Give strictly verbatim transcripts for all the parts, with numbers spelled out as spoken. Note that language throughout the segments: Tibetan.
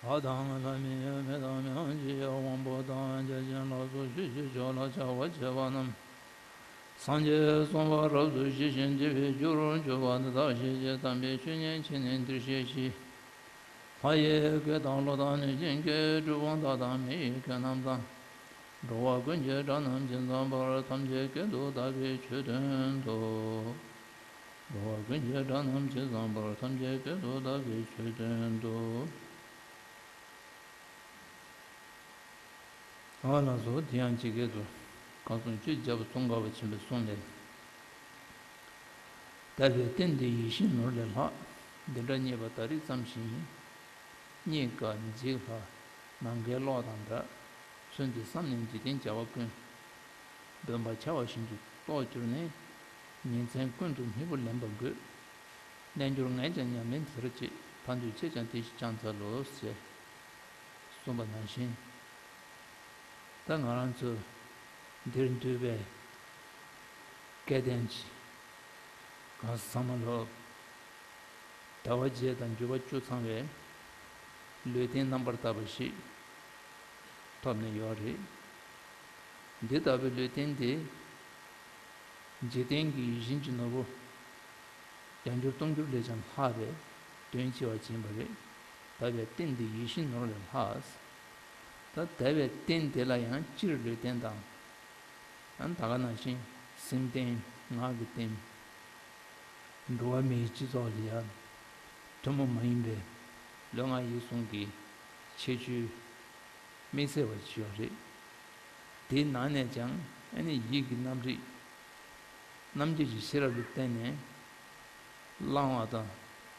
ལྷ་དང་ལྷ་མིན་མི་དང་མི་དབང་ཅི་ཡང་དབང་པོ་དང་བརྒྱ་བྱིན་ལ་སོགས་ཆོས་ཀྱི་ཕྱོགས་ལ་བྱ་བ་བྱེད་པ་རྣམས། སངས་རྒྱས་གསུངས་པ་རབ་ཏུ་ཞི་ཞིང་བདེ་བའི་རྒྱུར་གྱུར་པ་འདི་དག་ཤེས་བྱའི་དམ་པའི་ཆོས་ཉན་ཕྱིར་ནི་འདིར་གཤེགས་ཤིག། ལྷ་ཡི་སྐད་དང་ཀླུ་དང་གནོད་སྦྱིན་སྐད། གྲུལ་བུམ་དག་དང་མི་ཡི་སྐད་རྣམས་དང་། འགྲོ་བ་ཀུན་གྱི་སྒྲ་རྣམས་ཇི་ཙམ་པར། ཐམས་ཅད་སྐད་དུ་བདག་གིས་ཆོས་བསྟན་ཏོ། འགྲོ་བ་ཀུན་གྱི་སྒྲ་རྣམས་ཇི་ཙམ་པར། ཐམས་ཅད་སྐད་དུ་བདག་གིས་ཆོས་བསྟན་ཏོ། ཨ་ལགས་སོ། དེ་ཡང་ཇི་སྐད་དུ། ཁ་སང་ཆོས་རྒྱལ་པོ་ཙོང་ཁ་པ་ཆེན་པོས་གསུངས་ནས། དད་པས་རྟེན་འདི་ཡིད་བཞིན་ནོར་ལས་ལྷག། འདི་འདྲ་རྙེད་པ་ད་རེས་ཙམ་ཞིག་ཡིན། རྙེད་དཀའ་འཇིག་སླ་ནམ་མཁའི་གློག་དང་འདྲ། ཚུལ་འདི་བསམ་ནས་འཇིག་རྟེན་བྱ་བ་ཀུན། སྟོན་པ་འཆལ་བ་བཞིན་དུ་རྟོགས་གྱུར་ནས། ཉིན་མཚན་ཀུན་ཏུ་སྨྱུ་གུ་ལེན་པ་དགོས། རྣལ་འབྱོར་ངས་ཀྱང་ཉམས་ལེན་དེར་བྱེད། ཕན་འདོད་ཆེས་ཀྱང་དེ་བཞིན་བསྐྱང་འཚལ་ལོ། ཞེས་གསུངས་པ་ནང་བཞིན། ད་ང་རང་ཚོ་འདིར་འདུས་པའི་སྐལ་ལྡན་གྱི་གང་ཟག་ཚང་མ་ལོ། ཟླ་བ་བརྒྱད་དང་འགྱུར་བ་བཅུ་ཚང་བའི་ལུས་རྟེན་རྣམ་པར་དག་པ་ཞིག་ཐོབ་ནས་ཡོད་རེད། འདི་ལྟ་བུའི་ལུས་རྟེན་དེ། འཇིག་རྟེན་གྱི་ཡིད་བཞིན་གྱི་ནོར་བུ་བརྒྱ་འགྱུར་སྟོང་འགྱུར་ལས་ཀྱང་ལྷག་པའི་དོན་ཆེ་བ་ཡིན་པ་རེད། དད་པའི་རྟེན་འདི་ཡིད་བཞིན་ནོར་ལས་ལྷག། ད་དད་པའི་རྟེན་དེ་ལ་ཡང་སྤྱིར་ལུས་རྟེན་དང་། ཡང་ད་ག་ནང་བཞིན་སེམས་རྟེན་ངག་གི་རྟེན། འགྲོ་བ་མིའི་སྤྱི་ཚོགས་ལ་ཡང་ཐུན་མོང་མ་ཡིན་པའི་ལུས་ངག་ཡིད་གསུམ་གྱི་ཁྱད་ཆོས་དམིགས་བསལ་བ་ཅིག་ཡོད་རེད། དེའི་ནང་ནས་ཀྱང་ཨ་ནི་ཡིད་ཀྱི་རྣམ་རིག་རྣམ་འབྱེད་ཀྱི་ཤེས་རབ་ལ་བརྟེན་ནས་བླང་བ་དང་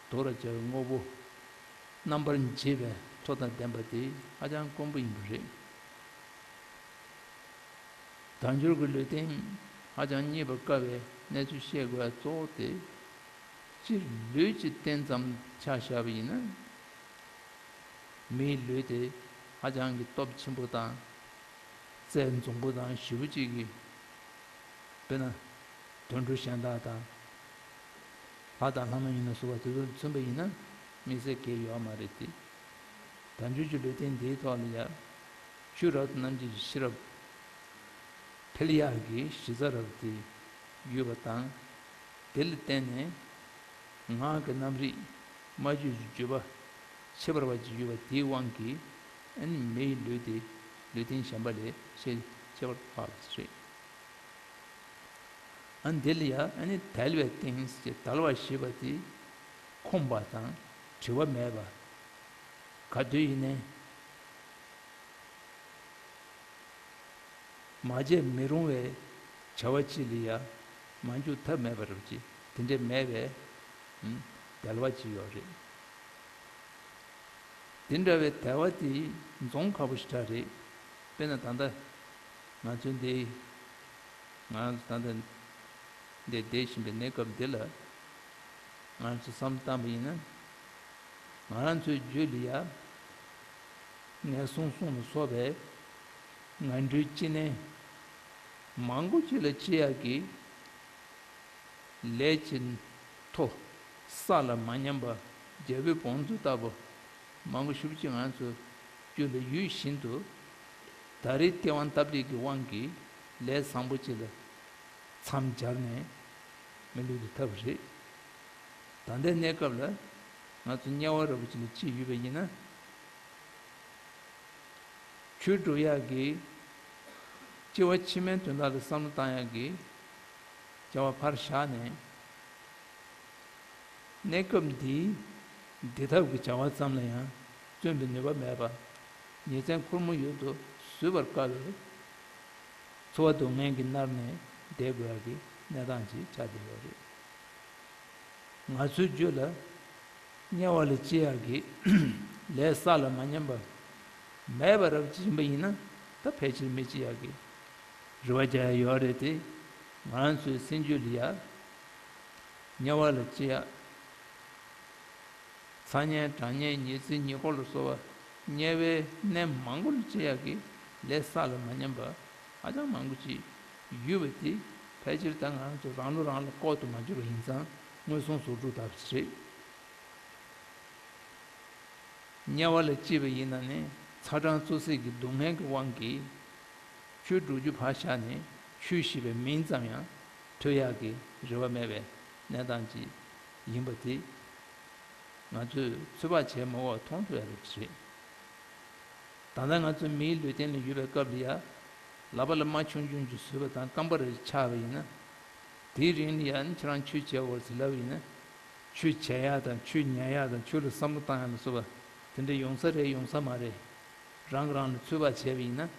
དོར་བར་བྱ་བའི་དངོས་པོ་རྣམ་པར་འབྱེད་པའི་མཐུ་དང་ལྡན་པ་དེ་ཧ་ཅང་དཀོན་པོ་ཡིན་པ་རེད། དལ་འབྱོར་གྱི་ལུས་རྟེན་ཧ་ཅང་རྙེད་པར་དཀའ་བའི་གནས་ཚུལ་བཤད་དགོས་པའི་གཙོ་བོ་དེ། སྤྱིར་ལུས་ཀྱི་རྟེན་ཙམ་ཆ་བཞག་པ་ཡིན་ན། མིའི་ལུས་དེ་ཧ་ཅང་གི་སྟོབས་ཆེན་པོ་དང་། རྩལ་འཛོམས་པོ་དང་ཞེ་པོ་ཅིག་གི། དཔེར་ན། དུད་འགྲོ་གཞན་དག་དང་། ལྷ་དང་ལྷ་མ་ཡིན་ལ་སོགས་པ་དེ་ཚོ་མཚོན་པ་ཡིན་ན་དམིགས་བསལ་གང་ཡང་ཡོད་མ་རེད་དེ། དལ་འབྱོར་གྱི་ལུས་རྟེན་འདིའི་ཐོག་ལ་ཡང་ཆོས་རབ་ཏུ་རྣམ་འབྱེད་ཀྱི་ཤེས་རབ་འཕེལ་ཡག་གི་གཞི་རྩ་རབ་དེ་ཡོད་པ་དང་། དེ་ལ་བརྟེན་ནས་ངག་གི་རྣམ་རིག་སྨྲ་བརྗོད་ཀྱི་བརྗོད་པ་ཁྱད་པར་བ་ཅིག་ཡོད་པ་དེའི་དབང་གིས་ཨ་ནི་མིའི་ལུས་དེ་ལུས་རྟེན་གཞན་པ་ལས་ཆེས་ཁྱད་པར་འཕགས་པ་ཞིག་རེད། ཨ་འདི་ལ་ཡང་ཨ་ནི་དལ་བའི་རྟེན་ཞེས་དལ་བ་ཞེས་པ་དེ་ཁོམ་པ་དང་བྲི་བ་མེད་པ། ག་དུས་ཡིན་ནའི་མ་བྱས་མི་རུང་བའི་བྱ་བ་ཅིག་ལ་ཡང་མ་འཇུག་ཐབས་མེད་པ་རབ་ཀྱི་དེ་འདྲ་མེད་པའི་དལ་བ་ཅིག་ཡོད་རེད། དེ་འདྲ་བའི་དལ་བ་དེ་འཛོམས་ཁག་པོ་ཞེ་དྲག་རེད། དཔེར་ན་ད་ལྟ་ང་ཚོའི་འདི་ང་རང་ཚོ་ད་ལྟ་འདིར་བསྡད་བཞིན་པའི་གནས་སྐབས་འདི་ལ་ང་རང་ཚོས་བསམ་བློ་བཏང་པ་ཡིན་ན། ང་རང་ཚོའི་རྒྱུད་ལ་ཡ་ངན་སོང་གསུམ་ལ་སོགས་པའི་ངན་འགྲོའི་སྐྱེ་གནས་མང་པོ་ཅིག་ལ་སྐྱེ་ཡག་གི་ལས་ཀྱི་མཐོ་ས་ལ་མ་ཉམས་པ་རྒྱལ་པོའི་བང་མཛོད་ལྟ་བུ་མང་པོ་ཞེ་པོ་ཅིག་ང་ཚོའི་རྒྱུད་ལ་ཡོད་བཞིན་དུ། ད་རེས་སྐྱེ་བ་སྟབས་བདེ་གི་དབང་གིས་ལས་བཟང་པོ་ཅིག་ལ་མཚམས་སྦྱར་ནས་མི་ལུས་འདི་ཐོབ་པ་རེད། ད་ལྟའི་གནས་སྐབས་ལ་ང་ཚོ་དམྱལ་བ་འདྲ་པོ་ཅིག་ལ་སྐྱེས་ཡོད་པ་ཡིན་ན། ཆོས་སྒྲུབ་ཡག་གི་སྐྱེ་བ་ཕྱི་མའི་དོན་དག་ལ་བསམ་བློ་བཏང་ཡག་གི་བྱ་བ་ཕར་བཞག་ནས། གནས་སྐབས་འདིའི་བདེ་ཐབས་ཀྱི་བྱ་བ་ཙམ་ལ་ཡང་བརྩོན་པའི་ནུས་པ་མེད་པ། ཉིན་མཚན་ཁོར་མོ་ཡུལ་དུ་བཟོད་པར་དཀའ་བའི་འཚོ་བ་སྡུག་བསྔལ་གྱིས་མནར་ནས་བསྡད་དགོས་ཡག་གི་གནས་སྟངས་ཅིག་ཆགས་བསྡད་ཡོད་རེད། ང་ཚོའི་རྒྱུད་ལ་དམྱལ་བ་ལ་སྐྱེ་ཡག་གི་ལས་ས་ལ་མ་ཉམས་པ་མེད་པ་རབ་ཅིག་ཡིན་པ་ཡིན་ན། ད་ཕལ་ཆེར་མི་སྐྱེ་ཡག་གི་རེ་བ་རྒྱག་ཡག་ཡོད་རེད་དེ། ང་རང་ཚོའི་སེམས་རྒྱུད་ལ་ཡ་དམྱལ་བ་ལ་སྐྱེ་ཡག་ཚ་དམྱལ་གྲང་དམྱལ་ཉི་ཚེ་ཉེ་འཁོར་ལ་སོགས་པ་དམྱལ་བའི་གནས་མང་པོ་ལ་སྐྱེ་ཡག་གི་ལས་ས་ལ་མ་ཉམས་པ་ཧ་ཅང་མང་པོ་ཅིག་ཡོད་པ་དེ་ཕལ་ཆེར་ད་ང་རང་ཚོ་རང་བློ་རང་ལ་ལྐོག་ཏུ་མ་གྱུར་པ་ཡིན་ཙང་མངོན་སུམ་གཟུགས་སྒྲུབ་ལྟ་བུ་ཞིག་རེད། དམྱལ་བ་ལ་སྐྱེས་པ་ཡིན་ན་ནི་ཚ་གྲང་བཙོག་ཟད་ཀྱི་སྡུག་བསྔལ་གྱི་དབང་གིས་ཆོས་སྒྲུབ་རྒྱུ་ཕར་བཞག་ནས་ཆོས་ཞེས་པའི་མིང་ཙམ་ཡང་ཐོས་ཡག་གི་རེ་བ་མེད་པའི་གནས་སྟངས་ཅིག་ཡིན་པ་དེ་ང་ཚོས་ཚོད་དཔག་བྱས་མ་དགོས་པར་མཐོང་ཐུབ་ཡག་རེད། ད་ལྟ་ང་ཚོ་མིའི་ལུས་རྟེན་ལ་ཡོད་པའི་སྐབས་ལ་ཡ། ལག་པ་ལ་རྨ་ཆུང་ཆུང་ཅིག་བཟོས་པ་དང་རྐང་པ་རེ་ཆག་པ་ཡིན་ན། དེའི་རིང་ལ་ཡ་ནི་ཁྱེད་རང་ཆོས་བྱེད་དགོས་ཟེར་ལབ་པ་ཡིན་ན། ཆོས་བྱེད་ཡག་དང་ཆོས་ཉན་ཡག་དང་ཆོས་ལ་བསམ་བློ་བཏང་ཡག་ལ་སོགས་པ་དེ་འདྲ་ཡོང་ས་རེད་ཡོང་ས་མ་རེད། རང་གིས་རང་ལ་ཚོད་དཔག་བྱས་པ་ཡིན་ན་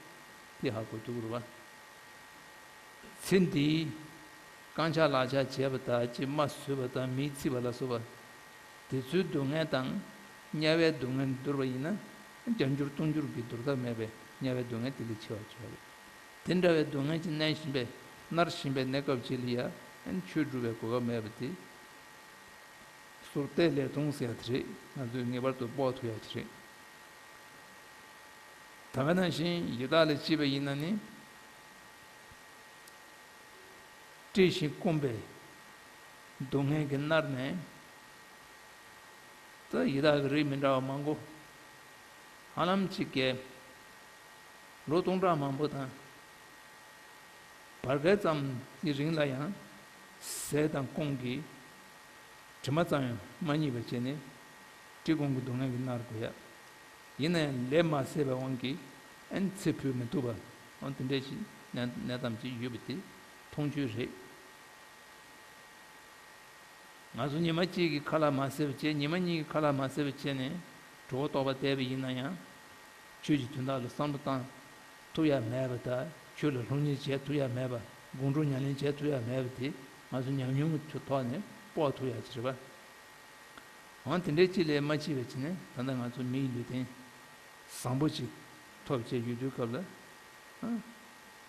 དེ་ཧ་གོ་ཐུབ་ཀྱི་རེད་པ། ཚེ་འདིའི་རྐང་ཆག་ལག་ཆག་བྱས་པ་དང་ལྕེ་རྨ་བཟོས་པ་དང་མིས་འཚིག་པ་ལ་སོགས་པ། དེ་ཚོའི་སྡུག་བསྔལ་དང་དམྱལ་བའི་སྡུག་བསྔལ་བསྡུར་བ་ཡིན་ན། བརྒྱ་འགྱུར་སྟོང་འགྱུར་གྱི་བསྡུར་ཐབས་མེད་པའི་དམྱལ་བའི་སྡུག་བསྔལ་དེ་ལས་ཆེ་བ་ཆེ་བ་རེད། དེ་འདྲ་བའི་སྡུག་བསྔལ་གྱིས་མནར་བཞིན་པའི་མནར་བཞིན་པའི་གནས་སྐབས་ཅིག་ལ་ཡ་ཆོས་སྒྲུབ་པའི་གོ་སྐབས་མེད་པ་དེ། ཟུར་བལྟས་ལེགས་མཐོང་ཟེར་ཡ་དེ་རེད། ང་ཚོས་ངེས་པར་དུ་དཔོག་ཐུབ་ཡ་དེ་རེད། ད་ག་ནང་བཞིན་ཡི་དྭགས་ལ་སྐྱེས་པ་ཡིན་ན་ནི། བཀྲེས་ཤིང་སྐོམ་པའི་སྡུག་བསྔལ་གྱིས་མནར་ནས། ད་ཡི་དྭགས་ཀྱི་རིགས་མི་འདྲ་བ་མང་པོ་ཧ་ལམ་གཅིག་གི་ལོ་སྟོང་ཕྲག་མང་པོ་དང་བར་བརྒལ་ཙམ་གྱི་རིང་ལ་ཡང་ཟས་དང་སྐོམ་གྱི་དྲི་མ་ཙམ་ཡང་མ་རྙེད་པ་བྱས་ནས་བཀྲེས་སྐོམ་གྱི་སྡུག་བསྔལ་གྱིས་མནར་དགོས་ཡ། ཡིན་ན་ཡང་ལས་མ་ཟད་པའི་དབང་གིས་ཨན་ཚེ་འཕོས་མི་ཐུབ་པ་འོ་དེ་འདྲ་ཞིག་གནས་གནས་སྟངས་ཅིག་ཡོད་པ་དེ་མཐོང་ཆོས་རེད། ང་ཚོ་ཉི་མ་གཅིག་གི་ཁ་ལག་མ་ཟས་པ་བྱས་ཉི་མ་གཉིས་ཀྱི་ཁ་ལག་མ་ཟས་པ་བྱས་ནས་གྲོད་ཁོག་ལྟོགས་པ་བསྡད་པ་ཡིན་ན་ཡང་། ཆོས་ཀྱི་དོན་དག་ལ་བསམ་བློ་བཏང་ཐུབ་ཡ་མེད་པ་དང་ཆོས་ལ་སློབ་གཉེར་བྱེད་ཐུབ་ཡ་མེད་པ་དགོང་དྲོ་ཉམས་ལེན་བྱེད་ཐུབ་ཡ་མེད་པ་དེ་ང་ཚོ་ཉམས་མྱོང་གི་ཐོག་ནས་དཔོག་ཐུབ་ཡ་ཅིག་རེད་པ། འོ་དེ་འདྲའི་ཅིག་ལས་མ་སྐྱིད་པ་བྱས་ནས་ད་ལྟ་ང་ཚོ་མིའི་ལུས་རྟེན་བཟང་པོ་ཅིག་ཐོབ་བྱས་ཡོད་དུས་སྐབས་ལ།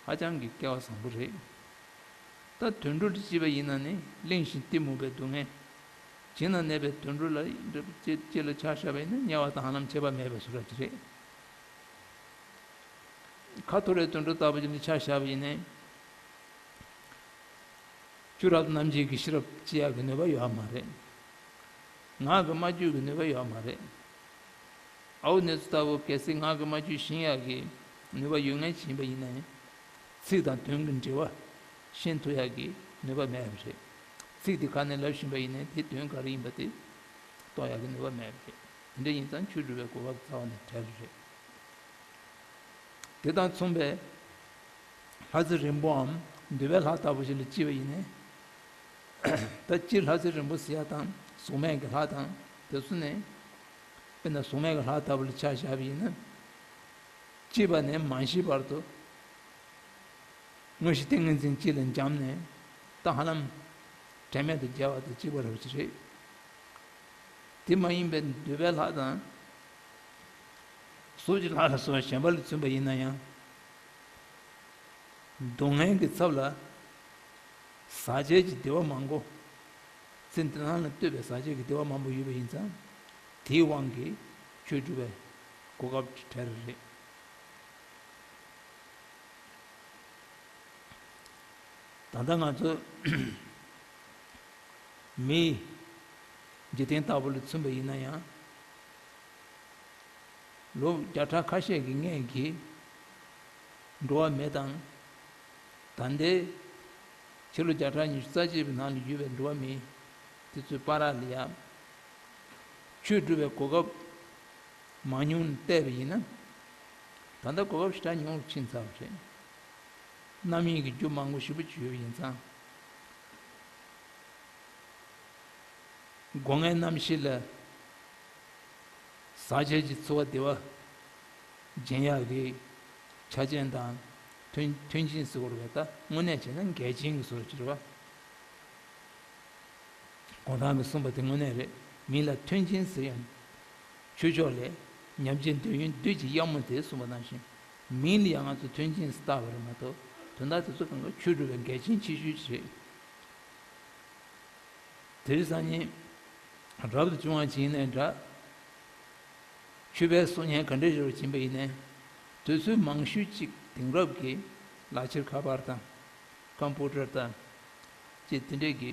ཧ་ཅང་གི་སྐལ་བ་བཟང་པོ་རེད། ད་དུད་འགྲོ་ལ་སྐྱེས་པ་ཡིན་ན་ནི་གླེན་ཞིང་གཏི་མུག་པའི་སྡུག་བསྔལ། བྱིང་ན་གནས་པའི་དུད་འགྲོ་ལ་ཅི་ལ་ཆ་བཞག་པ་ཡིན་ན་དམྱལ་བ་དང་ཧ་ལམ་ཁྱད་པར་མེད་པའི་བཟོ་འདྲ་ཅིག་རེད། ཁ་འཐོར་བའི་དུད་འགྲོ་ལྟ་བུ་ཅིག་ལ་ཆ་བཞག་པ་ཡིན་ན། ཆུ་རབ་རྣམ་འབྱེད་ཀྱི་ཤེས་རབ་སྐྱེ་ཡག་གི་ནུས་པ་ཡོད་མ་རེད། ངག་གི་སྨྲ་བརྗོད་ཀྱི་ནུས་པ་ཡོད་མ་རེད། ཨའུ་ནེ་ཙོ་ལྟ་བུ་གལ་སྲིད་ངག་གི་སྨྲ་བརྗོད་ཤེས་ཡག་གི་ནུས་པ་ཡོད་མཁན་ཞིག་ཡིན་པ་ཡིན་ན། ཚིག་དང་དོན་གྱི་འབྲེལ་བ་ཤེས་ཐུབ་ཡག་གི་ནུས་པ་མེད་པ་རེད། ཚིག་དེ་ག་ནས་ལབ་བཞིན་པ་ཡིན་ན་དེ་དོན་ག་རེ་ཡིན་པ་དེ་རྟོགས་ཡག་གི་ནུས་པ་མེད་པ་རེད། དེ་འདྲ་ཡིན་ཙང་ཆོས་སྒྲུབ་པའི་གོ་སྐབས་རྩ་བ་ནས་བྲལ་བ་རེད། དེ་དང་མཚུངས་པའི་ལྷ་རྫི་རིང་པོའམ་འདུལ་བའི་ལྷ་ལྟ་བུ་ཞིག་ལ་སྐྱེས་པ་ཡིན་ནའི། ད་སྤྱིར་ལྷ་རྫི་རིང་པོ་ཟེར་ཡ་དང་གཟུགས་མེད་ཀྱི་ལྷ་དང་དེ་ཚོ་ནི། དཔེར་ན་གཟུགས་མེད་ཀྱི་ལྷ་ལྟ་བུ་ལ་ཆ་བཞག་པ་ཡིན་ན། སྐྱེས་པ་ནས་མ་ཤི་བར་དུ། དངོས་གཞི་ཏིང་ངེ་འཛིན་གཅིག་ལ་འབྱམས་ནས་ད་ཧ་ལམ་དྲན་མེད་དུ་བརྒྱལ་བ་དང་གཅིག་པ་རེད་པ་ཅིག་རེད། དེ་མ་ཡིན་པའི་འདུལ་བའི་ལྷ་དང་། གཟུགས་ཀྱི་ལྷ་ལ་སོགས་པ་གཞན་པ་ལ་མཚོན་པ་ཡིན་ན་ཡང་། སྡུག་བསྔལ་གྱི་ཚབ་ལ་ཟག་བཅས་ཀྱི་བདེ་བ་མང་པོ། ཚེ་འདི་སྣང་ལ་ལྟོས་པའི་ཟག་བཅས་ཀྱི་བདེ་བ་མང་པོ་ཡོད་པ་ཡིན་ཙང་། དེའི་དབང་གིས་ཆོས་སྒྲུབ་པའི་གོ་སྐབས་བྲལ་བ་རེད། ད་ལྟ་ང་ཚོ་མིའི་འཇིག་རྟེན་ལྟ་བུ་ལ་མཚོན་པ་ཡིན་ན་ཡང་། ལོ་བརྒྱ་ཕྲག་ཁ་ཤས་ཀྱི་སྔས་ཀྱི་འགྲོ་བ་མི་དང་། ད་ལྟའི་ཕྱི་ལོ་བརྒྱ་ཕྲག་ཉི་ཤུ་རྩ་གཅིག་པའི་ནང་ལ་ཡོད་པའི་འགྲོ་བ་མི་དེ་ཚོའི་བར་ལ་ཡང་ཆོས་སྒྲུབ་པའི་གོ་སྐབས་མང་ཉུང་བལྟས་པ་ཡིན་ན། ད་ལྟ་གོ་སྐབས་ཞེ་དྲག་ཉུང་རུ་ཕྱིན་ཚར་བ་རེད། རྣམ་གཡེང་གི་རྒྱུ་མང་པོ་ཞེ་པོ་ཅིག་ཡོད་པ་ཡིན་ཙང་། སྒོ་ལྔའི་རྣམ་ཤེས་ལ་ཟག་བཅས་ཀྱི་ཚོར་བ་བདེ་བ་སྦྱིན་ཡག་གི་ཆ་རྐྱེན་དང་མཐུན་མཐུན་རྐྱེན་ཟེར་དགོས་རེད་པ། ད་དངོས་གནས་བྱས་ན་འགལ་རྐྱེན་གྱི་བཟོ་འདྲ་ཅིག་རེད་པ། གུང་ཐང་གིས་གསུངས་པ་དེ་དངོས་གནས་རེད། མི་ལ་མཐུན་རྐྱེན་ཟེར་ཡང་། ཆོས་ཕྱོགས་ལས། ཉམས་བྱེད་འདོད་ཡོན་བདུད་ཀྱི་གཡབ་མོ་སྟེ་གསུངས་པ་ནང་བཞིན། མིང་ལ་ཡང་ང་ཚོས་མཐུན་རྐྱེན་ཟེར་བཏགས་པ་རེད་མ་གཏོགས་དོན་དག་དེ་ཚོ་གང་ག་ཆོས་སྒྲུབ་པའི་འགལ་རྐྱེན་ཆེ་ཤོས་ཅིག་རེད། དེ་རིང་སང་ཉིན་རབ་ཏུ་བྱུང་བ་ཅིག་ཡིན་ནའི་འདྲ། ཆོས་པའི་གསུང་སྙན་ག་འདྲ་ཞིག་ཕྱིན་པ་ཡིན་ནའི། དུས་ཚོད་མང་ཤོས་ཅིག་དེང་རབས་ཀྱི་ལག་ཁྱེར་ཁ་པར་དང་། ཀམ་པུ་ཊར་དང་། ཅེས་དེ་འདྲས་ཀྱི་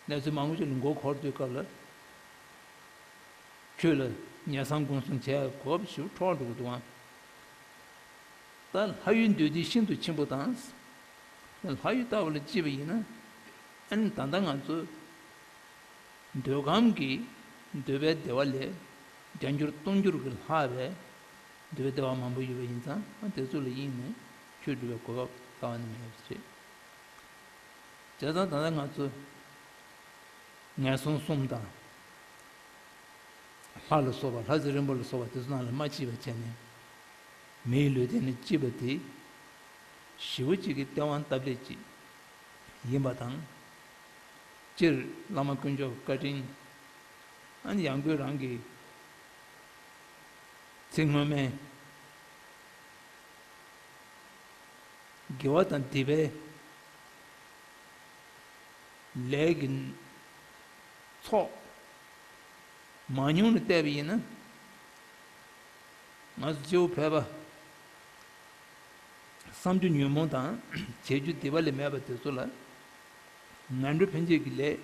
གནས་ཚུལ་མང་པོ་ཅིག་ལ་མགོ་འཁོར་དུས་སྐབས་ལ། ཁྱོད་ལ་ཉེས་སམ་དགོངས་སམ་བྱས་གོ་བ་ཞིག་འཕྲོག་འགྲོ་གི་འདུག་ཨང་། ད་ལྷ་ཡུལ་འདོད་བདེ་ཤིན་ཏུ་ཆེན་པོ་དང་། ལྷ་ཡུལ་ལྟ་བུ་ལ་སྐྱེས་པ་ཡིན་ན། ཨ་ནི་ད་ལྟ་ང་ཚོ་འདོད་ཁམས་ཀྱི་འདོད་པའི་བདེ་བ་ལས་བརྒྱ་འགྱུར་སྟོང་འགྱུར་གྱི་ལྷག་པའི་འདོད་པའི་བདེ་བ་མང་པོ་ཡོད་པ་ཡིན་ཙང་ཨ་དེ་ཚོ་ལ་དབྱིངས་ནས་ཆོས་སྒྲུབ་པའི་གོ་སྐབས་རྩ་བ་ནས་མེད་པ་རེད། བྱས་ཙང་ད་ལྟ་ང་ཚོ་ངན་སོང་གསུམ་དང་། ལྷ་ལ་སོགས་པ་ལྷ་རྫས་རིང་པོ་ལ་སོགས་པ་དེ་ཚོ་ནང་ལ་མ་སྐྱེས་པ་བྱས་ནས། མིའི་ལུས་རྟེན་ལ་སྐྱེས་པ་དེ། ཞེ་པོ་ཅིག་གི་སྟེས་དབང་སྟབས་ལེགས་ཅིག་ཡིན་པ་དང་། སྤྱིར་བླ་མ་དཀོན་མཆོག་གི་བཀའ་དྲིན། ཨ་ནི་ཡང་སྒོས་རང་གི་ཚེ་སྔོན་མའི་དགེ་བ་དང་སྡིག་པའི་ལས་ཀྱི་ཚོགས་མང་ཉུང་ལ་བལྟས་པ་ཡིན་ན། ང་ཚོ་སྤྱི་བོ་ཕལ་པ། བསམ་རྒྱུ་ཉོན་མོངས་དང་བྱེད་རྒྱུ་སྡིག་པ་ལས་མེད་པ་དེ་ཚོ་ལ། ངན་འགྲོ་འཕེན་བྱེད་ཀྱི་ལས་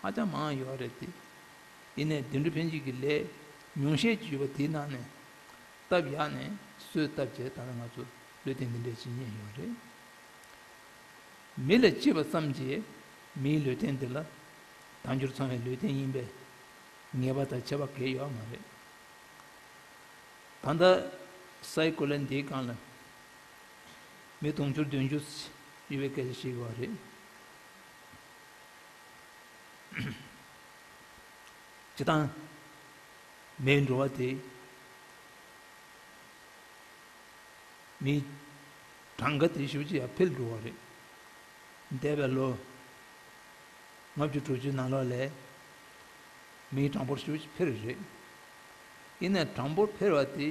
ཧ་ཅང་མང་ཡོད་རེད་དེ། ཡིན་ནའི་བདེ་འགྲོ་འཕེན་བྱེད་ཀྱི་ལས་ཉུང་ཤས་ཅིག་ཡོད་པ་དེའི་ནང་ནས་སྟབས་ཡག་ནས་གསོས་བཏབ་བྱས་ད་ལྟ་ང་ཚོ་ལུས་རྟེན་འདི་འདྲས་ཅིག་རྙེད་ཡོད་རེད། མི་ལ་སྐྱིད་པ་ཙམ་གྱིས་མིའི་ལུས་རྟེན་འདི་ལ་དལ་འབྱོར་ཚང་བའི་ལུས་རྟེན་ཡིན་པས་ངེས་པ་དང་ཁྱབ་པ་གང་ཡང་ཡོད་མ་རེད། ད་ལྟ་སའི་གོ་ལ་འདིའི་སྒང་ལ་མི་དུང་ཕྱུར་བདུན་ཅུ་ཡོད་པའི་སྐད་ཆ་བཤད་ཀྱི་ཡོད་རེད། སྤྱིར་བཏང་མིའི་འགྲོ་བ་དེ་མིའི་གྲངས་ཀ་དེ་ཞེ་པོ་ཅིག་ཡར་འཕེལ་འགྲོ་བ་རེད། འདས་པའི་ལོ་ལྔ་བཅུ་དྲུག་ཅུའི་ནང་ལོགས་ལ་མིའི་གྲངས་འབོར་ཞེ་པོ་ཅིག་འཕེལ་རེད། ཡིན་ནའི་གྲངས་འབོར་འཕེལ་བ་དེ།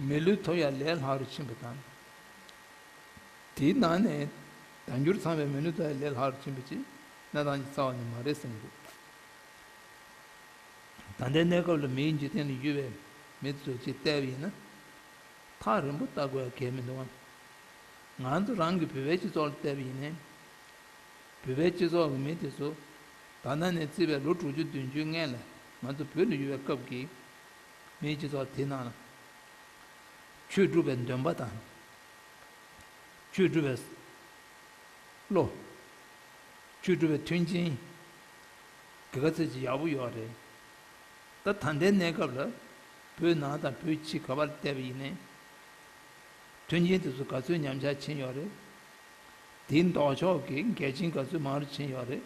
མི་ལུས་ཐོབ་ཡག་ལས་སླ་རུ་ཕྱིན་པ་དང་། དེའི་ནང་ནས་དལ་འབྱོར་ཚང་བའི་མི་ལུས་ཐོབ་ཡག་ལས་སླ་རུ་ཕྱིན་པ་ཅིག་གནས་སྟངས་ཅིག་རྩ་བ་ནས་མ་རེད་བསམ་གྱི་འདུག་ད་ལྟའི་གནས་སྐབས་ལ་མིའི་འཇིག་རྟེན་ལ་ཡོད་པའི་མི་ཚོས་ཅིག་བལྟས་པ་ཡིན་ན། ཐག་རིང་པོ་ལྟ་དགོས་ཡག་གལ་མི་འདུག་ཨང་། ང་ཚོ་རང་གི་བོད་པའི་སྤྱི་ཚོགས་ལ་བལྟས་པ་ཡིན་ན། བོད་པའི་སྤྱི་ཚོགས་ཀྱི་མི་དེ་ཚོ་ད་ལྟ་ནས་བརྩིས་པའི་ལོ་དྲུག་ཅུ་བདུན་ཅུའི་སྔོན་ལ་ང་ཚོ་བོད་ལ་ཡོད་པའི་སྐབས་ཀྱི་མིའི་སྤྱི་ཚོགས་དེའི་ནང་ལ་ཆོས་སྒྲུབ་པའི་འདུན་པ་དང་། ཆོས་སྒྲུབ་པའི་བློ། ཆོས་སྒྲུབ་པའི་མཐུན་རྐྱེན་ག་ཚོད་ཅིག་ཡག་པོ་ཡོད་རེད། ད་ད་ལྟའི་གནས་སྐབས་ལ་བོད་ནང་དང་བོད་ཕྱི་ག་པར་བལྟས་པ་ཡིན་ནའི། མཐུན་རྐྱེན་དེ་ཚོ་ག་ཚོད་ཉམས་ཆག་ཕྱིན་ཡོད་རེད། དེའི་ལྡོག་ཕྱོགས་ཀྱི་འགལ་རྐྱེན་ག་ཚོད་མང་རུ་ཕྱིན་ཡོད་རེད།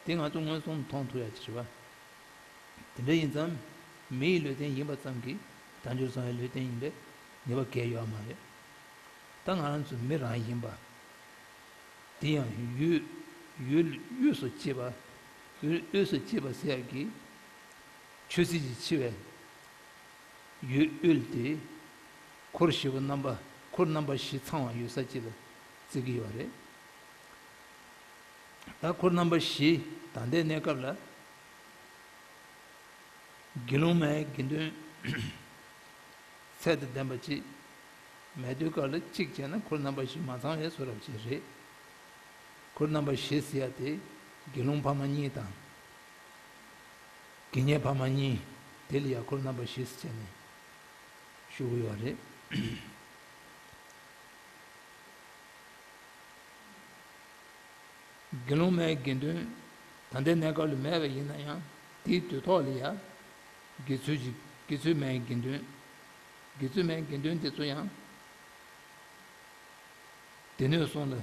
དེ་ང་ཚོ་མངོན་སུམ་མཐོང་ཐུབ་ཡ་ཅིག་རེད་བ། དེ་འདྲ་ཡིན་ཙང་། མི་ཡི་ལུས་རྟེན་ཡིན་པ་ཙམ་གྱིས་དལ་འབྱོར་ཚང་བའི་ལུས་རྟེན་ཡིན་པའི་ངེས་པ་གང་ཡང་ཡོད་མ་རེད། ད་ང་རང་ཚོ་མི་རང་ཡིན་པ། དེ་ཡང་ཡུལ་ཡུལ་དབུས་སུ་སྐྱེས་པ། ཡུལ་དབུས་སུ་སྐྱེས་པ་ཟེར་ཡག་གི་ཆོས་སྲིད་ཀྱི་འཆི་བའི་ཡུལ་དབུས་དེ་འཁོར་བཞི་པོ་རྣམ་པ་འཁོར་རྣམ་པ་བཞི་ཚང་བ་ཡོད་ས་ཅིག་ལ་བརྩི་གི་ཡོད་རེད། ད་འཁོར་རྣམ་པ་བཞི་ད་ལྟའི་གནས་སྐབས་ལ་དགེ་སློང་མའི་དགེ་འདུན་ཚད་དང་ལྡན་པ་ཅིག་མེད་དུས་སྐབས་ལ་གཅིག་བྱས་ན་འཁོར་རྣམ་པ་བཞི་མ་ཚང་བའི་བཟོ་འདྲ་ཅིག་རེད། འཁོར་རྣམ་པ་བཞི་ཟེར་ཡ་དེ་དགེ་སློང་ཕ་མ་གཉིས་དང་། དགེ་བསྙེན་ཕ་མ་གཉིས་དེ་ལ་ཡང་འཁོར་རྣམ་པ་བཞི་ཟེར་བྱས་ནས་ཞུ་གི་ཡོད་རེད། དགེ་སློང་མའི་དགེ་འདུན་ད་ལྟའི་གནས་སྐབས་ལ་མེད་པ་ཡིན་ན་ཡང་དེའི་དུས་ཐོག་ལ་ཡང་དགེ་ཚུལ་གྱི་དགེ་ཚུལ་མའི་དགེ་འདུན། དགེ་ཚུལ་མའི་དགེ་འདུན་དེ་ཚོ་ཡང་སྡེ་སྣོད་གསུམ་ལ་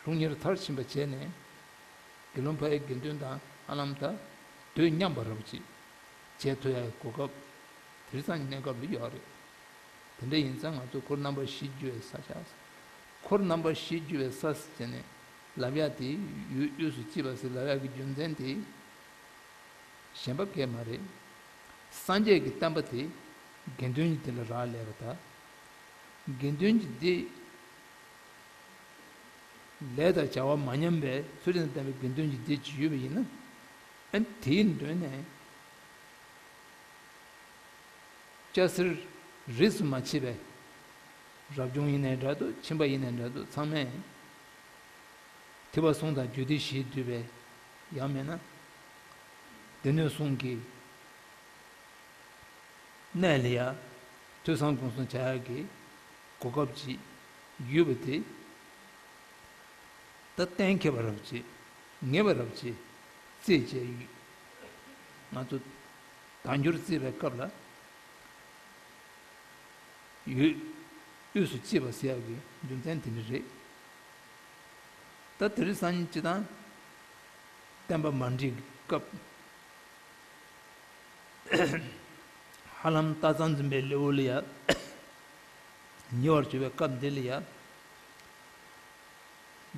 ལྷུང་ཉེར་མཐར་ཕྱིན་པ་བྱས་ནས་དགེ་སློང་ཕའི་དགེ་འདུན་དང་ཧ་ལམ་ད་དུས་མཉམ་པ་རབ་ཅིག་བྱེད་ཐུབ་ཡ་གོ་སྐབས་དེ་རིང་སང་ཉིན་གནས་སྐབས་ལ་ཡོད་རེད། དེ་འདྲ་ཡིན་ཙང་ང་ཚོ་འཁོར་རྣམ་པ་བཞི་རྒྱུ་བའི་ས་ཆ། འཁོར་རྣམ་པ་བཞི་རྒྱུ་བའི་ས་ཟེར་ནས་ལབ་ཡ་དེ་ཡུལ་དབུས་སུ་སྐྱེས་པ་ཟེར་ལབ་ཡ་གི་རྒྱུ་མཚན་དེ་གཞན་པ་གང་ཡང་མ་རེད། སངས་རྒྱས་ཀྱི་བསྟན་པ་དེ་དགེ་འདུན་གྱི་སྡེ་ལ་རག་ལས་པ་དང་། དགེ་འདུན་གྱི་སྡེ་ལས་དང་བྱ་བ་མ་ཉམས་པའི་ཚུལ་ཁྲིམས་ལྡན་པའི་དགེ་འདུན་གྱི་སྡེ་ཅིག་ཡོད་པ་ཡིན་ན། ཨ་ནི་དེའི་མདུན་ནས། སྐྱ་སེར་རིས་སུ་མ་ཆད་པའི་རབ་བྱུང་ཡིན་ནའི་འདྲ་འདུག་ཁྱིམ་པ་ཡིན་ནའི་འདྲ་འདུག་ཚང་མས་ཐོས་པ་གསུམ་དང་རྒྱུད་སྡེ་བཞིས་བསྡུས་པའི་ཡང་མིན་ན་ སྡེ་སྣོད་གསུམ་གྱི་གནས་ལ་ཡ་ཐོས་བསམ་སྒོམ་གསུམ་བྱ་ཡག་གི་གོ་སྐབས་ཅིག་ཡོད་པ་དེ། ད་གཏན་འཁེལ་བ་རབ་ཅིག་ངེས་པ་རབ་ཅིག་རྩིས་བྱས་ཡོད། ང་ཚོ་དལ་འབྱོར་རྩིས་པའི་སྐབས་ལ་ཡོད། དབུས་སུ་སྐྱེས་པ་ཟེར་ཡག་གི་རྒྱུ་མཚན་དེ་འདྲ་རེད། ད་དེ་རིང་སང་ཉིན་སྤྱི་བཏང་བསྟན་པ་མ་འགྲིག་སྐབས། ཧ་ལམ་སྟག་ཚང་འཛིན་པའི་ལེའུ་ལ་ཡ་ཉེ་བར་གྱུར་པའི་སྐབས་འདི་ལ་ཡ།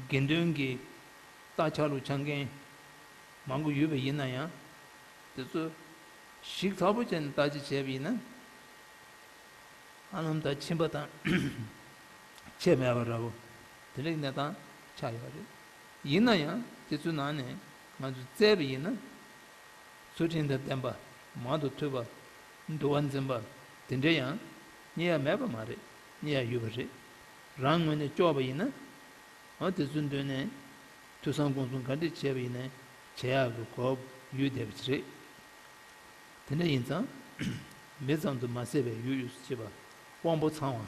དགེ་འདུན་གྱི་རྟ་ཆག་ལུག་ཆག་མཁན་མང་པོ་ཡོད་པ་ཡིན་ན་ཡང་། དེ་ཚོ་ཞིབ་ཚགས་པོ་བྱས་ནས་བརྟག་དཔྱད་བྱས་པ་ཡིན་ན། ཧ་ལམ་ད་ཕྱིན་པ་དང་ཆད་མེད་པ་འདྲ་པོ་དེ་འདྲའི་གནས་སྟངས་ཆགས་ཡོད་རེད། ཡིན་ན་ཡང་དེ་ཚོའི་ནང་ནས་ང་ཚོས་བཙལ་བ་ཡིན་ན། ཚུལ་ཁྲིམས་དང་ལྡན་པ། མང་དུ་ཐོས་པ། འདུལ་བ་འཛིན་པ། དེ་འདྲ་ཡང་རྙེད་ཡ་མེད་པ་མ་རེད། རྙེད་ཡ་ཡོད་པ་རེད། རང་ངོས་ནས་དཔྱོག་པ་ཡིན་ན། འོ་དེ་ཚོའི་མདུན་ནས་ཐོས་བསམ་སྒོམ་གསུམ་ག་འདྲས་བྱས་པ་ཡིན་ནའི་བྱེད་ཡག་གི་གོ་སྐབས་ཡོད་བསྡད་པ་ཅིག་རེད། དེ་འདྲ་ཡིན་ཙང་། མི་ཙམ་དུ་མ་ཟད་པའི་ཡུལ་ཡུལ་སུ་སྐྱེས་པ་དབང་པོ་ཚང་བ།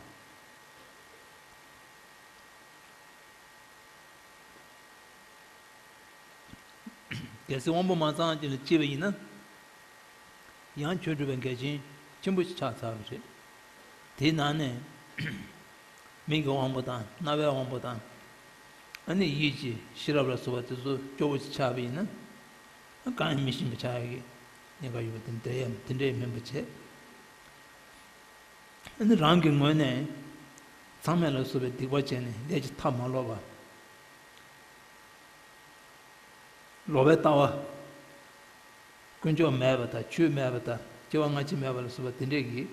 གལ་སྲིད་དབང་པོ་མ་ཚང་ཅིག་ལ་སྐྱེས་པ་ཡིན་ན། ཡང་ཆོས་སྒྲུབ་པའི་འགལ་རྐྱེན་ཆེན་པོ་ཞིག་ཆགས་ཚར་བ་རེད། དེའི་ནང་ནས་མིག་གི་དབང་པོ་དང་རྣ་བའི་དབང་པོ་དང་། ཨ་ནི་ཡིད་ཀྱི་ཤེས་རབ་ལ་སོགས་པ་དེ་ཚོ་སྐྱོ་བོ་ཞིག་ཆགས་པ་ཡིན་ན། གང་ཡང་མི་ཤེས་པ་ཆགས་ཡག་གི་ཉེན་ཁ་ཡོད་པ་དེ་འདྲ་ཡང་དེ་འདྲའི་མིན་པ་བྱས། ཨ་ནི་རང་གི་ངོས་ནས་མཚམས་མེད་ལ་སོགས་པའི་སྡིག་པ་བྱས་ནས་ལས་ཀྱི་མཐའ་མ་ལོག་པ། ལོག་པའི་ལྟ་བ། དཀོན་མཆོག་མེད་པ་དང་ཆོས་མེད་པ་དང་སྐྱེ་བ་སྔ་ཕྱི་མེད་པ་ལ་སོགས་པ་དེ་འདྲས་ཀྱི་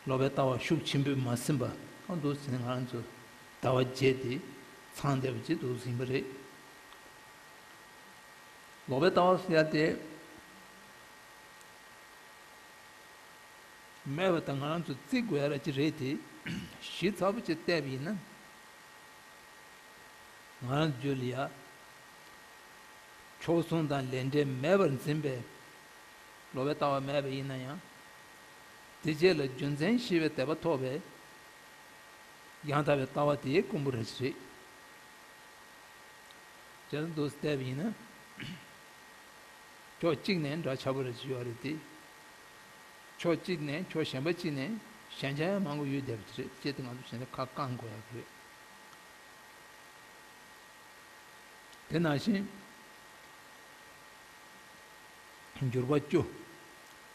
ལོག་པའི་ལྟ་བ་ཤུགས་ཆེན་པོས་མ་ཟིན་པ་གང་འདུག་ཟེར་ནས་ང་རང་ཚོ་ཟླ་བ་བརྒྱད་དེ་ཚང་བསྡད་པ་ཅིག་འདུག་ཟིན་པ་རེད། ལོག་པའི་ལྟ་བ་ཟེར་ཡ་དེ། མེད་པ་དང་ང་རང་ཚོ་བརྩི་དགོས་ཡ་ར་ཅི་རེད་དེ། ཞིབ་ཚགས་པོ་ཅིག་བལྟས་པ་ཡིན་ན། ང་རང་ཚོ་རྒྱུད་ལ་ཡ། ཕྱོགས་མཚུངས་དང་ལས་འབྲས་མེད་པར་འཛིན་པའི་ལོག་པའི་ལྟ་བ་མེད་པ་ཡིན་ན་ཡང་། དེ་རྗེས་ལ་རྒྱུ་མཚན་ཤེས་པའི་དད་པ་ཐོབ་པའི་ཡང་དག་པའི་ལྟ་བ་དེའི་རྐུན་པོ་ར་ཅི་རེད། བྱས་ཙང་འདུག་སེ་བལྟས་པ་ཡིན་ན། ཕྱོགས་གཅིག་ནས་འདྲ་ཆགས་པོ་རེ་ཞིག་ཡོད་རེད་དེ། ཕྱོགས་གཅིག་ནས་ཕྱོགས་གཞན་པ་གཅིག་ནས་ཞན་ཆ་ཡང་མང་པོ་ཡོད་བསྡད་པ་རེད། ཅེས་དེ་ང་ཚོ་གཞན་དག་ཁ་བསྐང་དགོས་ཡག་རེད། དེ་ནང་བཞིན། འགྱུར་བ་བཅུ། ཆོས་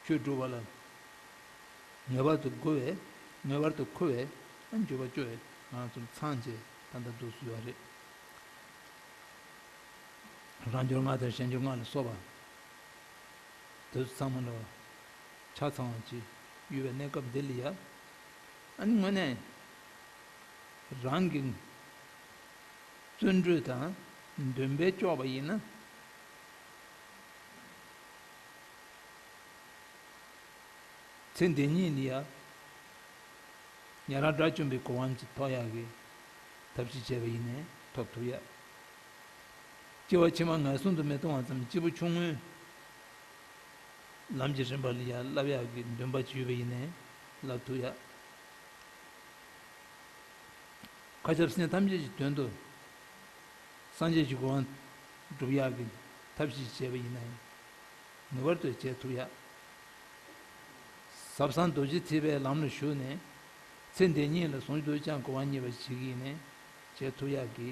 སྒྲུབ་པ་ལ་ངེས་པར་དུ་དགོས་པའི་ངེས་པར་དུ་མཁོ་བའི་འགྱུར་བ་བཅུ་ཡང་ང་ཚོ་ཚང་བྱས་ད་ལྟ་འདུག་སེ་ཡོད་རེད། རང་འགྱུར་ལྔ་དང་གཞན་འགྱུར་ལྔ་ལ་སོགས་པ་དེ་ཚོ་ཚང་མ་ལ་ཆ་ཚང་བ་ཅིག་ཡོད་པའི་གནས་སྐབས་འདི་ལ་ཡ། ཨ་ནི་དངོས་གནས་རང་གི་བརྩོན་འགྲུས་དང་འདུན་པས་ལྕོགས་པ་ཡིན་ན། ཚེ་འདི་ཉིད་ལ་ཡ། ཉན་རང་དགྲ་བཅོམ་པའི་གོ་འཕང་ཅིག་ཐོབ་ཡག་གི་ཐབས་ཤེས་བྱས་པ་ཡིན་ནའི་ཐོབ་ཐུབ་ཡ། སྐྱེ་བ་ཕྱི་མ་ངན་སོང་དུ་མི་ལྟུང་བ་ཙམ་སྐྱེས་བུ་ཆུང་ངུའི་ལམ་གྱི་རིམ་པ་ལ་ཡ་བསླབ་ཡག་གི་འདུན་པ་ཅིག་ཡོད་པ་ཡིན་ནའི་བསླབ་ཐུབ་ཡ། མཁའ་ཁྱབ་སེམས་ཅན་ཐམས་ཅད་ཀྱི་དོན་དུ། སངས་རྒྱས་ཀྱི་གོ་འཕང་སྒྲུབ་ཡག་གི་ཐབས་ཤེས་བྱས་པ་ཡིན་ན་ཡང་། ངེས་པར་དུ་བྱེད་ཐུབ་ཡག། ཟབ་གསང་རྡོ་རྗེ་ཐེག་པའི་ལམ་ལ་ཞུགས་ནས། ཚེ་འདི་ཉིད་ལ་ཟུང་དུ་ཀྱང་གོ་འཕང་བརྙེས་པ་ཞིག་ཡིན་ནས་བྱེད་ཐུབ་ཡག་གི།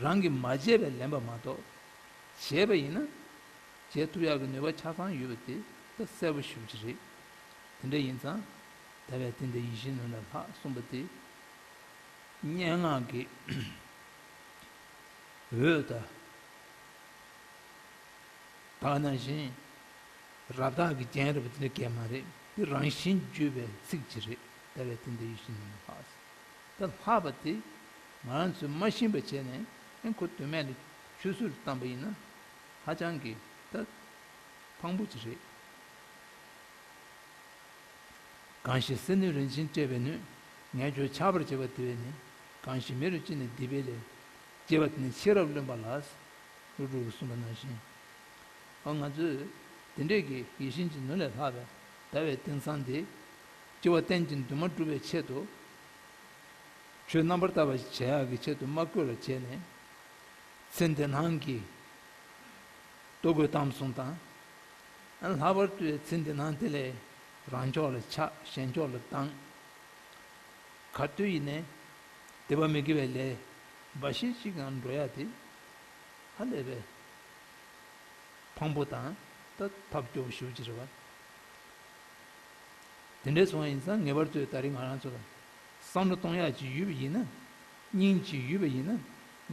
རང་གིས་མ་བྱས་པའི་ལན་པ་མ་གཏོགས། བྱས་པ་ཡིན་ན། བྱེད་ཐུབ་ཡག་གི་ནུས་པ་ཆ་ཚང་ཡོད་པ་དེ་ད་གསལ་པོ་ཞེ་པོ་ཅིག་རེད། དེ་འདྲ་ཡིན་ཙང་། ད་བས་ཏིང་འདི་ཡིད་བཞིན་ནོར་ལ་ལྷག་གསུངས་པ་དེ། སྙན་ངག་གི་འོད་དང་། ད་ག་ནང་བཞིན་རབ་བཏགས་ཀྱི་རྒྱན་རེད་པ་དེ་འདྲ་གང་ཡང་མ་རེད། དེ་རང་བཞིན་བརྗོད་པའི་ཚིག་ཅིག་རེད། ད་བས་ཏིང་འདི་ཡིད་བཞིན་ནོར་ལ་ལྷག་ཟེར། ད་ལྷག་པ་དེ་ང་རང་ཚོས་མ་ཤེས་པ་བྱས་ནས་ཨེ་ཁོ་དོན་མེད་ལ་ཆུད་ཟོས་སུ་བཏང་པ་ཡིན་ན་ཧ་ཅང་གི་ད་ཕངས་པོ་ཅིག་རེད། གང་ཞིག་སེར་སྣའི་རིན་ཆེན་སྤྲས་པའི་སྣོད། ངས་ཁྱོད་ཆགས་པར་བྱས་པ་དེ་བས་ནི། གང་ཞིག་མེ་རུ་ཅི་ནས་བསྡུས་པའི་ལས། སྐྱེས་པ་དེ་ནི་ཤེས་རབ་བླུན་པ་ལགས། ཀླུ་སྒྲུབ་ཀྱིས་གསུངས་པ་ནང་བཞིན། ཨ། ང་ཚོས་དེ་འདྲས་ཀྱི་ཡིད་བཞིན་གྱི་ནོར་ལས་ལྷག་པའི་ཟླ་བའི་དེང་སང་འདི་སྐྱེ་བ་གཏན་གྱི་འདུན་མ་སྒྲུབ་པའི་ཆེད་དུ། ཆོས་རྣམ་པར་དག་པ་ཞིག་བྱེད་ཡག་གི་ཆེད་དུ་མ་བསྐུལ་བར་བྱས་ནས། ཚེ་འདི་སྣང་གི་ལྟོ་གོས་གཏམ་གསུམ་དང་། ལྷག་པར་དུ་ཚེ་འདི་སྣང་དེ་ལས་རང་ཕྱོགས་ལ་ཆགས། གཞན་ཕྱོགས་ལ་སྡང་། ག་དུས་ཡིན་ནའི་སྡིག་པ་མི་དགེ་བའི་ལས་འབའ་ཞིག་ཅིག་ངང་འགྲོ་ཡ་དེ་ཧ་ལས་པའི་ཕངས་པོ་དང་ད་ཐབས་སྐྱོ་པོ་ཞེ་པོ་ཅིག་རེད་པ། དེ་འདྲས་སོང་བ་ཡིན་ཙང་ངེས་པར་དུ་ད་རེས་ང་རང་ཚོ་ལ་བསམ་བློ་གཏོང་ཡག་ཅིག་ཡོད་པ་ཡིན་ན། སྙིང་ཅིག་ཡོད་པ་ཡིན་ན།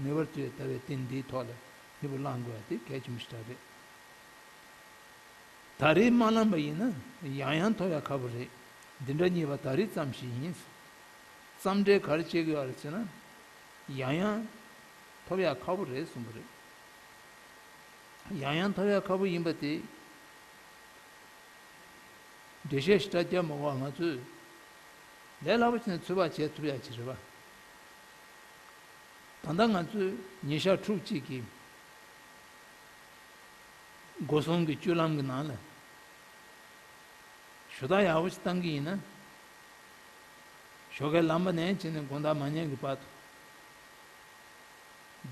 ངེས་པར་དུ་ད་བའི་རྟེན་འདིའི་ཐོག་ལ་སྙིང་པོ་བླང་དགོས་ཡ་དེ་གལ་ཆེན་པོ་ཞེ་དྲག་རེད། ད་རེས་མ་བླངས་པ་ཡིན་ན་ཡང་ཡང་ཐོབ་ཡ་ཁག་པོ་རེད། འདི་འདྲ་རྙེད་པ་ད་རེས་ཙམ་ཞིག་ཡིན། མཚམས་འབྲེལ་ག་རེ་བྱེད་དགོས་ཡ་རེད་ཟེར་ན། ཡང་ཡང་ཐོབ་ཡ་ཁག་པོ་རེད་གསུངས་པ་རེད། ཡང་ཡང་ཐོབ་ཡ་ཁག་པོ་ཡིན་པ་དེ། འགྲེལ་བཤད་ཞེ་དྲག་རྒྱབ་མ་དགོས་པ། ང་ཚོས་ལས་སླ་པོ་བྱས་ནས་ཚོད་དཔག་བྱེད་ཐུབ་ཡ་ཅིག་རེད་པ། ད་ལྟ་ང་ཚོས་ཉིན་ཞག་ཕྲུགས་གཅིག་གི་སྒོ་གསུམ་གྱི་སྤྱོད་ལམ་གྱི་ནང་ལ་ཞུ་དག་ཡག་པོ་ཞིག་བཏང་གི་ཡིན་ན། ཞོགས་ཀས་ལངས་པ་ནས་བྱས་ནས་དགོང་དག་མ་ཉལ་གྱི་བར་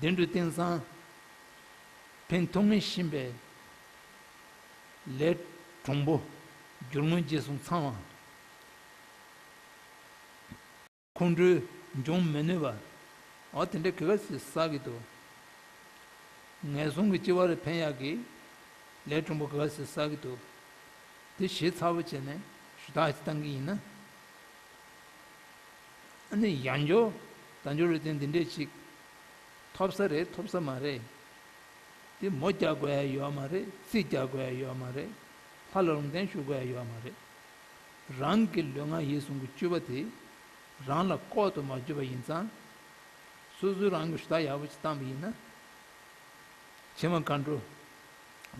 དུ། བདེ་འགྲོ་སྟེང་སང་ཕན་ཐོགས་ངེས་བཞིན་པའི་ལས་གྲུང་པོ་སྒྱུར་དངོས་རྗེས་སུ་ཚང་བ། ཁོང་ཁྲོའི་འབྱུང་མི་ནུས་པ། འོ་དེ་འདྲ་ག་ག་ཟེ་བསགས་ཀྱི་འདུག་ངན་སོང་གི་སྐྱེ་བ་རེ་འཕེན་ཡག་གི་ལས་གྲུང་པོ་ག་ག་ཟེ་བསགས་ཀྱི་འདུག་དེ་ཞིབ་ཚགས་པོ་བྱས་ནས་ཞུ་དག་ཅིག་བཏང་གི་ཡིན་ན། ཨ་ནི་ཡང་བསྐྱར་དལ་འབྱོར་རེ་ཅན་འདི་འདྲས་ཅིག་ཐོབ་ས་རེད། ཐོབ་ས་མ་རེད། དེ་མོ་རྒྱག་དགོས་ཡ་ཡོད་མ་རེད། རྩིས་རྒྱག་དགོས་ཡ་ཡོད་མ་རེད། ལྷ་ལ་ལུང་བསྟན་ཞུ་དགོས་ཡ་ཡོད་མ་རེད། རང་གི་ལུས་ངག་ཡིད་གསུམ་གྱི་སྤྱོད་པ་དེ་རང་ལ་ལྐོག་ཏུ་མ་གྱུར་པ་ཡིན་ཙང་། སོ་སོས་རང་གི་ཞུ་དག་ཡག་པོ་ཅིག་བཏང་པ་ཡིན་ན། ཕྱི་མ་མཁའ་འགྲོ་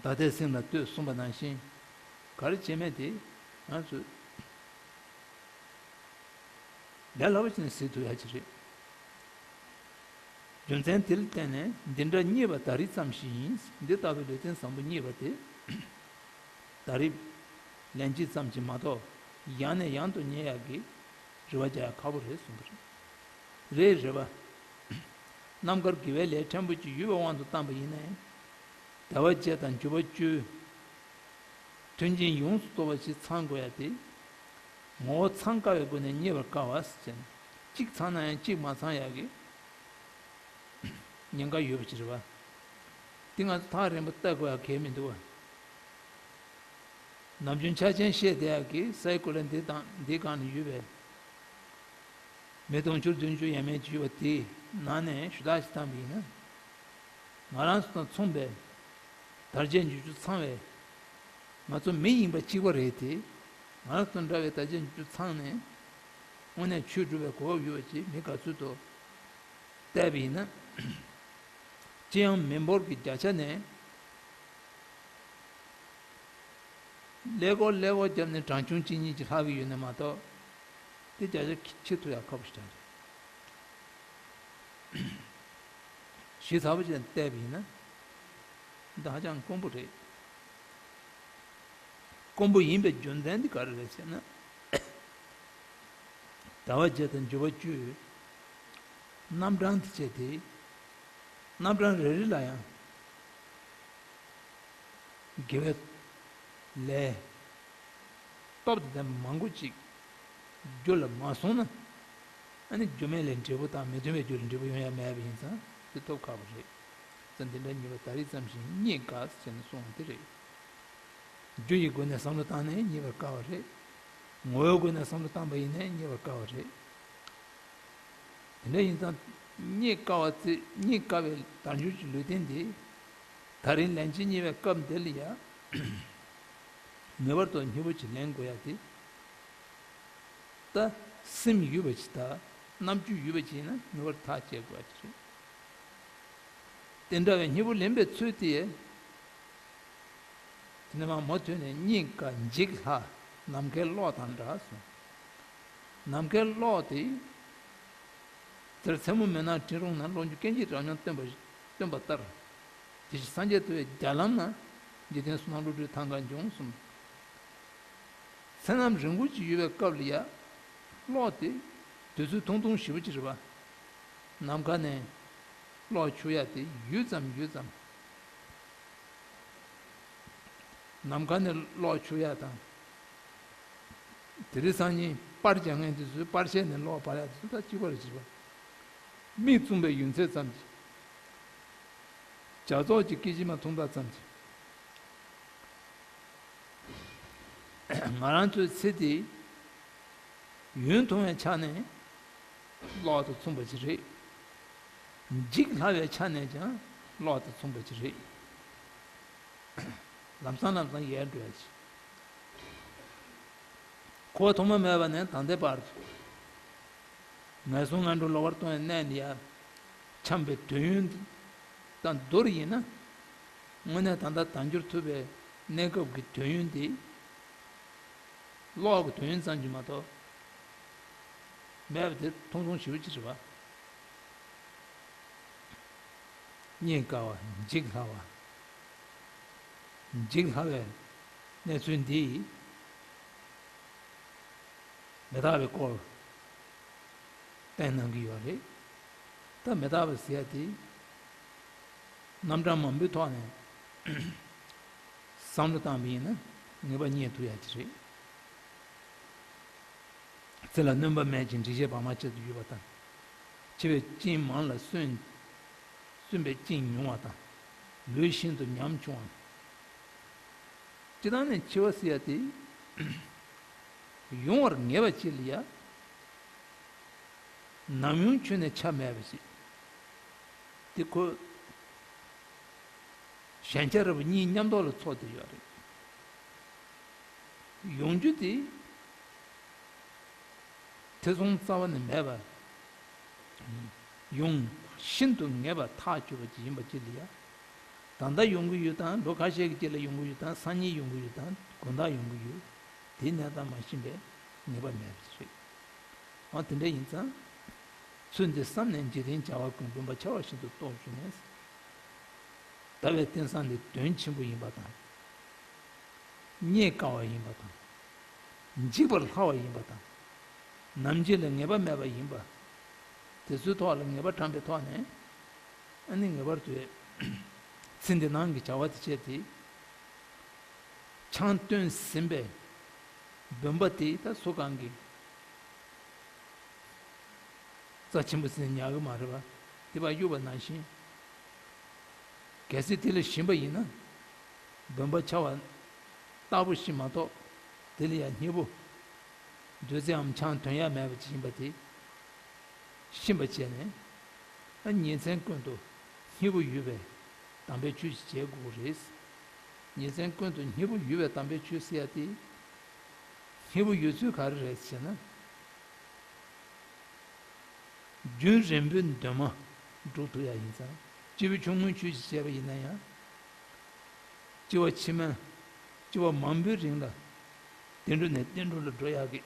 ད་ལྟའི་སེམས་ལ་ལྟོས་གསུངས་པ་ནང་བཞིན། ག་རེ་བྱེད་མེད་དེ་ང་ཚོས་ལས་སླ་པོ་བྱས་ནས་ཟེར་ཐུབ་ཡ་ཅིག་རེད། རྒྱུ་མཚན་དེ་ལ་བརྟེན་ནས་འདི་འདྲ་རྙེད་པ་ད་རེས་ཙམ་ཞིག་ཡིན། འདི་ལྟ་བུའི་ལུས་རྟེན་བཟང་པོ་རྙེད་པ་དེ། ད་རེས་ལན་གཅིག་ཙམ་གྱིས་མ་གཏོགས་ཡང་ནས་ཡང་དུ་རྙེད་ཡག་གི་རེ་བ་རྒྱག་ཡག་ཁག་པོ་རེད་གསུངས་པ་རེད། རེད་རེད་པ། རྣམ་དཀར་དགེ་བའི་ལས་ཕྲན་བུ་གཅིག་ཡོད་པའི་དབང་དུ་བཏང་པ་ཡིན་ནའི། ཟླ་བ་བརྒྱད་དང་འཇུག་པ་བཅུའི་མཐུན་རྐྱེན་ཡོངས་སུ་རྫོགས་པ་ཞིག་ཚང་དགོས་ཡ་དེ། ངོ་བོ་ཚང་དཀའ་བའི་སྒོ་ནས་རྙེད་པར་དཀའ་བ་ཟེར་ནས། གཅིག་ཚང་ན་ཡང་གཅིག་མ་ཚང་ཡག་གི་ཉེན་ཁ་ཡོད་པ་ཅིག་རེད་པ། དེ་ང་ཚོ་ཐག་རིང་པོ་བལྟ་དགོས་ཡག་གལ་མི་འདུག་པ། ནམ་རྒྱུན་ཆ་རྐྱེན་བཤད་བསྡད་ཡག་གི་སའི་གོ་ལ་འདི་དང་འདིའི་སྒང་ལ་ཡོད་པའི་མི་དུང་ཕྱུར་བདུན་ཅུ་ཡས་མས་ཅིག་ཡོད་པ་དེའི་ནང་ནས་ཞུ་དག་ཅིག་བཏང་པ་ཡིན་ན། ང་རང་ཚོ་དང་མཚུངས་པའི་དར་རྒྱས་འགྱུར་རྒྱུ་ཚང་བའི། ང་ཚོ་མི་ཡིན་པ་གཅིག་པ་རེད་དེ། ང་རང་ཚོ་འདྲ་བའི་དར་རྒྱས་འགྱུར་རྒྱུ་ཚང་ནས་དངོས་གནས་ཆོས་སྒྲུབ་པའི་གོ་སྐབས་ཡོད་པ་ཅིག་མི་ག་ཚོད་དུ་བལྟས་པ་ཡིན་ན། ཅི་ཡང་མི་འབོར་གྱི་བརྒྱ་ཆ་ནས་ཀླད་ཀོར་ཀླད་ཀོར་བརྒྱབ་ནས་གྲངས་ཆུང་གཅིག་གཉིས་ཀྱིས་ལྷག་གི་ཡོད་ནི་མ་གཏོགས། དེ་བརྒྱ་ཆ་ཁྱེར་ཐུབ་ཡག་ཁག་པོ་ཞིག་རེད། ཞིབ་ཚགས་པོ་བྱས་ནས་བལྟས་པ་ཡིན་ན། འདི་ཧ་ཅང་དཀོན་པོ་རེད། དཀོན་པོ་ཡིན་པའི་རྒྱུ་མཚན་འདི་ག་རེ་རེད་ཟེར་ན། ཟླ་བ་བརྒྱད་དང་འཇུག་པ་བཅུའི་རྣམ་གྲངས་དེ་བྱས་ཏེ། རྣམ་གྲངས་རེ་རེ་ལ་ཡང་དགེ་བའི་ལས་སྟོབས་དང་ལྡན་པ་མང་པོ་ཅིག་རྒྱུད་ལ་མ་སོང་ན། ཨ་ནི་རྒྱུ་མེད་ལས་འབྲས་བུ་དང་མི་མཐུན་པའི་རྒྱུ་ལས་འབྲས་བུ་ཡོང་ཡ་མེད་པ་ཡིན་ཙང་དེ་ཐོབ་ཁག་པོ་རེད། ཙང་འདི་འདྲ་རྙེད་པ་ད་རེས་ཙམ་ཞིག་རྙེད་དཀའ་ཟེར་ནས་གསུངས་པ་དེ་རེད། རྒྱུ་ཡི་སྒོ་ནས་བསམ་བློ་བཏང་ནས་རྙེད་པར་དཀའ་བ་རེད། ངོ་བོའི་སྒོ་ནས་བསམ་བློ་བཏང་པ་ཡིན་ནའི་རྙེད་པར་དཀའ་བ་རེད། དེ་འདྲ་ཡིན་ཙང་རྙེད་དཀའ་བ་ཚེ་རྙེད་དཀའ་བའི་དལ་འབྱོར་གྱི་ལུས་རྟེན་འདི། ད་རིང་ལན་གཅིག་རྙེད་པའི་སྐབས་འདི་ལ་ཡ། ངེས་པར་དུ་སྙིང་པོ་ཅིག་ལེན་དགོས་ཡ་དེ། ད་སེམས་ཡོད་པ་ཅིག་དང་རྣམ་དཔྱོད་ཡོད་པ་ཅིག་ཡིན་ན་ངེས་པར་ཐག་བཅད་དགོས་ཡ་དེ་རེད། དེ་འདྲ་བའི་སྙིང་པོ་ལེན་པའི་ཚུལ་དེ། དེ་ནས་མ་མུ་མཐུད་ནས་རྙེད་དཀའ་འཇིག་སླ་ནམ་མཁའི་གློག་དང་འདྲ་གསུངས། ནམ་མཁའི་གློག་དེ། དེར་མཚན་མོ་མེད་ན་སྤྲིན་རུང་ན་གློག་འགྱུ་སྐད་ཅིག་རང་སྙོམས་སྟོན་པ་སྟོན་པ་ལྟར། དེ་བཞིན་སངས་རྒྱས་ཐུབ་པའི་རྒྱ་ལམ་ན། འཇིག་རྟེན་གསུམ་ན་གློ་རྒྱུ་ཐང་ག་འབྱུང་གསུངས། མཚན་ནམ་རིང་པོ་ཅིག་ཡོད་པའི་སྐབས་ལ་ཡ། གློག་དེ་དུས་ཚོད་ཐུང་ཐུང་ཞེ་པོ་ཅིག་རེད་པ། ནམ་མཁའ་ནས་གློག་འཁྱུག་ཡ་དེ་ཡུད་ཙམ་ཡུད་ཙམ། ནམ་མཁའ་ནས་གློག་འཁྱུག་ཡ་དང་། དེ་རིང་སང་ཉིན་པར་རྒྱག་མཁན་དེ་ཚོས་པར་ཤེལ་ནས་གློག་སྤར་ཡ་དེ་ཚོ་ད་གཅིག་པ་རེད་ཅེས་པ། མིག་བཙུམ་པའི་ཡུན་ཚད་ཙམ་གྱིས། ཇ་ཚོགས་ཀྱི་སྐད་ཅིག་མ་འཐུང་ཐག་ཙམ་གྱིས། ང་རང་ཚོའི་ཚེ་འདི་ཡུན་ཐུང་བའི་ཆ་ནས་གློག་དང་མཚུངས་པ་ཅིག་རེད། འཇིག་སླ་བའི་ཆ་ནས་ཀྱང་གློག་དང་མཚུངས་པ་ཅིག་རེད། ལམ་སང་ལམ་སང་ཡལ་འགྲོ་ཡ་ཅིག་འཁོར་བ་ཐོག་མ་མེད་པ་ནས་ད་ལྟའི་བར་དུ། ངན་སོང་ངན་འགྲོ་ལོག་པར་ལྟུང་བའི་གནས་འདི་ཡ། འཁྱམས་པའི་དུས་ཡུན་དང་བསྡུར་ཡིན་ན། དངོས་གནས་ད་ལྟ་བདག་འགྱུར་ཐུབ་པའི་གནས་སྐབས་ཀྱི་དུས་ཡུན་འདི། གློག་གི་དུས་ཡུན་ཙམ་གྱིས་མ་གཏོགས། མེད་པ་དེ་ཐུང་ཐུང་ཞེ་པོ་ཅིག་རེད་པ། རྙེད་དཀའ་བ་འཇིག་སླ་བ། འཇིག་སླ་བའི་གནས་ཚུལ་འདི། མི་རྟག་པའི་སྐོར་བསྟན་གནང་གི་ཡོད་རེད། ད་མི་རྟག་པ་ཟེར་ཡ་དེ་རྣམ་གྲངས་མང་པོའི་ཐོག་ནས་བསམ་བློ་བཏང་བ་ཡིན་ན་ངེས་པ་རྙེད་ཐུབ་ཡ་ཅིག་རེད། ཚེ་ལ་སྣོན་པ་མེད་ཅིང་འགྲིག་བྱེད་བག་མ་ཆད་དུ་ཡོད་པ་དང་། འཆི་བའི་རྐྱེན་མང་ལ་སོན། སོན་པའི་རྐྱེན་ཉུང་བ་དང་། ལུས་ཤིན་ཏུ་ཉམ་ཆུང་བ། སྤྱིར་བཏང་ནས་འཆི་བ་ཟེར་ཡ་དེ། ཡོང་བར་ངེས་པ་ཅིག་ལ་ཡ། ནམ་ཡང་ཁྱོན་ནས་ཆ་མེད་པ་ཞིག་དེ་ཁོ། ཞན་ཆ་རེ་བ་གཉིས་མཉམ་དུ་ལ་ཚོགས་བསྡད་ཡོད་རེད། ཡོང་རྒྱུ་དེ། ཐེ་ཚོམ་རྩ་བ་ནས་མེད་པ། ཡོང་ཤིན་ཏུ་ངེས་པ་ཐག་ཆོད་པ་ཅིག་ཡིན་པ་ཅིག་ལ་ཡ། ད་ལྟ་ཡོང་གི་ཡོད་དང་ལོ་ཁ་ཤས་ཀྱི་རྗེས་ལ་ཡོང་གི་ཡོད་དང་སང་ཉིན་ཡོང་གི་ཡོད་དང་དགོང་དག་ཡོང་གི་ཡོད། དེ་གནས་སྟངས་མ་ཤེས་པས་ངེས་པ་མེད་པ་ཞིག་རེད། འོ་དེ་འདྲ་ཡིན་ཙང་། ཚུལ་འདི་བསམ་ནས་འཇིག་རྟེན་བྱ་བ་ཀུན་བདེན་པར་འཆར་བ་བཞིན་དུ་རྟོགས་བྱུང་ནས། ཟླ་བའི་རྟེན་བཟང་འདི་དོན་ཆེན་པོ་ཡིན་པ་དང་། རྙེད་དཀའ་བ་ཡིན་པ་དང་། འཇིག་པར་སླ་བ་ཡིན་པ་དང་། ནམ་འཆི་ལ་ངེས་པ་མེད་པ་ཡིན་པ། དེ་ཚོའི་ཐོག་ལ་ངེས་པ་དྲངས་པའི་ཐོག་ནས། ཨ་ནི་ངེས་པར་དུ། ཚེ་འདི་ནང་གི་བྱ་བ་དེ་བྱས་ཏེ། ཆང་བཏོན་ཟིན་པའི་སྦུན་པ་དེ་ད་སུ་གང་གིས་རྩ་ཆེན་པོ་ཟིན་ཉར་གི་མ་རེད་པ། དེ་བ་གཡུག་པ་ནང་བཞིན། གལ་སྲིད་དེ་ལ་ཞིམ་པ་ཡིན་ན། སྦུན་པ་ཆགས་པ་ལྟ་བུ་ཞིག་མ་གཏོགས། དེ་ལ་ཡང་སྙིང་པོ། བདུད་རྩིའམ་ཆང་འདོན་ཡ་མེད་པ་ཅིག་ཡིན་པ་དེ། ཤེས་པ་བྱས་ནས། ཨ་ཉིན་མཚན་ཀུན་ཏུ་སྙིང་པོ་ཡོད་པའི་དམ་པའི་ཆོས་ཤིག་བྱེད་དགོས་རེད། ཉིན་མཚན་ཀུན་ཏུ་སྙིང་པོ་ཡོད་པའི་དམ་པའི་ཆོས་ཟེར་ཡ་དེ། སྙིང་པོ་ཡོད་ཚུལ་ག་རེ་རེད་ཟེར་ན། རྒྱུན་རིང་པོའི་འདུན་མ་སྒྲུབ་ཐུབ་ཡ་ཡིན་ཙང་། སྐྱེས་བུ་ཆུང་ངུའི་ཆོས་ཤིག་བྱས་པ་ཡིན་ན་ཡང་། སྐྱེ་བ་ཕྱི་མ། སྐྱེ་བ་མང་པོའི་རིང་ལ། བརྟན་འགྲོ་ནས་བརྟན་འགྲོ་ལ་འགྲོ་ཡག་གི་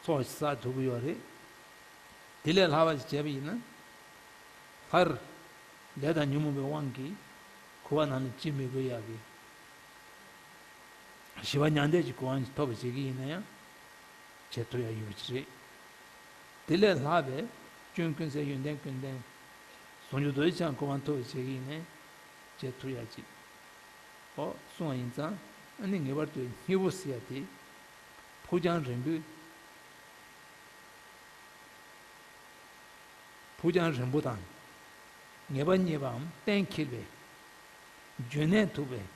ཚོགས་ཤིག་བསགས་ཐུབ་ཀྱི་ཡོད་རེད། དེ་ལས་ལྷག་པ་ཞིག་བྱས་པ་ཡིན་ན། སླར། ལས་དང་ཉོན་མོངས་པའི་དབང་གིས་འཁོར་བ་ནང་ལ་འཆི་མི་དགོས་ཡག་གི། ཞི་བ་མྱང་འདས་ཀྱི་གོ་འཕང་ཞིག་ཐོབ་པ་བྱེད་ཀྱི་ཡིན་ན་ཡང་། བྱེད་ཐུབ་ཡག་ཡོད་པ་ཞིག་རེད། དེ་ལས་ལྷག་པའི་སྐྱོན་ཀུན་ཟད་ཡོན་ཏན་ཀུན་ལྡན། ཟུང་འཇུག་རྡོ་རྗེ་འཆང་གི་གོ་འཕང་ཐོབ་པ་བྱེད་ཀྱི་ཡིན་ནའི་བྱེད་ཐུབ་ཡག་ཅིག་འོ་གསུངས་པ་ཡིན་ཙང་། ཨ་ནི་ངེས་པར་དུ་སྙིང་པོ་ཟེར་ཡག་དེ། ཕུགས་རྒྱང་རིང་པོའི། ཕུགས་རྒྱང་རིང་པོ་དང་། ངེས་པ་རྙེད་པའམ་གཏན་འཁེལ་བའི། རྒྱུན་གནས་ཐུབ་པའི།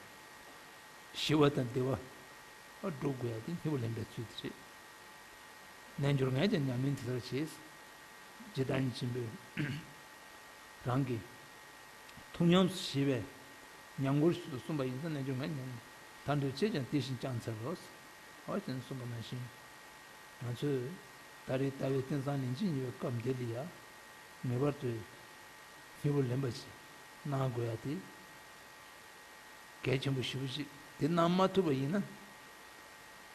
ཞི་བ་དང་བདེ་བ། སྒྲུབ་དགོས་ཡ་དེ་སྙིང་པོ་ལེན་པའི་ཚུལ་དེ་རེད། རྣལ་འབྱོར་ངས་ཀྱང་ཉམས་ལེན་དེ་ལྟར་བྱས། རྗེ་བདག་ཉིད་ཆེན་པོས་རང་གི་ཐུགས་ཉམས་སུ་བཞེས་པའི་ཉམས་མགུར་ཞིག་ཏུ་གསུངས་པ་ཡིན་ཙང་། རྣལ་འབྱོར་ངས་ཉམས་ལེན་མཐར་འདོད་ཆེད་ཀྱང་དེ་བཞིན་བསྐྱངས་འཚལ་ལོ། འོ་ཅེས་གསུངས་པ་ནང་བཞིན། ང་ཚོས་ད་རེས་ཟླ་བའི་རྟེན་བཟང་ལན་གཅིག་ཉོ་བའི་སྐབས་འདི་ལ་ཡ། ངེས་པར་དུ་སྙིང་པོ་ལེན་པ་ཞིག་གནང་དགོས་ཡ་དེ། གལ་ཆེན་པོ་ཞེ་པོ་ཅིག་དེ་གནང་མ་ཐུབ་པ་ཡིན་ན།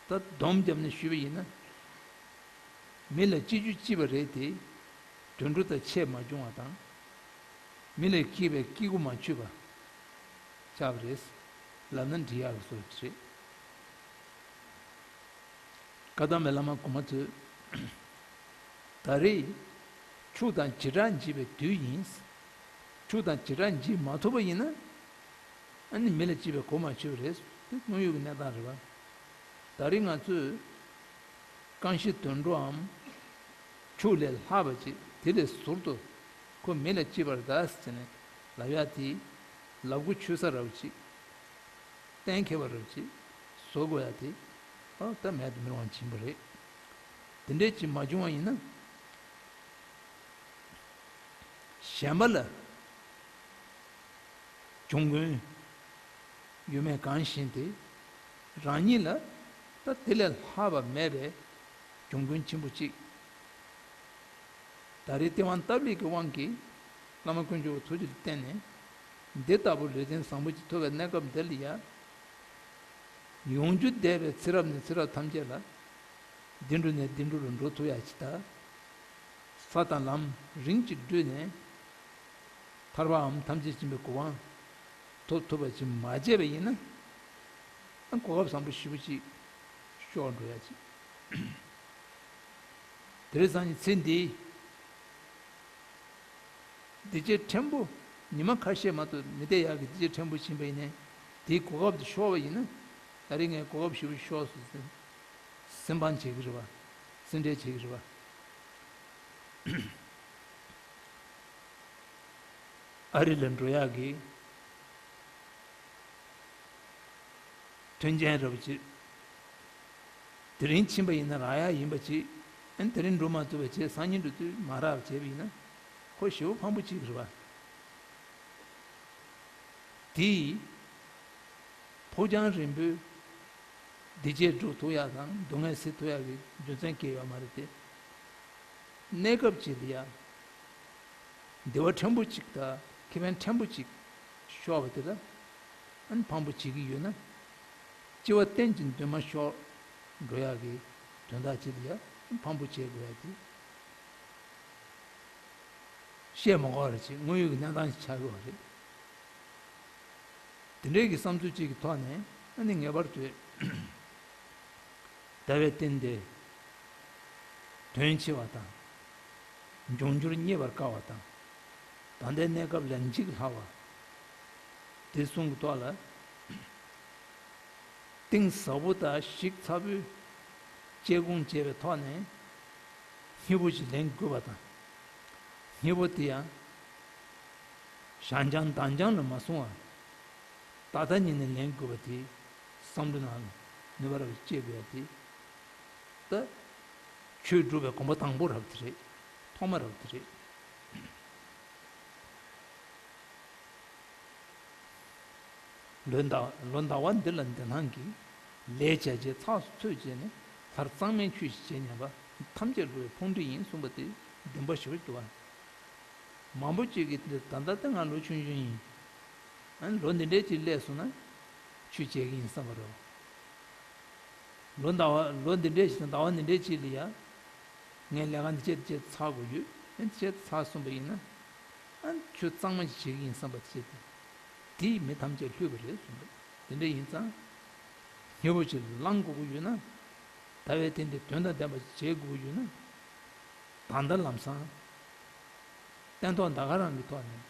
ད་སྡོམ་བརྒྱབ་ནས་ཞུས་པ་ཡིན་ན། མི་ལ་སྐྱེ་རྒྱུ་སྐྱེས་པ་རེད་དེ། དུད་འགྲོ་དང་ཁྱད་མ་བྱུང་བ་དང་། མི་ལས་སྐྱེས་པའི་སྐྱེ་དགུ་མ་ཆོད་པ། ཆགས་རེད། ལབ་ན་འགྲིག་ཡག་གི་བཟོ་ཞིག་རེད། བཀའ་གདམས་པའི་བླ་མ་གོང་མ་ཚོས། ད་རེས་ཆུ་དང་བྱེ་བྲག་འབྱེད་པའི་དུས་ཡིན། ཆུ་དང་བྱེ་བྲག་འབྱེད་མ་ཐུབ་པ་ཡིན་ན། ཨ་ནི་མི་ལ་སྐྱིད་པའི་གོ་མ་ཆོད་པ་རེད། དེ་དངོས་ཡོད་ཀྱི་གནས་སྟངས་རེད་བ། ད་རེས་ང་ཚོས་རྐང་བཞི་དུད་འགྲོའམ་ཆུ་ལས་ལྷག་པ་ཅིག་དེ་ལས་ཟུར་དུ་ཁོ་མི་ལ་སྐྱིད་པར་གདའ་ཟེར་ནས་ལབ་ཡག་དེ་ལབ་གུ་ཆོད་ས་རབ་ཅིག་གཏན་འཁེལ་བ་རབ་ཅིག་བཟོ་དགོས་ཡག་དེ་ཨ་ད་མེད་དུ་མི་རུང་བ་ཕྱིན་པ་རེད། དེ་འདྲས་ཅིག་མ་བྱུང་བ་ཡིན་ན། གཞན་པ་ལ་གྱོང་གུན་ཡོད་མེད་གང་ཤེས་ཏེ། རང་ཉིད་ལ་ད་དེ་ལས་ལྷག་པ་མེད་པའི་གྱོང་གུན་ཆེན་པོ་གཅིག་ད་རེས་སྟེས་དབང་སྟབས་ལེགས་ཀྱི་དབང་གིས་བླ་མ་དཀོན་མཆོག་གི་ཐུགས་རྗེ་ལ་བརྟེན་ནས་འདི་ལྟ་བུ་ལུས་རྟེན་བཟང་པོ་ཅིག་ཐོབ་པའི་གནས་སྐབས་འདི་ལ་ཡ། ཡོང་རྒྱུ་འདས་པའི་ཚེ་རབས་ནས་ཚེ་རབས་ཐམས་ཅད་ལ། འདི་འགྲོ་ནས་འདི་འགྲོ་ལ་འགྲོ་ཐུབ་ཡག་ཅིག་དང་། ས་དང་ལམ་རིམ་གྱིས་བགྲོད་ནས། ཐར་པའམ་ཐམས་ཅད་མཁྱེན་པའི་གོ་འཕང་ཐོབ་ཐུབ་པ་ཅིག་མ་བྱས་པ་ཡིན་ན། ཨ་གོ་སྐབས་བཟང་པོ་ཞེ་པོ་ཅིག་ཤོར་འགྲོ་ཡག་ཅིག་དེ་རིང་སང་ཉིན་ཚེ་འདིའི་འདི་ཅེས་ཕྲན་བུ་ཉི་མ་ཁ་ཤས་མ་གཏོགས་མི་བསྡད་ཡག་གི་འདི་ཅེས་ཕྲན་བུ་ཕྱིན་པ་ཡིན་ནའི་དེའི་གོ་སྐབས་དེ་ཤོར་བ་ཡིན་ན། ད་རེས་ངས་གོ་སྐབས་ཞེ་པོ་ཤོར་སོང་ཟེར་སེམས་ཕམ་བྱེད་ཀྱི་རེད་བ། སེམས་ཁྲལ་བྱེད་ཀྱི་རེད་བ། ཨ་རི་ལ་འགྲོ་ཡག་གི་མཐུན་རྐྱེན་རབ་ཅིག་དེ་རིང་ཕྱིན་པ་ཡིན་ན་རག་ཡག་ཡིན་པ་ཅིག་ཨ་ནི་དེ་རིང་འགྲོ་མ་ཐུབ་པ་བྱས་སང་ཉིན་འགྲོ་དུས་མ་རག་པ་བྱས་པ་ཡིན་ན་ཁོ་ཞེ་པོ་ཕངས་པོ་ཅིག་རེད་བ། དེས་ཕུགས་རྒྱང་རིང་པོའི་བདེ་སྐྱིད་སྒྲུབ་ཐུབ་ཡག་དང་སྡུག་བསྔལ་སེལ་ཐུབ་ཡག་གི་རྒྱུ་མཚན་གང་ཡང་ཡོད་མ་རེད་དེ། གནས་སྐབས་ཅིག་ལ་ཡ། བདེ་བ་ཕྲན་བུ་གཅིག་དང་ཁེ་ཕན་ཕྲན་བུ་གཅིག་ཤོར་བ་དེ་ལ་ཨ་ནི་ཕངས་པོ་བྱེད་ཀྱི་ཡོད་ན། སྐྱེ་བ་གཏན་གྱི་འདུན་མ་ཤོར་འགྲོ་ཡག་གི་དོན་དག་ཅིག་ལ་ཡ་ཕངས་པོ་བྱེད་དགོས་ཡག་དེ་བཤད་མ་དགོས་པ་རེད། ཅེས་དངོས་ཡོད་ཀྱི་གནས་སྟངས་ཤིག་ཆགས་ཡོད་པ་རེད། དེ་འདྲའི་གི་བསམ་ཚུལ་གཅིག་གི་ཐོག་ནས་ཨ་ནི་ངེས་པར་དུ་ཟླ་བའི་རྟེན་འདི་དོན་ཆེ་བ་དང་། འབྱུང་འགྱུར་རྙེད་པར་དཀའ་བ་དང་། ད་ལྟའི་གནས་སྐབས་ལས་འཇིག་སླ་བ། དེ་གསུམ་གྱི་ཐོག་ལ་གཏིང་ཟབ་པོ་དང་ཞིབ་ཚགས་པོའི་དཔྱད་སྒོམ་བྱས་པའི་ཐོག་ནས་སྙིང་པོ་ཞིག་ལེན་དགོས་པ་དང་། སྙིང་པོ་དེ་ཡང་། ཞན་ཅང་དམ་ཅང་ལ་མ་སོང་བར། ད་ལྟ་ཉིད་ནས་ལེན་དགོས་པ་དེ་བསམ་བློའི་ནང་ལ་ནུས་པ་རབ་སྐྱེ་དགོས་ཡ་དེ། ད་ཆོས་སྒྲུབ་པའི་གོམ་པ་དང་པོ་རབ་དེ་རེད། ཐོག་མ་རབ་དེ་རེད། ལོ་ཟླ་ལོ་ཟླ་བ་འདི་ལ་འདི་སྣང་གི་ལས་བྱས་རྗེས་ཚགས་སུ་ཚུད་བྱས་ནས་ལྷར་གཙང་མའི་ཆོས་ཤིག་བྱེད་སྙམ་པ་ཐམས་ཅད་བསླུ་བའི་ཕུང་འདྲེ་ཡིན་གསུངས་པ་དེ་བདེན་པ་ཞེ་པོ་འདུག་བ། མང་པོ་ཅིག་གིས་འདི་ད་ལྟ་ད་ང་ལོ་ཆུང་ཆུང་ཡིན། ཨ་ནི་ལོ་འདི་འདྲའི་ཅིག་སླེབས་སོང་ན་ཆོས་བྱེད་ཀྱི་ཡིན་བསམ་པ་རེད། ལོ་ཟླ་བ་ལོ་འདི་འདྲའི་ཞིག་དང་ཟླ་བ་འདི་འདྲའི་ཅིག་ལ་ཡ། ངས་ལས་ཀ་འདི་བྱས་འདི་བྱས་ཚར་དགོས་ཡོད། ཨ་ནི་འདི་བྱས་ཚར་སོང་པ་ཡིན་ན། ཨ་ནི་ཆོས་གཙང་མ་ཞིག་བྱེད་ཀྱི་ཡིན་བསམ་པ་བྱས་ཏེ། དེས་མི་ཐམས་ཅད་བསླུས་པ་རེད་གསུངས་པས། དེ་འདྲ་ཡིན་ཙང་། སྙིང་པོ་ཅིག་བླང་དགོས་ཀྱི་ཡོད་ན། ཟླ་བའི་རྟེན་འདི་དོན་དང་ལྡན་པ་ཞིག་བྱེད་དགོས་ཀྱི་ཡོད་ན། ད་ལྟ་ལམ་སང་། སྟན་ཐོག་ད་ག་རང་གི་ཐོག་ནས།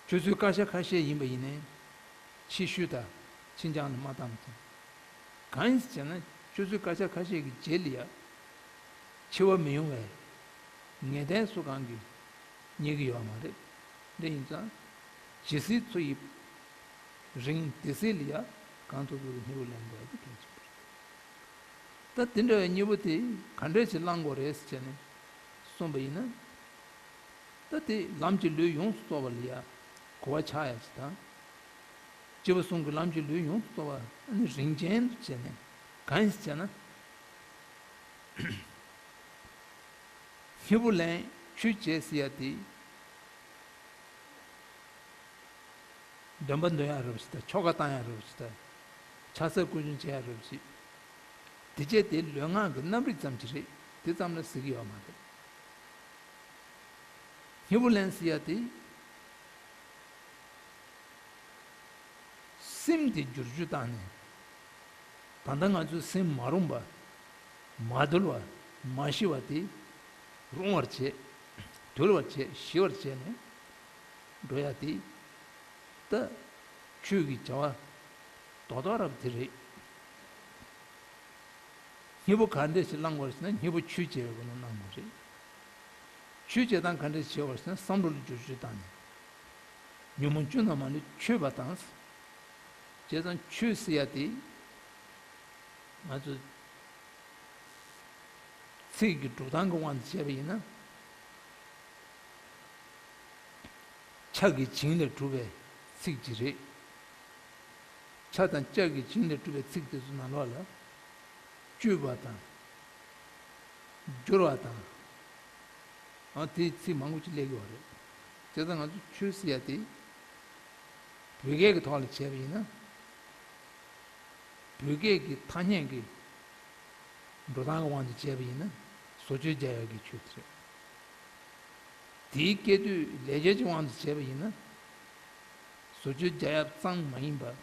ཆུ་ཚོད་སྐར་ཆ་ཁ་ཤས་ཡིན་པ་ཡིན་ནའི། ཕྱི་ཤུལ་དང་ཕྱི་འགྱངས་ལ་མ་བཏང་ཙང་། གང་ཡིན་ཟེར་ན་ཆུ་ཚོད་སྐར་ཆ་ཁ་ཤས་ཀྱི་རྗེས་ལ་ཡ། འཆི་བ་མི་ཡོང་བའི་ངེས་གཏན་སུ་གང་གིས་རྙེད་ཀྱི་ཡོད་མ་རེད། འདི་ཡིན་ཙང་། ཇི་སྲིད་འཚོ་ཡི་རིང་དེ་སྲིད་ལ་ཡ་གང་ཐུབ་ཐུབ་ཀྱིས་སྙིང་པོ་ལེན་དགོས་ཡ་དེ་གལ་ཆེན་པོ་རེད། ད་དེ་འདྲ་བའི་སྙིང་པོ་དེ་ག་འདྲས་ཅིག་བླང་དགོས་རེད་ཟེར་ནས་གསུངས་པ་ཡིན་ན། ད་དེ་ལམ་གྱི་ལུས་ཡོངས་སུ་རྫོགས་པ་ལ་ཡ་གོ་བ་ཆགས་ཡ་ཅིག་དང་། སྐྱེས་བུ་གསུམ་གྱི་ལམ་གྱི་ལུས་ཡོངས་སུ་རྫོགས་པ་ཨ་ནི་རིན་ཆེན་དུ་བྱས་ནས་གང་ཡིན་ཟེར་ན། སྙིང་པོ་ལེན་ཆོས་བྱེད་ཟེར་ཡ་དེ། འདོན་པ་འདོན་ཡ་རབ་ཞིག་དང་ཆོ་ག་བཏང་ཡ་རབ་ཞིག་དང་། ཕྱག་འཚལ་སྐུ་མཆོད་བྱེད་ཡ་རབ་ཞིག་དེ་བྱས་དེ་ལུས་ངག་གི་རྣམ་རིག་ཙམ་ཞིག་རེད། དེ་ཙམ་ལ་ཟེར་གྱི་ཡོད་མ་རེད། སྙིང་པོ་ལེན་ཟེར་ཡ་དེ། དེ་བསྒྱུར་བཅོས་བཏང་ནས། ད་ལྟ་ང་ཚོའི་སེམས་མ་རུངས་པ། མ་དུལ་བ། མ་ཞི་བ་དེ། རུང་བར་བྱེད། དུལ་བར་བྱེད། ཞི་བར་བྱས་ནས་འགྲོ་ཡ་དེ། ད་ཆོས་ཀྱི་བྱ་བ་རྡོག་རྡོག་རབ་དེ་རེད། སྙིང་པོ་ག་འདྲས་ཞིག་བླང་དགོས་ཟེར་ན། སྙིང་པོ་ཆོས་བྱེད་པའི་སྒོ་ནས་བླང་དགོས་རེད། ཆོས་བྱེད་སྟངས་ག་འདྲས་བྱེད་དགོས་ཟེར་ན། བསམ་བློ་ལ་བསྒྱུར་བཅོས་བཏང་ནས། ཉོན་མོངས་བཅུ་རྣམས་མ་ལུས་ཆོད་པ་དང་། བྱས་ཙང་ཆོས་ཟེར་ཡ་དེ། ང་ཚོ་ཚིག་གི་སྒྲུབ་སྟངས་ཀྱི་དབང་དུ་བྱས་པ་ཡིན་ན། ཆ་གི་བྱིངས་ལས་གྲུབ་པའི་ཚིག་ཅིག་རེད། ཆ་དང་ཅ་གི་བྱིངས་ལས་གྲུབ་པའི་ཚིག་དེ་ཚོ་ནང་ལོགས་ལ། བཅོས་པ་དང་། བསྒྱུར་བ་དང་། ཨ། དེའི་ཚིག་མང་པོ་ཅིག་སླེབས་ཡོད་རེད། བྱས་ཙང་ང་ཚོ་ཆོས་ཟེར་ཡ་དེ། བོད་སྐད་ཀྱི་ཐོག་ལ་བྱས་པ་ཡིན་ན། བོད་སྐད་ཀྱི་ཐ་སྙད་ཀྱི་འགྲོ་སྟངས་ཀྱི་དབང་དུ་བྱས་པ་ཡིན་ན། བཟོ་བཅོས་རྒྱག་ཡག་གི་ཆོས་དེ་རེད། དེའི་སྐད་དོད་ལས་འཆར་གྱི་དབང་དུ་བྱས་པ་ཡིན་ན། བཟོ་བཅོས་རྒྱག་ཡག་ཙམ་མ་ཡིན་པར།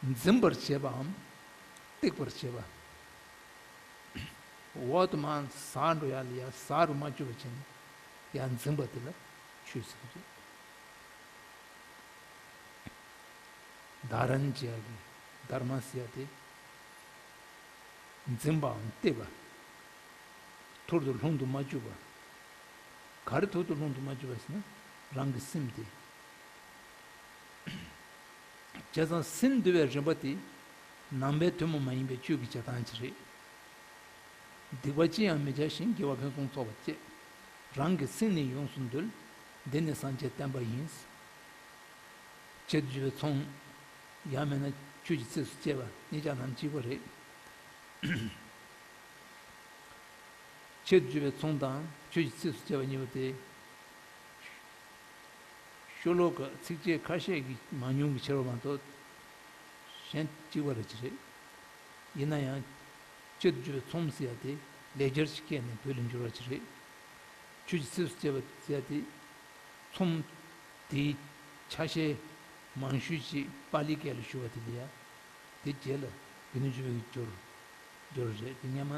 འཛིན་པར་བྱེད་པའམ། བཏེག་པར་བྱེད་པ། འོག་ཏུ་མར་ཟག་འགྲོ་ཡག་ལ་ཡ་ཟག་རུ་མ་གྱུར་པ་བྱས་ནས་ཡར་འཛིན་པ་དེ་ལ་ཆོས་ཟེར་གྱི་རེད། དྷཱ་རན་བྱེད་ཡག་གི་དྷརྨ་ཟེར་ཡག་དེ། འཛིན་པའམ་བཏེག་པ། ཐུར་དུ་ལྷུང་དུ་མ་བཅུག་པ། ག་རེ་ཐུར་དུ་ལྷུང་དུ་མ་བཅུག་པ་ཟེར་ན། རང་གི་སེམས་དེ། བྱས་ཙང་སེམས་འདུལ་བའི་རིམ་པ་དེ། ནང་པའི་ཐུན་མོང་མ་ཡིན་པའི་ཆོས་ཀྱི་བྱེད་སྟངས་ཅིག་རེད། སྡིག་པ་ཅི་ཡང་མི་བྱ་ཞིང་། དགེ་བ་ཕུན་སུམ་ཚོགས་པར་སྤྱད། རང་གི་སེམས་ནི་ཡོངས་སུ་འདུལ། འདི་ནི་སངས་རྒྱས་བསྟན་པ་ཡིན། ཆེད་དུ་གྱུར་པའི་ཚོམས། ཡང་མིན་ན་ཆོས་ཀྱི་ཚིགས་སུ་བཅད་པ་གཉིས་ཆ་ནང་གཅིག་པ་རེད། ཆེད་དུ་གྱུར་པའི་ཚོམས་དང་ཆོས་ཀྱི་ཚིགས་སུ་བཅད་པ་གཉིས་པོ་དེ། ཤོ་ལོ་ཀ་ཚིགས་བཅད་ཁ་ཤས་ཀྱི་མང་ཉུང་གི་ཕྱིར་རོ་མ་གཏོགས། གཞན་གཅིག་པ་རེད་ཅི་རེད། ཡིན་ན་ཡང་། ཆེད་དུ་གྱུར་པའི་ཚོམས་ཟེར་ཡ་དེ་ལེགས་སྦྱར་གྱི་སྐད་ནས་བོད་ལ་འགྱུར་བ་ཅི་རེད། ཆོས་ཀྱི་ཚིགས་སུ་བཅད་པ་ཟེར་ཡ་དེ། ཚོམས་དེའི་ཆ་ཤས་མང་ཤོས་ཅིག་པཱ་ལིའི་སྐད་ལ་ཞུ་བ་དེ་ལ་ཡ། དེ་རྗེས་ལ་དགེ་འདུན་ཆོས་འཕེལ་གྱིས་སྦྱོར། སྦྱོར་རེད་དེ། སྔན་མ་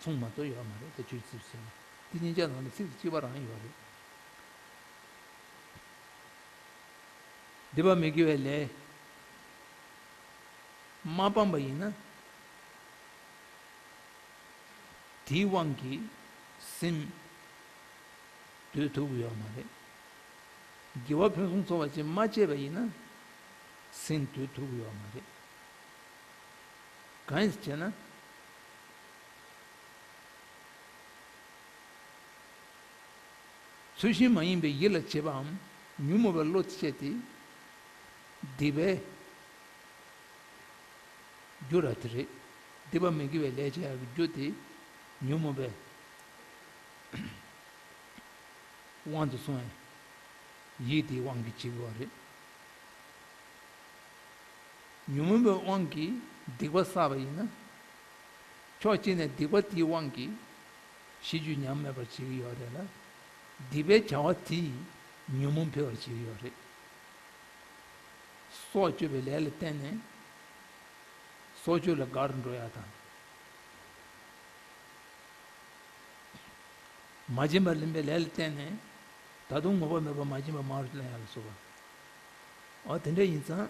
ཚོམས་མ་གཏོགས་ཡོད་མ་རེད་ད། ཆོས་ཀྱི་ཚིགས་སུ་བཅད་པ་དེ་གཉིས་ཆ་ནང་ལ་ཚིགས་གཅིག་པ་རང་ཡོད་རེད། སྡིག་པ་མི་དགེ་བའི་ལས་མ་སྤངས་པ་ཡིན་ན། དེའི་དབང་གིས་སེམས་འདུལ་ཐུབ་ཀྱི་ཡོད་མ་རེད། དགེ་བ་ཕུན་སུམ་ཚོགས་པ་ཅིག་མ་སྤྱད་པ་ཡིན་ན། སེམས་འདུལ་ཐུབ་ཀྱི་ཡོད་མ་རེད། གང་ཡིན་ཟེར་ན། ཚུལ་བཞིན་མ་ཡིན་པའི་ཡིད་ལ་བྱེད་པའམ། ཉོན་མོངས་པའི་བློ་དེ་བྱས་ཏེ། སྡིག་པའི་རྒྱུ་ར་དེ་རེད། སྡིག་པ་མི་དགེ་བའི་ལས་བྱེད་ཡག་གི་རྒྱུ་དེ། ཉོན་མོངས་པའི་དབང་དུ་སོང་བའི་ཡིད་དེའི་དབང་གིས་བྱེད་དགོས་པ་རེད། ཉོན་མོངས་པའི་དབང་གིས་སྡིག་པ་བསགས་པ་ཡིན་ན། ཕྱོགས་གཅིག་ནས་སྡིག་པ་དེའི་དབང་གིས་ཤེས་རྒྱུད་ཉམས་མེད་པར་བྱེད་ཀྱི་ཡོད་རེད་ལ། སྡིག་པའི་བྱ་བ་དེས་ཉོན་མོངས་འཕེལ་བར་བྱེད་ཀྱི་ཡོད་རེད། སྲོག་གཅོད་པའི་ལས་ལ་བརྟེན་ནས་སྲོག་གཅོད་ལ་དགའ་རུ་འགྲོ་ཡག་དང་། མ་བྱིན་པར་ལེན་པའི་ལས་ལ་བརྟེན་ནས་ད་དུང་ངོ་བོ་མེད་པ་མ་བྱིན་པ་མང་རུ་ལེན་ཡག་ལ་སོགས་པ། འོ་དེ་འདྲ་ཡིན་ཙང་།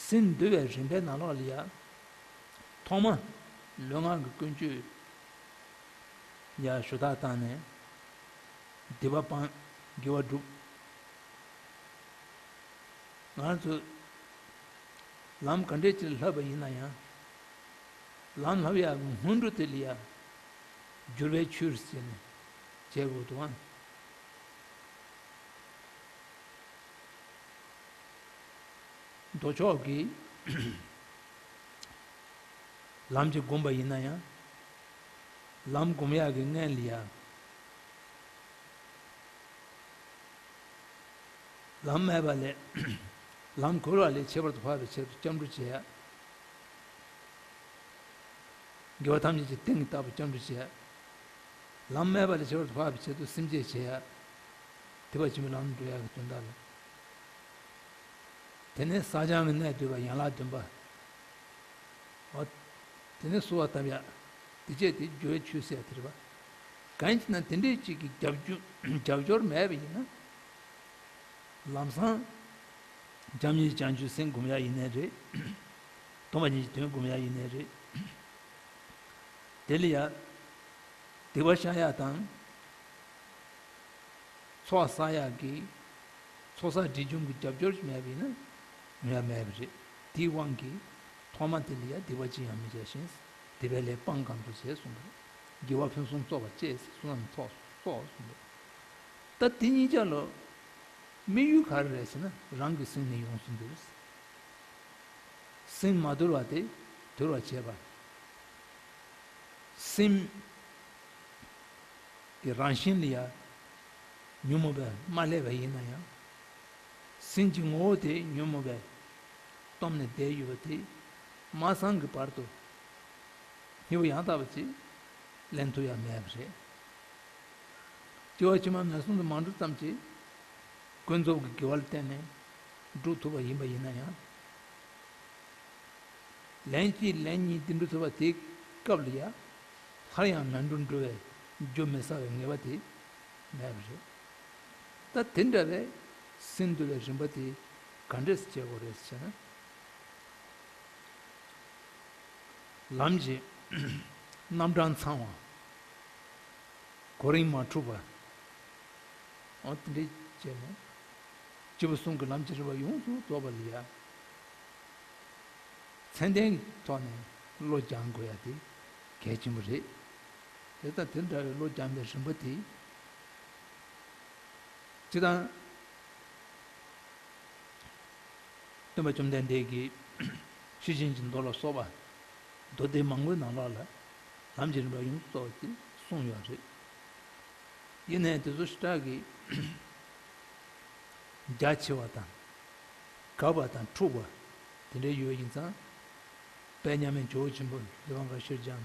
སེམས་འདུལ་བའི་རིམ་པའི་ནང་ལོགས་ལ་ཡ། ཐོག་མ་ལུས་ངག་གི་ཀུན་སྤྱོད་ཡ་ཞུ་དག་བཏང་ནས་སྡིག་པ་སྤང་། དགེ་བ་སྒྲུབ། ང་ཚོ་ལམ་ག་འདྲས་ཅིག་ལ་བསླབས་པ་ཡིན་ན་ཡང་། ལམ་བསླབ་ཡག་གི་སྔོན་འགྲོ་དེ་ལ་ཡ་སྦྱོར་བའི་ཆོས་ཟེར་ནས་བྱེད་དགོས་འདུག་ཨང་། མདོ་ཕྱོགས་ཀྱི་ལམ་གྱི་སྒོམ་པ་ཡིན་ན་ཡང་། ལམ་སྒོམ་ཡག་གི་སྔོན་ལ་ཡ། ལམ་མེད་པ་ལས། ལམ་གོལ་བ་ལས་ཁྱད་པར་དུ་འཕགས་པའི་ཆེད་དུ་སྐྱབས་འགྲོ་བྱེད་ཡ། དགེ་བ་ཐམས་ཅད་ཀྱི་སྟེང་གི་ལྟ་བུ་སྐྱབས་འགྲོ་བྱེད་ཡ། ལམ་མེད་པ་ལས་ཁྱད་པར་དུ་འཕགས་པའི་ཆེད་དུ་སེམས་བསྐྱེད་བྱེད་ཡ། ཐེག་པ་ཆེན་པོའི་ལམ་དུ་འགྲོ་ཡ་གི་དོན་དག་ལ། དེ་ནས་བསགས་སྦྱང་གི་གནད་བསྡུས་པ་ཡན་ལག་བདུན་པ། འོ། དེ་ནས་གསོལ་བ་བཏབ་ཡ། དེ་བྱས་དེ་སྦྱོར་བའི་ཆོས་ཟེར་ཡ་དེ་རེད་པ། གང་ཡིན་ཟེར་ན་དེ་འདྲའི་ཅིག་གི་རྒྱབ་སྐྱོར་རྒྱབ་སྐྱོར་མེད་པ་ཡིན་ན། ལམ་སང་། བྱམས་སྙིང་རྗེ་བྱང་ཆུབ་སེམས་སྒོམ་ཡ་ཡིན་ནའི་རེད། སྟོང་པ་ཉིད་ཀྱི་དོན་སྒོམ་ཡ་ཡིན་ནའི་རེད། དེ་ལ་ཡ། སྡིག་པ་བཤགས་ཡ་དང་། ཚོགས་བསགས་ཡག་གི། ཚོགས་བསགས་སྒྲིབ་སྦྱོང་གི་རྒྱབ་སྐྱོར་ཞིག་མེད་པ་ཡིན་ན། ཡོང་ཡ་མེད་པ་རེད། དེའི་དབང་གིས། ཐོག་མ་དེ་ལ་ཡ་སྡིག་པ་ཅི་ཡང་མི་བྱ་ཞིང་། སྡིག་པའི་ལས་སྤང་གང་དུ་བྱས་གསུངས་པ་རེད། དགེ་བ་ཕུན་སུམ་ཚོགས་པ་སྤྱད་ཟེར་བསོད་ནམས་ཚོགས་གསོག་གསུངས་པ་རེད། ད་དེ་གཉིས་ཆ་ལ། དམིགས་ཡུལ་ག་རེ་རེད་ཟེར་ན་རང་གི་སེམས་ནི་ཡོངས་སུ་འདུལ། སེམས་མ་དུལ་བ་དེ་དུལ་བར་བྱེད་པ། སེམས་ཀྱི་རང་བཞིན་ལ་ཡང་ཉོན་མོངས་པས་མ་བསླད་པ་ཡིན་ན་ཡང་། སེམས་ཀྱི་ངོ་བོ་དེ་ཉོན་མོངས་པས་སྟོངས་ནས་བསྡད་ཡོད་པ་དེ་མ་སངས་ཀྱི་བར་དུ་སྙིང་པོ་ཡང་དག་པ་ཅིག་ལེན་ཐུབ་ཡ་མེད་པ་རེད། སྐྱེ་བ་ཕྱི་མ་ནས་བཟུང་དུ་མ་འགྲུབ་ཙམ་གྱིས། ཀུན་རྫོབ་ཀྱི་དགེ་བ་ལ་བརྟེན་ནས་འགྲུབ་ཐུབ་པ་ཡིན་པ་ཡིན་ན་ཡང་། ལན་གཅིག་ལན་གཉིས་འདི་འགྲུབ་ཐུབ་པ་དེའི་སྐབས་ལ་ཡང་། སླར་ཡང་ནམ་འགྲུབ་འགྲོ་བའི་རྒྱུ་མི་བསགས་པའི་ངེས་པ་དེ་མེད་པ་རེད། ད་དེ་འདྲ་བའི་སེམས་འདུལ་བའི་རིམ་པ་དེ་ག་འདྲས་སེ་བྱེད་དགོས་རེད་ཟེར་ན། ལམ་གྱི་རྣམ་གྲངས་ཚང་བ། གོ་རིམ་མ་འཁྲུགས་པ། འོ་དེ་འདྲའི་བྱས་ནས། སྐྱེས་བུ་གསུམ་གྱི་ལམ་གྱི་རིམ་པ་ཡོངས་སུ་རྫོགས་པ་ལ་ཡ། ཚད་ལྡན་གྱི་ཐོག་ནས་བློ་སྦྱང་དགོས་ཡ་དེ་གལ་ཆེན་པོ་རེད། དེ་ལྟར་དེ་འདྲ་བའི་བློ་སྦྱང་པའི་རིམ་པ་དེ། སྤྱིར་བཏང་། སྟོན་པ་བཅོམ་ལྡན་འདས་ཀྱིས་ཤེར་ཕྱིན་གྱི་མདོ་ལ་སོགས་པ་མདོ་སྡེ་མང་པོའི་ནང་ལོགས་ལ་ལམ་གྱི་རིམ་པ་ཡོངས་སུ་རྫོགས་པ་དེ་གསུངས་ཡོད་རེད། ཡིན་ནའི་དེ་ཚོ་ཞེ་དྲག་གི་རྒྱ་ཆེ་བ་དང་། དགའ་བ་དང་འཁྲུགས་པ་དེ་འདྲའི་ཡོད་ཡིན་ཙང་། དཔལ་མཉམ་མེད་ཇོ་བོ་ཆེན་པོ་ལས་དབང་བཀའ་ཤོད་ལྕམ་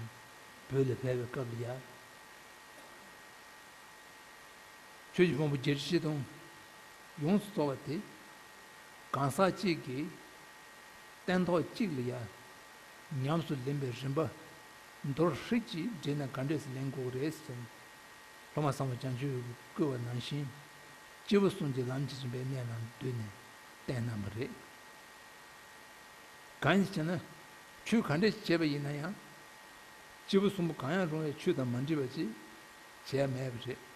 བོད་ལ་ཕེབས་པའི་སྐབས་ལ་ཡ། ཆོས་ཀྱི་ཕུང་པོ་བརྒྱད་ཁྲི་བཞི་སྟོང་ཡོངས་སུ་རྫོགས་པ་དེ། གང་ཟག་གཅིག་གིས་སྟན་ཐོག་གཅིག་ལ་ཡ་ཉམས་སུ་ལེན་པའི་རིམ་པ་མདོར་བསྡུས་ཀྱིས་བསྒྲིལ་ན་ག་འདྲས་སེ་ལེན་དགོས་རེད་ཟེར་ན། སློབ་མ་བཟང་པོ་བྱང་ཆུབ་ཀྱིས་བསྐུལ་བ་ནང་བཞིན། སྐྱེས་བུ་གསུམ་གྱི་ལམ་གྱི་རིམ་པའི་གནད་རྣམས་བསྡུས་ནས་བསྟན་གནང་བ་རེད། གང་ཡིན་ཟེར་ན། ཆོས་ག་འདྲས་བྱས་པ་ཡིན་ན་ཡང་། སྐྱེས་བུ་གསུམ་པོ་གང་ཡང་རུང་བའི་ཆོས་དང་མ་འདྲེས་པ་ཅིག་བྱས་མེད་པ་རེད།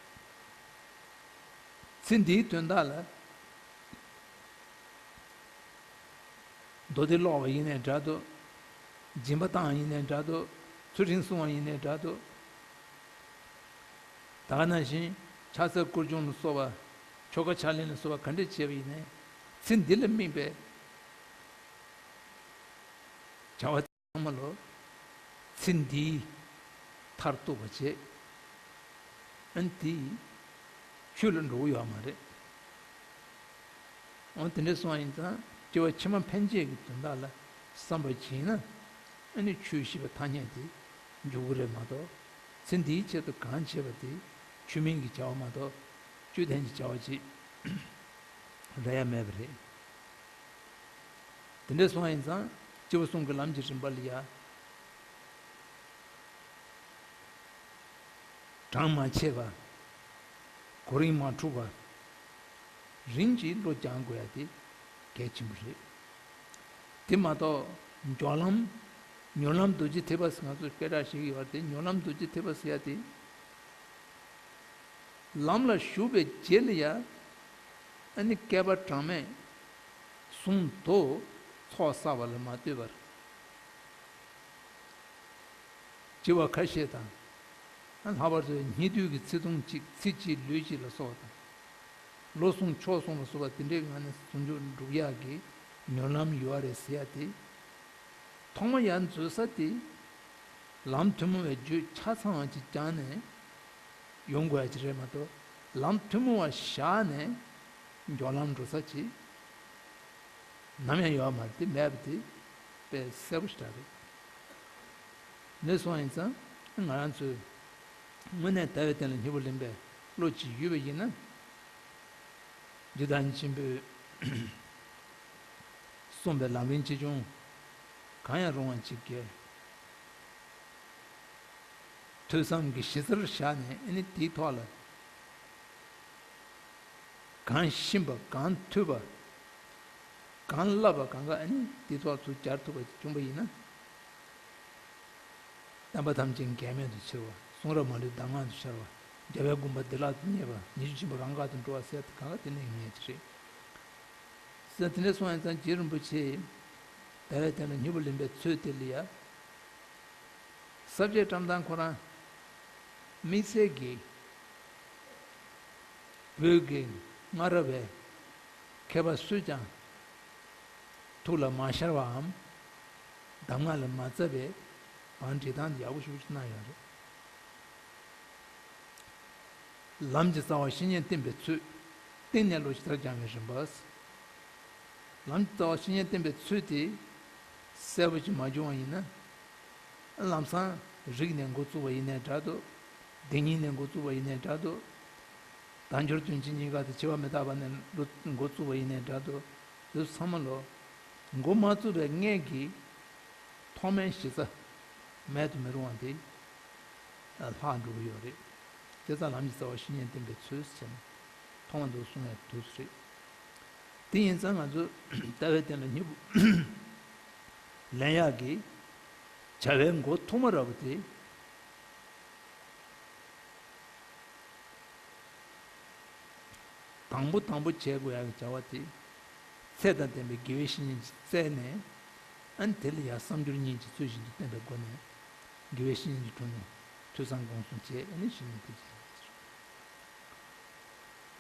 ཚེ་འདིའི་དོན་དག་ལ། མདོ་སྡེ་ཀློག་པ་ཡིན་ནའི་འདྲ་འདུག་སྦྱིན་པ་བཏང་བ་ཡིན་ནའི་འདྲ་འདུག་ཚུལ་ཁྲིམས་སྲུང་བ་ཡིན་ནའི་འདྲ་འདུག་ད་ག་ནང་བཞིན་ཕྱག་འཚལ་སྐོར་སྦྱོང་ལ་སོགས་པ། ཆོ་ག་ཕྱག་ལེན་ལ་སོགས་པ་ག་འདྲ་བྱས་པ་ཡིན་ནའི། ཚེ་འདི་ལ་དམིགས་པའི་བྱ་བ་ཚང་མ་ལོ། ཚེ་འདིའི་མཐར་ཐུག་པ་བྱེད། ཨ་ནི་དེ་ཆོས་ལ་འགྲོ་གི་ཡོད་མ་རེད། འོ་དེ་འདྲ་སོང་བ་ཡིན་ཙང་སྐྱེ་བ་ཕྱི་མ་ཕན་ཆད་ཀྱི་དོན་དག་ལ་བསམ་པ་བྱས་ན། ཨ་ནི་ཆོས་ཤེས་པ་ཐ་སྙད་དེ་འཇུག་གི་རེད་མ་གཏོགས། ཚེ་འདིའི་ཆེད་དུ་གང་བྱས་པ་དེ་ཆོས་མིན་གྱི་བྱ་བ་མ་གཏོགས། བཅོས་ལྡན་གྱི་བྱ་བ་ཅིག་རག་ཡ་མེད་པ་རེད། དེ་འདྲ་སོང་བ་ཡིན་ཙང་སྐྱེས་བུ་གསུམ་གྱི་ལམ་གྱི་རིམ་པ་ལ་ཡ། གྲངས་མ་ཆད་པ། གོ་རིམ་མ་འཁྲུགས་པ། རིམ་གྱིས་བློ་སྦྱང་དགོས་ཡ་དེ་གལ་ཆེན་པོ་རེད། དེ་མ་གཏོགས་སྦྱོར་ལམ། མྱུར་ལམ་རྡོ་རྗེ་ཐེག་པ་ཟེར་ང་ཚོས་སྐད་གྲགས་ཤིག་ཡོད་རེད་དེ། མྱུར་ལམ་རྡོ་རྗེ་ཐེག་པ་ཟེར་ཡ་དེ། ལམ་ལ་ཞུགས་པའི་རྗེས་ལ་ཡ། ཨ་ནི་བསྐལ་པ་གྲངས་མེད་གསུམ་དུ་ཚོགས་བསགས་པ་ལ་མ་ལྟོས་པར། བྱིས་པ་ཁ་ཤས་དང་། ལྷག་པར་དུ་སྙིགས་དུས་ཀྱི་ཚེ་ཐུང་གཅིག་ཚེ་གཅིག་ལུས་གཅིག་ལ་སོགས་དང་། ལོ་གསུམ་ཕྱོགས་གསུམ་ལ་སོགས་པ་དེ་འདྲའི་ངང་ནས་ཟུང་འཇུག་འགྲུབ་ཡག་གི་མྱུར་ལམ་ཡོད་རེད་ཟེར་ཡ་དེ། ཐོག་མ་ཡར་འཛུལ་ས་དེ། ལམ་ཐུན་མོང་བའི་རྒྱུད་ཆ་ཚང་བ་ཅིག་སྦྱངས་ནས་ཡོང་དགོས་ཡ་ཅིག་རེད་མ་གཏོགས། ལམ་ཐུན་མོང་བ་བཞག་ནས་སྦྱོར་ལམ་འགྲོ་ས་ཅིག་ནམ་ཡང་ཡོད་མ་རེད། དེ་མེད་པ་དེ་དཔེ་གསལ་པོ་ཞེ་དྲག་རེད། འདི་སོང་ཡིན་ཙང་ང་རང་ཚོས་དངོས་གནས་ལྟ་བའི་སྟེང་ལ་སྙིང་པོ་ལེན་པའི་བློ་ཅིག་ཡོད་པ་ཡིན་ན། རྗེ་བདག་ཉིད་ཆེན་པོས་ གསུངས་པའི་ལམ་རིམ་ཆེ་ཆུང་གང་ཡང་རུང་བ་ཅིག་གི་ཐོས་བསམ་གྱི་གཞི་རྩར་བཞག་ནས། ཨ་ནི་དེའི་ཐོག་ལ་གང་ཤེས་པ་གང་ཐོས་པ་གང་བསླབ་པ་གང་ག་ཨ་ནི་དེའི་ཐོག་ལ་ཚུར་སྦྱར་ཐུབ་པ་བྱུང་བ་ཡིན་ན། བསྟན་པ་ཐམས་ཅད་འགལ་མེད་དུ་འཆར་བ། གསུང་རབ་མ་ལུས་གདམས་ངག་ཏུ་ཤར་བ། རྒྱལ་བའི་དགོངས་པ་བདེ་བླག་ཏུ་རྙེད་པ། ཉེར་སྤྱོད་ཆེན་པོ་རང་དགར་དུ་འགྲོ་བ་ཟེར་ཡ་དེ་གང་ག་དེ་ནས་ཡོང་ཡ་དེ་རེད། ཟེར་དེ་འདྲ་སོང་ཡང་ཙང་རྗེ་རིན་པོ་ཆེས་ཟླ་བའི་གདན་ལ་སྙིང་པོ་ལེན་པའི་ཚུལ་དེ་ལ་ཡ། ས་བཅད་བཀྲམ་སྟངས་ཁོ་རང་དམིགས་བསལ་གྱི་བོད་ཀྱི་སྔ་རབས་པའི་མཁས་པ་སུས་ཀྱང་ཐུགས་ལ་མ་ཤར་བའམ་གདམས་ངག་ལ་མ་འཛབ་པའི་བང་སྒྲིག་སྟངས་དེ་ཡག་པོ་ཞེ་པོ་ཅིག་གནང་ཡོད་རེད། ལམ་གྱི་རྩ་བ་བཤེས་གཉེན་བསྟེན་པའི་ཚུལ། བསྟེན་ནས་བློ་ཇི་ལྟར་སྦྱང་བའི་རིམ་པ། ལམ་གྱི་རྩ་བ་བཤེས་གཉེན་བསྟེན་པའི་ཚུལ་དེ་གསལ་པོ་ཅིག་མ་བྱུང་བ་ཡིན་ན། ལམ་སང་རིགས་ནས་འགོ་བཙུགས་པ་ཡིན་ནའི་འདྲ་འདུག་དེ་ཉིད་ནས་འགོ་བཙུགས་པ་ཡིན་ནའི་འདྲ་འདུག་དལ་འབྱོར་དོན་སྤྱི་གཉིས་ཀ་དེ་འཆི་བ་མི་རྟག་པ་ནས་འགོ་བཙུགས་པ་ཡིན་ནའི་འདྲ་འདུག་དེ་ཚོ་ཚང་མ་ལོ་འགོ་མ་བཙུགས་པའི་སྔས་ཀྱི་ཐོག་མའི་གཞི་རྩ་མེད་དུ་མི་རུང་བ་དེ་ལྷག་འགྲོ་གི་ཡོད་རེད། དེ་ཙང་ལམ་གྱི་རྩ་བ་བཤེས་གཉེན་བསྟེན་པའི་ཚུལ་ཟེར་ནས་མཐོང་བ་འདུག་གསུང་ཡ་འདུག་རེད། དེ་ཡིན་ཙང་ང་ཚོ་ལྟ་བའི་སྟེང་ལ་སྙིང་པོ་ལེན་ཡག་གི་བྱ་བའི་འགོ་ཐོག་མ་ར་བ་དེ། དང་པོ་དང་པོ་བྱེད་དགོས་ཡག་གི་བྱ་བ་དེ། ཚད་དང་ལྡན་པའི་དགེ་བའི་བཤེས་གཉེན་གྱིས་བཙལ་ནས། ཨ་ནི་དེ་ལ་ཡང་བསམ་སྦྱོར་གཉིས་ཀྱི་ཚུལ་བཞིན་དུ་བསྟན་པའི་སྒོ་ནས་དགེ་བའི་བཤེས་གཉེན་གྱི་དྲུང་ནས་ཐོས་བསམ་སྒོམ་གསུམ་བྱས། ཨ་ནི་བཤེས་གཉེན་དེ་བྱས།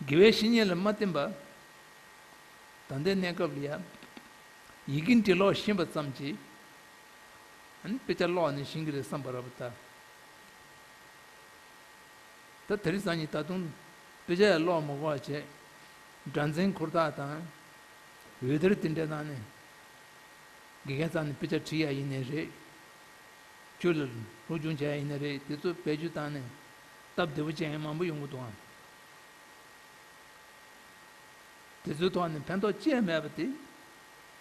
དགེ་བའི་བཤེས་གཉེན་ལ་མ་བསྟེན་པ། ད་ལྟའི་གནས་སྐབས་ལ་ཡང་ཡི་གེ་འབྲི་ཀློག་ཤེས་པ་ཙམ་གྱིས། ཨ་ནི་དཔེ་ཆ་ཀློག་ནས་ཤེས་ཀྱི་རེད་བསམ་པ་ར་བ་ད། ད་དེ་རིང་སང་ཉིན་ད་དུང་དཔེ་ཆ་ཡང་ཀློག་མ་དགོས་པ་བྱས། སྒྲ་འཛིན་འཁུར་སྟངས་དང་། འོད་སྡེར་དེ་འདྲའི་ནང་ནས་དགེ་རྒན་རྩ་ནས་དཔེ་ཆ་ཁྲིད་ཡ་ཡིན་ནའི་རེད། ཁྱོད་ལ་སློབ་སྦྱོང་བྱས་ཡ་ཡིན་ནའི་རེད། དེ་ཚོ་བེད་སྤྱོད་བཏང་ནས་སྟབས་བདེ་པོ་ཅན་མང་པོ་ཡོང་གི་འདུག་ཨང་། དེ་ཚོའི་ཐོག་ནས་ཕན་ཐོགས་ཅི་ཡང་མེད་པ་དེ་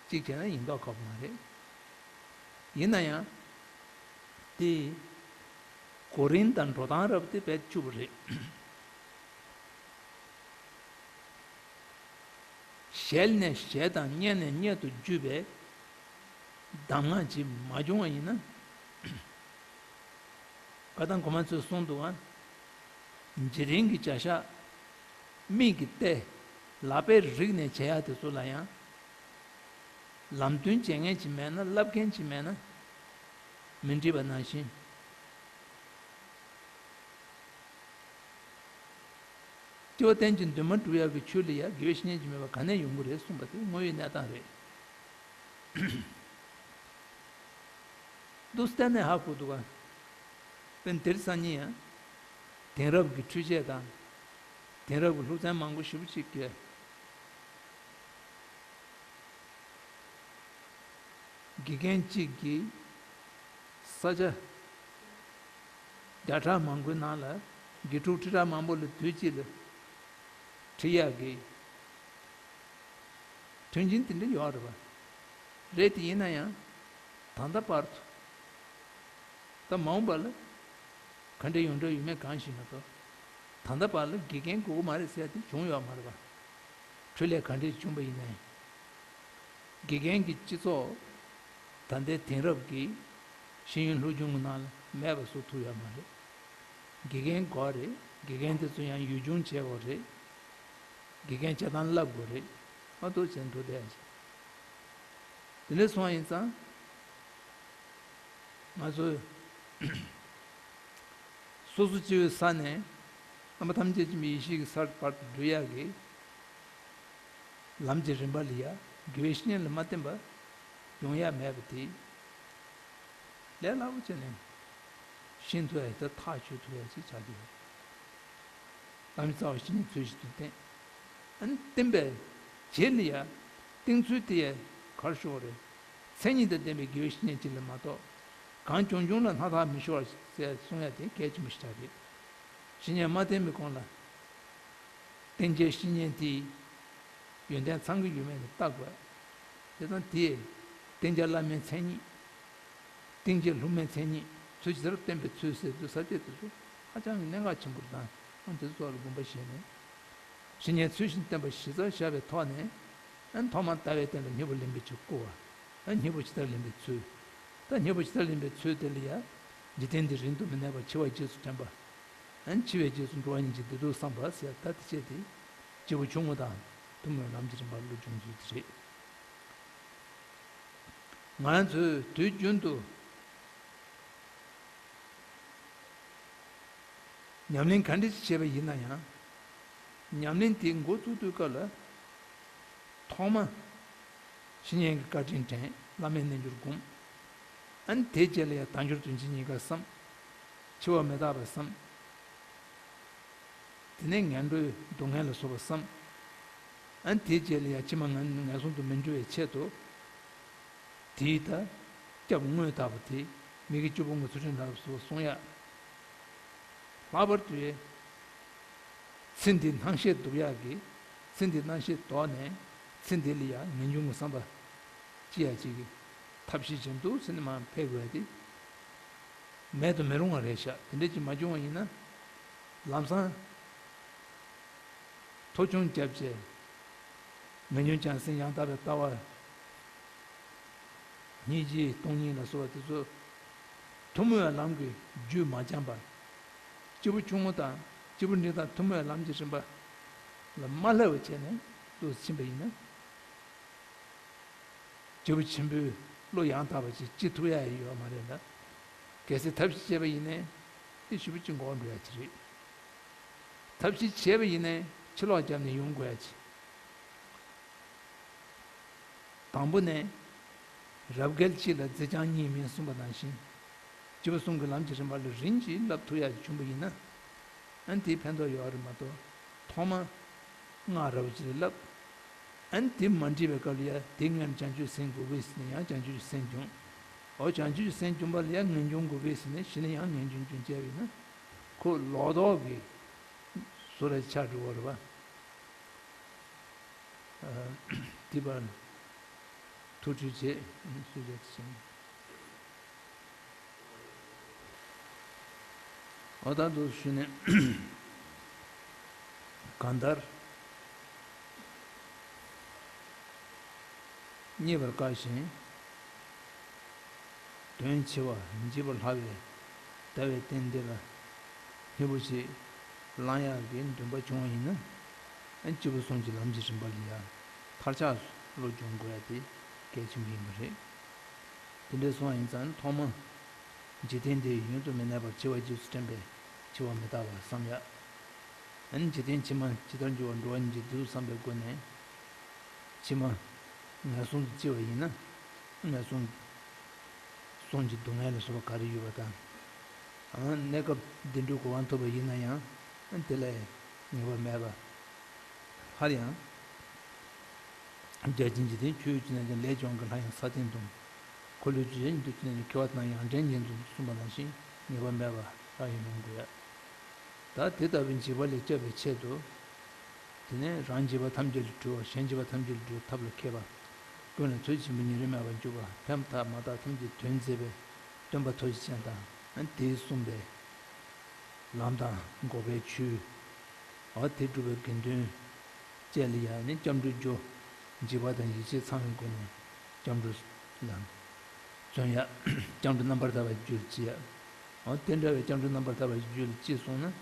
གཅིག་བྱས་ན་ཡིན་མདོག་ཁ་པོ་མ་རེད། ཡིན་ན་ཡང་དེ་གོ་རིམ་དང་འགྲོ་སྟངས་རབ་དེ་བེད་སྤྱོད་པོ་རེད། ཞལ་ནས་ཞལ་དང་སྙན་ནས་སྙན་དུ་བརྒྱུད་པའི་གདམས་ངག་ཅིག་མ་བྱུང་བ་ཡིན་ན། བཀའ་གདམས་གོང་མ་ཚོས་གསུངས་འདུག་ག་འཇིག་རྟེན་གྱི་བྱ་བཞག་མིག་གིས་བལྟས། ལག་པས་རིག་ནས་བྱེད་ཡག་དེ་ཚོ་ལ་ཡང་ལམ་སྟོན་བྱེད་མཁན་ཅིག་མེད་ན། བསླབ་མཁན་ཅིག་མེད་ན་མི་འགྲིག་པ་ནང་བཞིན། སྐྱེ་བ་གཏན་གྱི་འདུན་མ་སྒྲུབ་ཡག་གི་ཆོས་ལ་ཡང་དགེ་བའི་བཤེས་གཉེན་གྱིས་མེད་པ་ག་ནས་ཡོང་གི་རེད་གསུངས་པ་དེ་དངོས་ཡོད་གནས་སྟངས་རེད། འདུག་སེ་གཏན་ནས་ཧ་གོ་འདུག་ག་དཔེར་ན་དེ་རིང་སང་ཉིན་ཡང་དེང་རབས་ཀྱི་འཕྲུལ་ཆས་དང་། དེང་རབས་ཀྱི་སློབ་ཚན་མང་པོ་ཞེ་པོ་ཅིག་གིས། དགེ་རྒན་གཅིག་གིས་ས་ཆ་བརྒྱ་ཕྲག་མང་པོའི་ནང་ལ་དགེ་ཕྲུག་ཁྲི་ཕྲག་མང་པོ་ལ་དུས་གཅིག་ལ་ཁྲིད་ཡག་གི་མཐུན་རྐྱེན་དེ་འདྲ་ཡོད་རེད་པ། རེད་དེ་ཡིན་ན་ཡང་ད་ལྟ་བར་དུ། ད་མ་འོངས་པ་ལ་ག་འདྲ་ཡོང་འདྲ་ཡོད་མེད་གང་ཤེས་མ་གཏོགས། ད་ལྟ་བར་ལ་དགེ་རྒན་དགོས་ཀྱི་མ་རེད་ཟེར་ཡ་དེ་བྱུང་ཡོད་མ་རེད་པ། འཕྲོས་ལས་ག་འདྲས་བྱུང་པ་ཡིན་ནའི། དགེ་རྒན་གྱི་སྤྱི་ཚོགས་ད་ལྟའི་དེང་རབས་ཀྱི་ཤེས་ཡོན་སློབ་སྦྱོང་གི་ནང་ལ་མེད་པ་བཟོ་ཐུབ་ཡོད་མ་རེད། དགེ་རྒན་དགོས་རེད། དགེ་རྒན་དེ་ཚོ་ཡང་ཡུལ་སྦྱོང་བྱེད་དགོས་རེད། དགེ་རྒན་བྱེད་སྟངས་བསླབ་དགོས་རེད། མ་གཏོགས་བྱས་འགྲོ་བསྡད་ཡ་ཞིག་དེ་འདྲ་སོང་བ་ཡིན་ཙང་། ང་ཚོས་སོ་སོ་སྐྱེ་བོའི་ས་ནས་རྣམ་པ་ཐམས་ཅད་མཁྱེན་པའི་ཡེ་ཤེས་ཀྱི་སར་བར་དུ་འགྲོ་ཡག་གི་ལམ་གྱི་རིམ་པ་ལ་ཡ་དགེ་བའི་བཤེས་གཉེན་ལ་མ་བསྟེན་པ་ཡོང་ཡག་མེད་པ་དེ་ལས་སླ་པོ་བྱས་ནས་ཤེས་ཐུབ་ཡག་དེ་ཐག་གཅོད་ཐུབ་ཡག་ཅིག་ཆགས་ཀྱི་ཡོད་རེད། ལམ་གྱི་རྩ་བ་བཤེས་གཉེན་ཚུལ་བཞིན་དུ་བསྟེན། ཨ་ནི་བསྟེན་པའི་རྗེས་ལ་ཡ་བསྟེན་ཚུལ་དེ་ཡ་ག་རེ་ཞུ་དགོས་རེད། མཚན་ཉིད་དང་ལྡན་པའི་དགེ་བའི་བཤེས་གཉེན་ཅིག་ལ་མ་གཏོགས། གང་བྱུང་བྱུང་ལ་སྣང་དག་མི་ཤོར་བ་ཟེར་གསུང་ཡ་དེ་གལ་ཆེན་པོ་ཞིག་ཆགས་རེད། བཤེས་གཉེན་མ་བསྟེན་པའི་གོང་ལ། བསྟེན་བྱའི་བཤེས་གཉེན་དེའི་ཡོན་ཏན་ཚང་གི་ཡོད་མེད་ནི་བལྟ་དགོས། དེ་དང་དེས་བསྟེན་བྱ་བླ་མའི་མཚན་ཉིད། བསྟེན་བྱ་སློབ་མའི་མཚན་ཉིད་ཚུལ་ཇི་ལྟར་བསྟན་པའི་ཚུལ་ཟེར་དུས་ས་བཅད་དེ་ཚོ་ཧ་ཅང་གི་གནད་འགག་ཆེན་པོ་རེད། ད་ཨང་དེ་ཚོ་ལ་དགོངས་པ་བཞེས་ནས། ཇི་སྙེད་ཚུལ་བཞིན་བསྟན་པ་གཞི་རྩར་བཞག་པའི་ཐོག་ནས། ཨ་ཐོག་མར་ལྟ་བའི་རྟེན་ལ་སྙིང་པོ་ལེན་པའི་ཕྱིར་བསྐུལ་བ། ཨ་སྙིང་པོ་ཇི་ལྟར་ལེན་པའི་ཚུལ། ད་སྙིང་པོ་ཇི་ལྟར་ལེན་པའི་ཚུལ་དེ་ལ་ཡ། འཇིག་རྟེན་འདིར་རིང་དུ་མི་གནས་པར་འཆི་བ་རྗེས་སུ་དྲན་པ། ཨ་འཆི་བའི་རྗེས་སུ་འགྲོ་བ་ཉིད་ཀྱི་བདེ་སྡུག་བསམ་པ་ཟེར་ད་དེ་བྱས་ཏེ། སྐྱེས་བུ་ཆུང་ངུ་དང་ཐུན་མོང་ལམ་གྱི་རིམ་པ་བློ་སྦྱོང་ཚུལ་དེ་རེད། ང་ཚོས་དུས་རྒྱུན་དུ་ཉམས་ལེན་ག་འདྲ་ཞིག་བྱས་པ་ཡིན་ན་ཡང་། ཉམས་ལེན་དེ་འགོ་བཙུགས་དུས་སྐབས་ལ། ཐོག་མ། བཤེས་གཉེན་གྱི་བཀའ་དྲིན་དྲན། བླ་མའི་རྣལ་འབྱོར་བསྒོམ། ཨ་ནི་དེའི་རྗེས་ལ་ཡང་དལ་འབྱོར་དོན་སྤྱི་གཉིས་ཀ་བསམ། འཆི་བ་མི་རྟག་པ་བསམ། དེ་ནས་ངན་འགྲོའི་སྡུག་བསྔལ་ལ་སོགས་པ་བསམ། ཨ་ནི་དེའི་རྗེས་ལ་ཡང་ཕྱི་མ་ངན་ངན་སོང་དུ་མི་འགྲོ་བའི་ཆེད་དུ། དེའི་ད་སྐྱབས་དངོས་ལྟ་བུ་དེ་མི་དགེ་བཅུ་སྤོང་གི་ཚུལ་ཁྲིམས་ལ་སོགས་པ་སྲུང་ཡ། ལྷག་པར་དུ། ཚེ་འདིའི་སྣང་ཤས་སྡུག་ཡག་གི། ཚེ་འདིའི་སྣང་ཤས་ལྡོག་ནས་ཚེ་འདི་ལ་ཡང་ངེས་འབྱུང་གི་བསམ་པ་སྐྱེ་ཡག་ཅིག་གི་ཐབས་ཤེས་བྱེད་འདུག་ཟེར་ནས་མར་ཕེབས་དགོས་ཏེ། མེད་དུ་མི་རུང་བ་རེད་ཤག་དེ་འདྲ་ཅིག་མ་བྱུང་བ་ཡིན་ན། ལམ་སང་ཐོ་ཆུང་རྒྱབ་བྱས། ངེས་འབྱུང་བྱང་སེམས་ཡང་དག་པའི་ལྟ་བ། སྙིང་རྗེ་སྟོང་ཉིད་ལ་སོགས་པ་དེ་ཚོ་ཐུན་མོང་བའི་ལམ་གྱི་རྒྱུད་མ་སྦྱངས་པར། སྐྱེས་བུ་ཆུང་ངུ་དང་སྐྱེས་བུ་འབྲིང་དང་ཐུན་མོང་བའི་ལམ་གྱི་རིམ་པ་ལ་མ་བསླབས་པ་བྱས་ནས་འདུག་ཕྱིན་པ་ཡིན་ན། སྐྱེས་བུ་ཆེན་པོའི་བློ་ཡང་དག་པ་ཅིག་སྐྱེ་ཐུབ་ཡ་ཡོད་མ་རེད་ལ། གལ་སྲིད་ཐབས་ཤེས་བྱས་པ་ཡིན་ནའི་དེ་ཞེ་པོ་ཅིག་འགོར་འགྲོ་ཡ་ཅིག་རེད། ཐབས་ཤེས་བྱས་པ་ཡིན་ནའི་ཕྱི་ལོགས་བརྒྱབ་ནས་ཡོང་དགོས་ཡ་ཅིག་དང་པོ་ནས། རབ་རྒྱལ་གཅིག་ལ་མཛེ་རྐྱང་གཉིས་མིན་གསུངས་པ་ནང་བཞིན། སྐྱེས་བུ་གསུམ་གྱི་ལམ་གྱི་རིམ་པ་ལ་རིམ་གྱིས་བསླབ་ཐུབ་ཡག་བྱུང་བ་ཡིན་ན། ཨ་ནི་དེའི་ཕན་ཐོགས་ཡོད་རེད་མ་གཏོགས། ཐོག་མ་སྔགས་རབ་གཅིག་ལ་བསླབ། ཨ་ནི་དེ་མ་འགྲིག་པའི་སྐབས་ལ་ཡ་དེ་སྔོན་བྱང་ཆུབ་སེམས་དགོས་པས་ཟེར་ནས་ཡང་བྱང་ཆུབ་སེམས་སྦྱོང་། འོ་བྱང་ཆུབ་སེམས་སྦྱོང་བ་ལ་ཡ་ངེས་འབྱུང་དགོས་པས་ཟེར་ནས་གཞི་ནས་ཡང་ངེས་འབྱུང་སྦྱོང་བྱས་པ་ཡིན་ན། ཁོ་ལོག་རྟོག་གི་བཟོ་འདྲ་ཆགས་འགྲོ་བ་རེད་པ། ཨ། དེ་བར་ཐུགས་ཁྲོས་བྱེད། གསོལ་ཇ་དེ་བྱིན། འོ་ད་དུ་ཞུས་ནས། གང་ལྟར། རྙེད་པར་དཀའ་ཞིང་། དོན་ཆེ་བ་བགྱིས་པར་སླ་བའི་ཟླ་བའི་རྟེན་འདི་ལ་སྙིང་པོ་ཞིག་བླང་ཡག་གི་འདུན་པ་བྱུང་བ་ཡིན་ན། ཨ་སྐྱེས་བུ་གསུམ་གྱི་ལམ་གྱི་རིམ་པ་ལ་ཡང་མཐར་ཆགས་སུ་བློ་སྦྱོང་དགོས་ཡ་དེ་གལ་ཆེན་པོ་ཡིན་པ་རེད། དེ་འདྲ་སོང་བ་ཡིན་ཙང་ཐོག་མ། འཇིག་རྟེན་འདི་ཡུན་དུ་མི་གནས་པར་འཆི་བ་རྗེས་སུ་དྲན་པས་འཆི་བ་མི་རྟག་པར་བསམ་ཡ། ཨ་ནི་འཇིག་རྟེན་ཕྱི་མ་ཇི་ལྟར་འགྱུར་བ་འགྲོ་བ་ཉིད་ཀྱི་བདེ་སྡུག་བསམ་པའི་སྒོ་ནས། ཕྱི་མ་ངན་སོང་དུ་སྐྱེ་བ་ཡིན་ན། ངན་སོང་གསུམ་གྱི་སྡུག་བསྔལ་ལ་སོགས་པ་ག་རེ་ཡོད་པ་དང་། ཨ་གནས་སྐབས་བདེ་འགྲོའི་གོ་འཕང་ཐོབ་པ་ཡིན་ན་ཡང་དེ་ལ་ངེས་པ་མེད་པ། སླར་ཡང་། བརྒྱ་བྱིན་གྱིས་དེ་ཆོས་བྱས་ན་ཀྱང་ལས་བྱུང་གི་ལྷ་ཡང་ས་སྟེང་དུ། འཁོར་ལོས་སྒྱུར་བྱས་ཉིད་དུ་བྱས་ན་ཀྱང་མཁས་པ་དང་ཡང་ལྡན་ཉིད་དུ་གསུངས་པ་ནང་བཞིན་ངེས་པ་མེད་པ་རང་ཡིན་ལུང་དགོས་ཡ། ད་དེ་ལྟ་བུའི་འཇིགས་པ་ལས་སྐྱོབ་པའི་ཆེད་དུ། དེ་ནས་རང་འཇིགས་པ་ཐམས་ཅད་ལས་གྲོལ་བ་གཞན་འཇིགས་པ་ཐམས་ཅད་ལས་གྲོལ་བའི་ཐབས་ལ་མཁས་པ། ཀུན་ལ་ཚུལ་ཆེན་པོའི་ཉེ་རིང་མེད་པར་འཇུག་པ་ཕན་བཏགས་མ་བཏགས་ཐམས་ཅད་དོན་མཛད་པའི་སྟོན་པ་ཐུགས་རྗེ་ཅན་དང་དེས་གསུངས་པའི་ལམ་དང་འགོག་པའི་ཆོས། འོ་དེ་སྒྲུབ་པའི་དགེ་འདུན་བཅས་ལ་ཡང་ནི་སྐྱབས་འགྲོའི་རྒྱུ། འཇིགས་པ་དང་ཡིད་ཆེས་ཚང་བའི་སྒོ་ནས་སྐྱབས་འགྲོ་ལ་བརྩོན་ཡ། སྐྱབས་འགྲོ་རྣམ་པར་ཐར་པ་ཞིག་རྒྱུད་ལ་བྱེད་ཡ། འོ་དེ་འདྲ་བའི་སྐྱབས་འགྲོ་རྣམ་པར་ཐར་པ་ཞིག་རྒྱུད་ལ་བྱས་སོང་ན།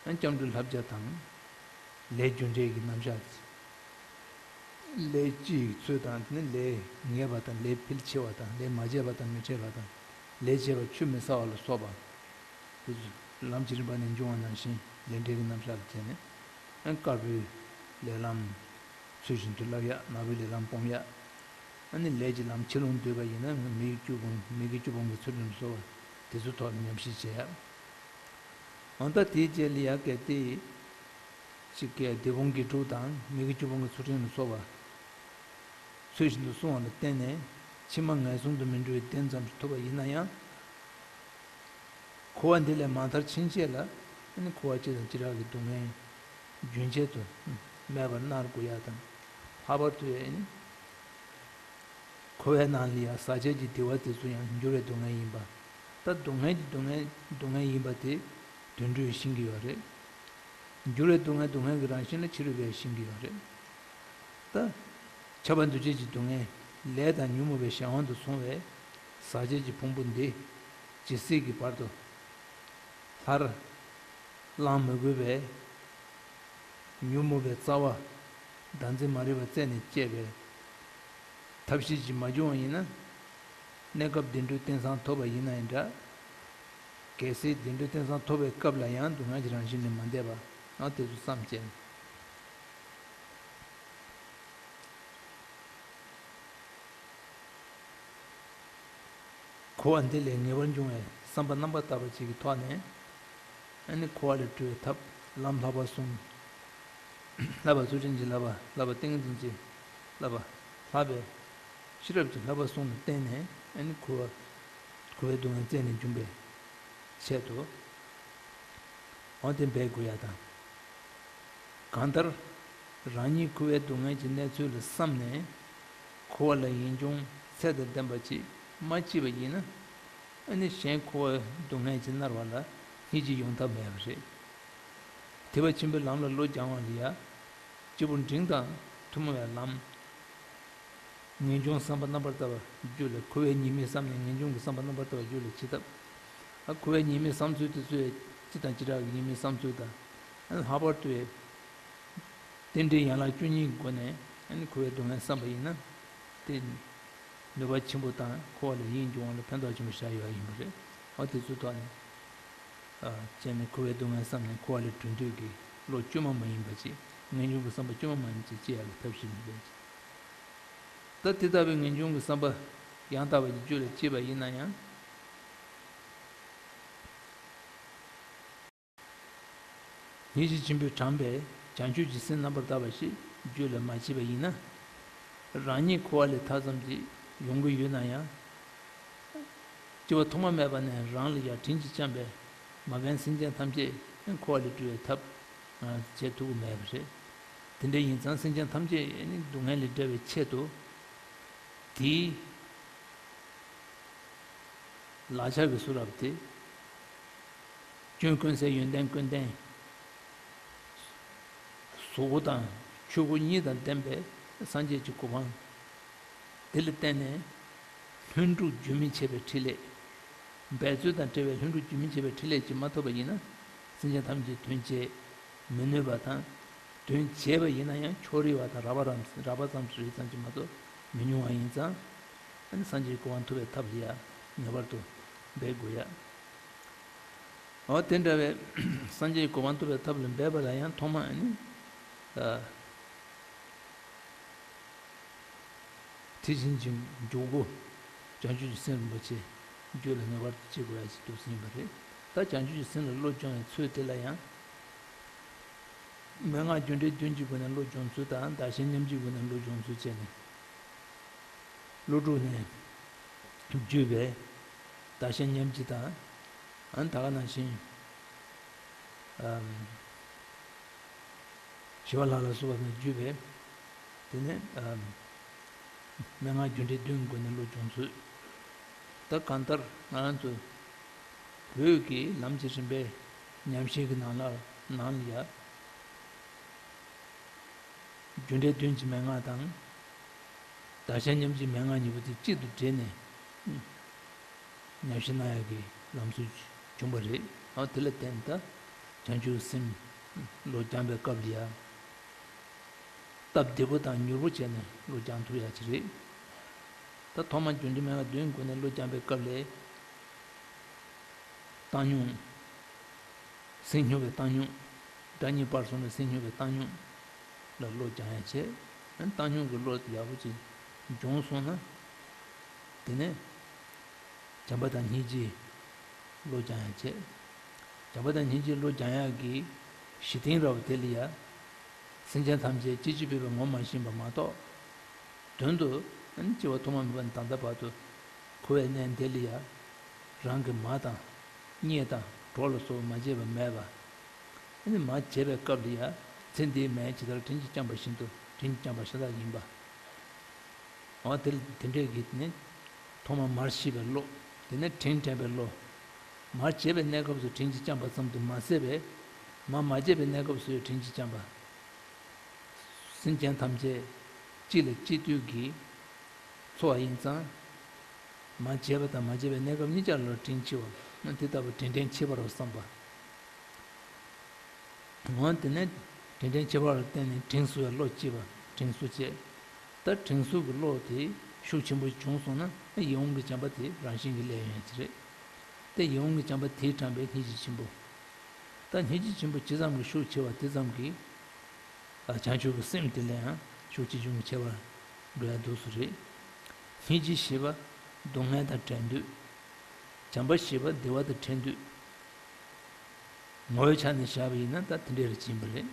སྐྱབས་འགྲོའི་བསླབ་བྱ་དང་། ལས་རྒྱུ་འབྲས་ཀྱི་རྣམ་གཞག་ལས་ཀྱི་ཚུལ་དང་དེ་ནི་ལས་ངེས་པ་དང་ལས་ཕལ་ཆེ་བ་དང་ལས་མ་བྱས་པ་དང་མི་འཕྲད་པ་དང་ལས་བྱས་པ་ཆུད་མི་ཟ་བ་ལ་སོགས་པ། དེ་ཚོ་ལམ་གྱི་རིམ་པ་ནས་འབྱུང་བ་ནང་བཞིན་ལས་འབྲས་ཀྱི་རྣམ་གཞག་ལ་བྱས་ནས། ཨ་དཀར་པོའི་ལས་ལམ་ཚུལ་བཞིན་དུ་བསླབ་ཡ། ནག་པོའི་ལས་ལམ་སྤོང་ཡ། ཨ་ནི་ལས་ཀྱི་ལམ་ཕྱི་ལོགས་འདོད་པ་ཡིན་ན་མི་དགེ་བཅུ་སྤོང་མི་དགེ་བཅུ་སྤོང་གི་ཚུལ་ཁྲིམས་སོགས་པ་དེ་ཚོའི་ཐོག་ལ་ཉམས་ཞིབ་བྱེད་ཡ། འོ་ད་དེའི་རྗེས་ལ་ཡ་གལ་ཏེ། ཅིག་གིས་སྡིག་སྤོང་དགེ་སྒྲུབ་དང་མི་དགེ་བཅུ་སྤོང་གི་ཚུལ་ཁྲིམས་ལ་སོགས་པ། ཚུལ་བཞིན་དུ་བསྲུང་བ་ལ་བརྟེན་ནས་ཕྱི་མ་ངན་སོང་དུ་མི་འགྲོ་བའི་གདེང་ཙམ་ཞིག་ཐོབ་པ་ཡིན་ན་ཡང་། འཁོར་བ་འདི་ལས་མ་ཐར་ཕྱིན་ཆད་ལ་ཨ་ནི་འཁོར་བ་སྤྱི་དང་བྱེ་བྲག་གི་སྡུག་བསྔལ་རྒྱུན་ཆད་དུ་མེད་པར་མནར་དགོས་ཡ་དང་། ལྷག་པར་དུ་ཨ་ནི། འཁོར་བའི་ནང་ལ་ཡང་ཟག་བཅས་ཀྱི་བདེ་བ་དེ་ཚོ་ཡང་འགྱུར་བའི་སྡུག་བསྔལ་ཡིན་པ། ད་སྡུག་བསྔལ་གྱི་སྡུག་བསྔལ་སྡུག་བསྔལ་ཡིན་པ་དེ་དུད་འགྲོས་ཤེས་ཀྱི་ཡོད་རེད། འགྱུར་བའི་སྡུག་བསྔལ་སྡུག་བསྔལ་གྱི་རང་བཞིན་ལ་ཕྱི་རོལ་པས་ཤེས་ཀྱི་ཡོད་རེད། ད་ཁྱབ་པ་འདུ་བྱེད་ཀྱི་སྡུག་བསྔལ་ལས་དང་ཉོན་མོངས་པའི་གཞན་དབང་དུ་སོང་བའི་ཟག་བཅས་ཀྱི་ཕུང་པོ་འདི་ཇི་སྲིད་ཀྱི་བར་དུ་སླར་བླང་མི་དགོས་པས། ཉོན་མོངས་པའི་རྩ་བ་བདག་འཛིན་མ་རིག་པ་རྩད་ནས་བཅད་པའི་ཐབས་ཤེས་ཀྱིས་མ་བྱུང་བ་ཡིན་ན། གནས་སྐབས་བདེ་འགྲོའི་རྟེན་བཟང་ཐོབ་པ་ཡིན་ན་ཡང་འདྲ། གལ་སྲིད་བདེ་འགྲོའི་རྟེན་བཟང་ཐོབ་པའི་སྐབས་ལ་ཡང་སྡུག་བསྔལ་གྱི་རང་བཞིན་ལས་མ་འདས་པ། ཨ་དེ་ཚོ་བསམ་བྱས་ནས། འཁོར་བ་འདི་ལས་ངེས་པར་འབྱུང་བའི་བསམ་པ་རྣམ་པར་དག་པ་ཅིག་གི་ཐོག་ནས། ཨ་ནི་འཁོར་བ་ལས་གྲོལ་བའི་ཐབས་ལམ་བསླབ་པ་གསུམ། བསླབ་པ་ཚུལ་ཁྲིམས་ཀྱི་བསླབ་པ། བསླབ་པ་ཏིང་ངེ་འཛིན་གྱི་བསླབ་པ། བསླབ་པའི་ཤེས་རབ་ཀྱི་བསླབ་པ་གསུམ་ལ་བརྟེན་ནས། ཨ་ནི་འཁོར་བ་འཁོར་བའི་སྡུག་བསྔལ་རྩད་ནས་འཇོམས་པའི་ཆེད་དུ། འོ་དེ་འབད་དགོས་ཡ་དང་། གང་ལྟར། རང་ཉིད་འཁོར་བའི་སྡུག་བསྔལ་གྱི་གནས་ཚུལ་ལ་བསམས་ནས། འཁོར་བ་ལ་ངེས་འབྱུང་ཚད་དང་ལྡན་པ་ཅིག་མ་སྐྱེས་པ་ཡིན་ན། ཨ་ནི་གཞན་འཁོར་བའི་སྡུག་བསྔལ་གྱིས་མནར་བ་ལ་སྙིང་རྗེ་ཡོང་ཐབས་མེད་པ་རེད། ཐེག་པ་ཆེན་པོའི་ལམ་ལ་བློ་སྦྱང་བ་ལ་ཡ། སྐྱེས་བུ་འབྲིང་དང་ཐུན་མོང་བའི་ལམ། ངེས་འབྱུང་བསམ་པ་རྣམ་པར་དག་པ་རྒྱུད་ལ། འཁོར་བའི་ཉེས་དམིགས་བསམས་ནས་ངེས་འབྱུང་གི་བསམ་པ་རྣམ་པར་དག་པ་རྒྱུད་ལ་འཆི་ཐབས། ཨ་འཁོར་བའི་ཉེས་དམིགས་བསམ་ཚུལ་དེ་ཚོས་སྤྱི་དང་བྱེ་བྲག་གི་ཉེས་དམིགས་བསམ་ཚུལ་དང་། ཨ་ལྷག་པར་དུ་རྟེན་འབྲེལ་ཡན་ལག་བཅུ་གཉིས་ཀྱི་སྒོ་ནས། ཨ་ནི་འཁོར་བའི་སྡུག་བསྔལ་བསམ་པ་ཡིན་ན། དེ་ནུས་པ་ཆེན་པོ་དང་འཁོར་བ་ལས་ཡིད་འབྱུང་བ་ལ་ཕན་ཐོགས་ཆེན་པོ་བཞག་ཡོད་ཡིན་པ་རེད། འོ་དེ་ཚོའི་ཐོག་ནས། ཨ་བྱས་ནས་འཁོར་བའི་སྡུག་བསྔལ་བསམས་ནས་འཁོར་བ་ལས་གྲོལ་འདོད་ཀྱི་བློ་བཅོས་མ་མ་ཡིན་པ་ཅིག་ངེས་འབྱུང་གི་བསམ་པ་བཅོས་མ་མ་ཡིན་པ་ཅིག་སྐྱེ་ཡག་གི་ཐབས་ཤེས་མི་ལེན་ཅིག་ད་དེ་ལྟ་བུའི་ངེས་འབྱུང་གི་བསམ་པ་ཡང་དག་པ་ཅིག་རྒྱུད་ལ་སྐྱེས་པ་ཡིན་ན་ཡང་། སྙིང་རྗེ་ཆེན་པོས་དྲངས་པའི་བྱང་ཆུབ་ཀྱི་སེམས་རྣམ་པར་དག་པ་ཞིག་རྒྱུད་ལ་མ་སྐྱེས་པ་ཡིན་ན། རང་ཉིད་འཁོར་བ་ལས་ཐར་ཙམ་ཅིག་ཡོང་གི་ཡོད་ན་ཡང་། སྐྱེ་བ་ཐོག་མ་མེད་པ་ནས་རང་ལ་ཡང་དྲིན་གྱིས་བསྐྱངས་པའི་མ་རྒན་སེམས་ཅན་ཐམས་ཅད་འཁོར་བ་ལས་སྒྲོལ་བའི་ཐབས་བྱེད་ཐུབ་ཀྱི་མེད་པ་རེད། དེ་འདྲ་ཡིན་ཙང་སེམས་ཅན་ཐམས་ཅད་སྡུག་བསྔལ་ལས་བསྒྲལ་བའི་ཆེད་དུ། དེའི་ལག་ཆ་གི་གསུང་རབ་དེ། སྐྱོན་ཀུན་ཟད་ཡོན་ཏན་ཀུན་ལྡན། གཟུགས་སྐུ་དང་ཆོས་སྐུ་གཉིས་དང་ལྡན་པའི་སངས་རྒྱས་ཀྱི་གོ་འཕང་། དེ་ལ་བརྟེན་ནས་ལྷུན་གྲུབ་རྒྱུན་མི་འཆད་པའི་ཕྲིན་ལས། འབད་རྩོལ་དང་བྲལ་བའི་ལྷུན་གྲུབ་རྒྱུན་མི་འཆད་པའི་ཕྲིན་ལས་ཀྱིས་མ་ཐོབ་པ་ཡིན་ན། སེམས་ཅན་ཐམས་ཅད་དོན་བྱེད་མི་ནུས་པ་དང་། དོན་བྱས་པ་ཡིན་ན་ཡང་ཕྱོགས་རིས་པ་དང་རགས་པ་རང་རགས་པ་ཙམ་ཞིག་རེད་ཙམ་གྱིས་མ་གཏོགས་མི་ཉུང་བ་ཡིན་ཙང་། ཨ་ནི་སངས་རྒྱས་ཀྱི་གོ་འཕང་ཐོབ་པའི་ཐབས་ལ་ཡང་ངེས་པར་དུ་འབད་དགོས་ཡ། འོ་དེ་འདྲ་བའི་སངས་རྒྱས་ཀྱི་གོ་འཕང་ཐོབ་པའི་ཐབས་ལ་འབད་པ་ལ་ཡང་ཐོག་མ་ཨ་ནི། ཨ། ཐེག་ཆེན་གྱི་འཇུག་སྒོ། བྱང་ཆུབ་ཀྱི་སེམས་རིན་པོ་ཆེ་རྒྱུད་ལ་ངེས་པར་དུ་སྐྱེ་དགོས་ཡ་ཞིག་འདུག་ཟིན་པ་རེད། ད་བྱང་ཆུབ་ཀྱི་སེམས་ལ་བློ་སྦྱོང་བའི་ཚུལ་དེ་ལ་ཡང་། མན་ངག་རྒྱུ་འབྲས་བདུན་གྱི་སྒོ་ནས་བློ་སྦྱོང་ཚུལ་དང་། བདག་གཞན་མཉམ་བརྗེའི་སྒོ་ནས་བློ་སྦྱོང་ཚུལ་བྱས་ནས། བློ་དྲུག་ནས་བརྒྱུད་པའི་བདག་གཞན་མཉམ་བརྗེ་དང་། ཨ་ནི་ད་ག་ནང་བཞིན། ཨམ། ཞི་བ་ལྷ་ལ་སོགས་པ་ནས་བརྒྱུད་པའི། དེ་ནས་ཨམ། མན་ངག་རྒྱུ་འབྲས་བདུན་སྒོ་ནས་བློ་སྦྱོང་ཚུལ། ད་གང་ལྟར་ང་རང་ཚོ་བོད་ཀྱི་ལམ་གྱི་རིམ་པའི་ཉམས་བཞེས་ཀྱི་ནང་ལ་ནང་ལ་ཡ། རྒྱུ་འབྲས་བདུན་གྱི་མན་ངག་དང་། བདག་གཞན་མཉམ་བརྗེའི་མན་ངག་གཉིས་པོ་དེ་གཅིག་ཏུ་སྦྲེལ་ནས་ཉམས་བཞེས་གནང་ཡག་གི་ལམ་སྲོལ་བྱུང་བ་རེད། འོ་དེ་ལ་བརྟེན་ད་བྱང་ཆུབ་སེམས་བློ་སྦྱང་པའི་སྐབས་ལ་ཡ། སྟབས་བདེ་པོ་དང་མྱུར་པོ་བྱས་ནས་བློ་སྦྱང་ཐུབ་ཡག་ཅིག་རེད། ད་ཐོག་མར་རྒྱུ་འབྲས་མན་ངག་བདུན་སྒོ་ནས་བློ་སྦྱང་པའི་སྐབས་ལ། བཏང་སྙོམས། སེམས་སྙོམས་པའི་བཏང་སྙོམས། སྒྲ་གཉིས་སྤར་སོང་བའི་སེམས་སྙོམས་པའི་བཏང་སྙོམས་ལ་བློ་སྦྱང་ཡག་བྱས། བཏང་སྙོམས་ཀྱི་བློ་ཡག་པོ་ཅིག་སྦྱོང་སོང་ན། དེ་ནས་བྱམས་པ་དང་སྙིང་རྗེའི་བློ་སྦྱང་ཡག་བྱས། བྱམས་པ་དང་སྙིང་རྗེའི་བློ་སྦྱང་ཡག་གི་གཞི་རྟེན་ར་བ་དེ་ལ་ཡ། སེམས་ཅན་ཐམས་ཅད་སྐྱེ་འཆི་འཕོས་པ་ངོ་མ་ཤེས་པ་མ་གཏོགས། དོན་དུ་ཨ་ནི་སྐྱེ་བ་ཐོག་མ་མེད་པ་ནས་ད་ལྟ་བར་དུ་འཁོར་བའི་གནས་འདི་ལ་ཡ། རང་གི་མ་དང་གཉེན་དང་གྲོགས་ལ་སོགས་པ་མ་བྱས་པ་མེད་པ། ཨ་ནི་མ་བྱས་པའི་སྐབས་ལ་ཡ། ཚེ་འདིའི་མའི་ཇི་ལྟར་དྲིན་གྱིས་བསྐྱངས་པ་བཞིན་དུ་དྲིན་གྱིས་བསྐྱངས་པ་ཤ་སྟག་ཡིན་པ། འོ་དེ་དེ་འདྲས་ཀྱི་ནི་ཐོག་མར་མར་ཤེས་པའི་བློ། དེ་ནས་དྲིན་དྲན་པའི་བློ། མར་བྱས་པའི་གནས་སྐབས་སུ་དྲིན་གྱིས་བསྐྱངས་པ་ཙམ་དུ་མ་ཟད་པས། མར་མ་བྱས་པའི་གནས་སྐབས་སུ་ཡང་དྲིན་གྱིས་བསྐྱངས་པ། སེམས་ཅན་ཐམས་ཅད་གཅིག་ལ་གཅིག་བསྟོད་ཀྱིས་འཚོ་བ་ཡིན་ཙང་། མར་བྱས་པ་དང་མ་བྱས་པའི་གནས་སྐབས་གཉིས་ཆར་ལ་དྲིན་ཆེ་བ། དེ་ལྟ་བུ་དྲིན་དྲན་ཁྱད་པར་བསམ་པ། འོན་ཏེ་ནི་དྲིན་དྲན་ཁྱད་པར་ལ་བརྟེན་ནས་དྲིན་གཟོ་བའི་བློ་སྐྱེས་པ། དྲིན་གཟོ་བྱས། ད་དྲིན་གཟོ་གི་བློ་དེ་ཤུགས་ཆེན་པོ་བྱུང་སོང་ན་ཡིད་འོང་གི་བྱམས་པ་དེ་རང་བཞིན་གྱིས་སླེབས་ཡོང་གི་རེད། དེ་ཡིད་འོང་གི་བྱམས་པ་དེས་དྲངས་པའི་སྙིང་རྗེ་ཆེན་པོ། ད་སྙིང་རྗེ་ཆེན་པོ་ཇི་ཙམ་གྱིས་ཤུགས་ཆེ་བ་དེ་ཙམ་གྱིས། བྱང་ཆུབ་ཀྱི་སེམས་དེ་ལ་ཡང་ཤུགས་ཆེ་ཆུང་ཆེ་བར་འགྲོ་ཡ་འདུག་སུ་རེད། སྙིང་རྗེ་ཞེས་པ་སྡུག་བསྔལ་དང་བྲལ་འདོད། བྱམས་པ་ཞེས་པ་བདེ་བ་དང་འཕྲད་འདོད། ངོ་བོའི་ཆ་ནས་བཞག་པ་ཡིན་ན་ད་དེ་འདྲ་རེ་ཡིན་པ་རེད།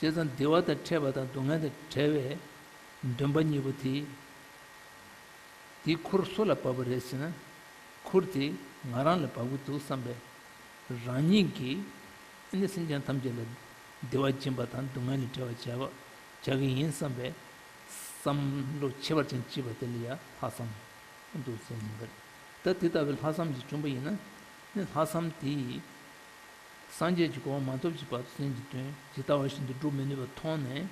བྱས་ཙང་བདེ་བ་དང་འཕྲད་པ་དང་སྡུག་བསྔལ་དང་བྲལ་བའི་འདུན་པ་གཉིས་པོ་དེ། དེའི་ཁུར་སུ་ལ་བབས་པ་རེད་ཟེར་ན། ཁུར་དེ་ང་རང་ལ་བབས་ཀྱི་འདུག་བསམ་པས། རང་ཉིད་ཀྱིས་ཨ་ནི་སེམས་ཅན་ཐམས་ཅད་ལ་བདེ་བ་སྦྱིན་པ་དང་སྡུག་བསྔལ་ལས་བྲལ་བ་བྱ་བ་བྱ་གི་ཡིན་བསམ་པའི་བསམ་བློ་ཁྱད་པར་ཅན་སྐྱེས་པ་དེ་ལ་ཡང་ལྷག་བསམ་འདུག་ཟེར་ཡིན་པ་རེད། ད་དེ་ལྟ་བུའི་ལྷག་བསམ་ཞིག་བྱུང་པ་ཡིན་ན། ནི་ལྷག་བསམ་དེ་ཡིས་སངས་རྒྱས་ཀྱི་གོ་འཕང་མ་ཐོབ་ཀྱི་བར་དུ་སེམས་ཀྱི་དོན་ཇི་ལྟ་བ་བཞིན་དུ་སྒྲུབ་མི་ནུས་པ་མཐོང་ནས།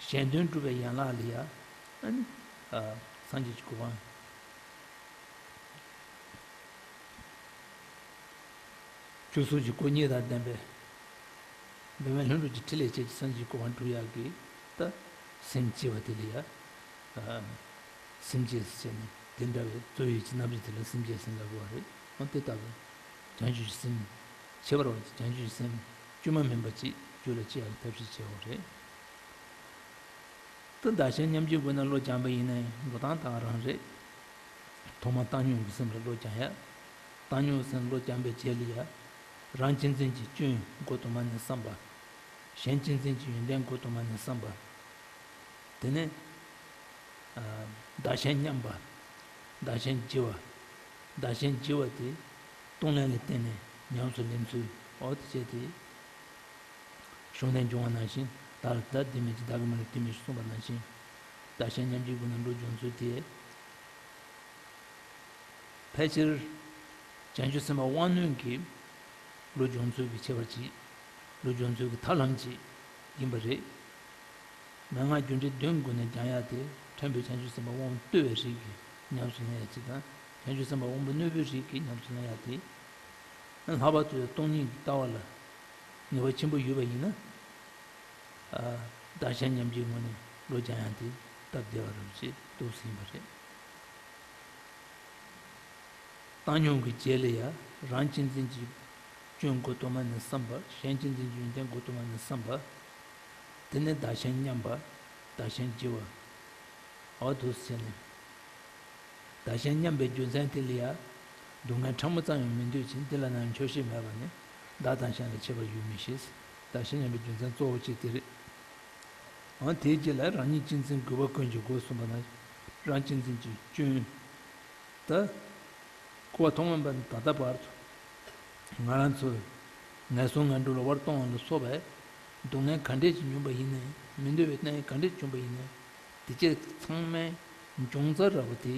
གཞན་དོན་སྒྲུབ་པའི་ཡན་ལག་ལ་ཡང་ཨ་ནི་ཨ་སངས་རྒྱས་ཀྱི་གོ་འཕང་། ཆོས་སྲོལ་གྱི་སྐུ་གཉིས་དང་ལྡན་པའི་འབད་མེད་ལྷུན་གྲུབ་ཀྱི་ཕྲིན་ལས་བཅས་ཀྱི་སངས་རྒྱས་ཀྱི་གོ་འཕང་སྒྲུབ་ཡག་གི་ད་སེམས་སྐྱེ་བ་དེ་ལ་ཡང་ཨ་སེམས་བསྐྱེད་ཟེར་ནས་དེ་འདྲ་བའི་རྩོལ་བའི་གྱི་རྣམ་གཞག་དེ་ལ་སེམས་བསྐྱེད་ཟེར་ལབ་དགོས་པ་རེད། འོ་དེ་ལྟ་བུ་བྱང་ཆུབ་ཀྱི་སེམས། ཁྱད་པར་བ་བྱང་ཆུབ་ཀྱི་སེམས་བཅོས་མ་མིན་པ་ཅིག་རྒྱུད་ལ་སྐྱེ་ཡག་གི་ཐབས་ཤེས་བྱེད་དགོས་རེད། ཏུ་བདག་གཞན་མཉམ་བརྗེའི་སྒོ་ནས་བློ་སྦྱངས་པ་ཡིན་ནའི་འགྲོ་སྟངས་ད་ག་རང་རེད། ཐོག་མར་བཏང་སྙོམས་ཀྱི་སེམས་ལ་བློ་སྦྱང་ཡ། བཏང་སྙོམས་སེམས་བློ་སྦྱངས་པའི་རྗེས་ལ་ཡ། རང་གཅེས་འཛིན་གྱི་སྐྱོན་མགོ་དུ་མ་ནས་བསམ་པ། གཞན་གཅེས་འཛིན་གྱི་ཡོན་ཏན་མགོ་དུ་མ་ནས་བསམ་པ། དེ་ནས། ཨ། བདག་གཞན་མཉམ་པ། བདག་གཞན་བརྗེ་བ། བདག་གཞན་བརྗེ་བ་དེ་གཏོང་ལེན་ལ་བརྟེན་ནས་ཉམས་སུ་ལེན་ཚུལ་འོ་དེ་བྱས་ཏེ། གཞུང་ནས་འབྱུང་བ་ནང་བཞིན་བདག་ལ་བདག་འདི་མིན་གྱི་བདག་གི་མིང་ལ་འདི་མིན་ཞེས་གསུངས་པ་ནང་བཞིན། བདག་གཞན་མཉམ་བརྗེའི་སྒོ་ནས་བློ་སྦྱོང་ཚུལ་དེ། ཕལ་ཆེར། བྱང་ཆུབ་སེམས་དཔའ་དབང་རྣོན་གྱི་བློ་སྦྱོང་ཚུལ་གྱི་ཁྱད་པར་གྱིས། བློ་སྦྱོང་ཚུལ་གྱི་ཐབས་ལམ་གྱིས་ཡིན་པ་རེད། མན་ངག་རྒྱུ་འབྲས་བདུན་སྒོ་ནས་སྦྱང་ཡག་དེ་ཕྲན་བུ་བྱང་ཆུབ་སེམས་དཔའ་དབང་པོ་རྟུལ་བའི་རིགས་ཀྱིས་ཉམས་སུ་ལེན་ཡག་གཅིག་དང་། བྱང་ཆུབ་སེམས་དཔའ་དབང་པོ་རྣོན་པོའི་རིགས་ཀྱིས་ཉམས་སུ་ལེན་ཡག་དེ། ལྷག་པར་དུ་སྟོང་ཉིད་ཀྱི་ལྟ་བ་ལ་ངེས་པ་ཆེན་པོ་ཡོད་པ་ཡིན་ན། ཨ། བདག་གཞན་མཉམ་བརྗེའི་ངོས་ནས་བློ་སྦྱང་ཡག་དེ་སྟབས་བདེ་བ་རེད་ཅེས་འདུག་ཟིན་པ་རེད། བཏང་སྙོམས་ཀྱི་རྗེས་ལ་ཡང་རང་གཅེས་འཛིན་གྱི་སྐྱོན་མགོ་ཐོག་མ་ནས་བསམ་པ། གཞན་གཅེས་འཛིན་གྱི་ཡོན་ཏན་མགོ་ཐོག་མ་ནས་བསམ་པ། དེ་ནས་བདག་གཞན་མཉམ་པ། བདག་གཞན་བརྗེ་བ། འོ་འདུག་སེ་བྱས་ནས། བདག་གཞན་མཉམ་པའི་རྒྱུ་མཚན་དེ་ལ་ཡང་སྡུག་བསྔལ་ཕྲ་མོ་ཙམ་ཡང་མི་འདོད་ཅིང་། འདི་ལ་ནི་ཆོག་ཤེས་མེད་པ་ནི་བདག་དང་གཞན་ལ་ཁྱད་པར་ཡོད་མི་ཤེས། བདག་གཞན་མཉམ་པའི་རྒྱུ་མཚན་གཙོ་བོ་གཅིག་དེ་རེད། འོ་དེའི་རྗེས་ལ་རང་ཉིད་གཅེས་འཛིན་དགོས་པ་ཀུན་གྱི་སྒོ་གསུམ་པ་ན་རང་གཅེས་འཛིན་གྱི་སྐྱོན། ད། སྐུར་བ་ཐོག་མ་ནས་ད་ལྟ་བར་དུ། ང་རང་ཚོས་ངན་སོང་ངན་འགྲོ་ལ་བར་གཏོང་བ་ལ་སོགས་པའི་སྡུག་བསྔལ་ག་འདྲས་ཅིག་མྱོང་པ་ཡིན་ནའི། མི་འདོད་པའི་གནས་ག་འདྲས་བྱུང་པ་ཡིན་ནའི། དེ་ཚོ་ཚང་མའི་འབྱུང་རྩ་ར་བ་དེ་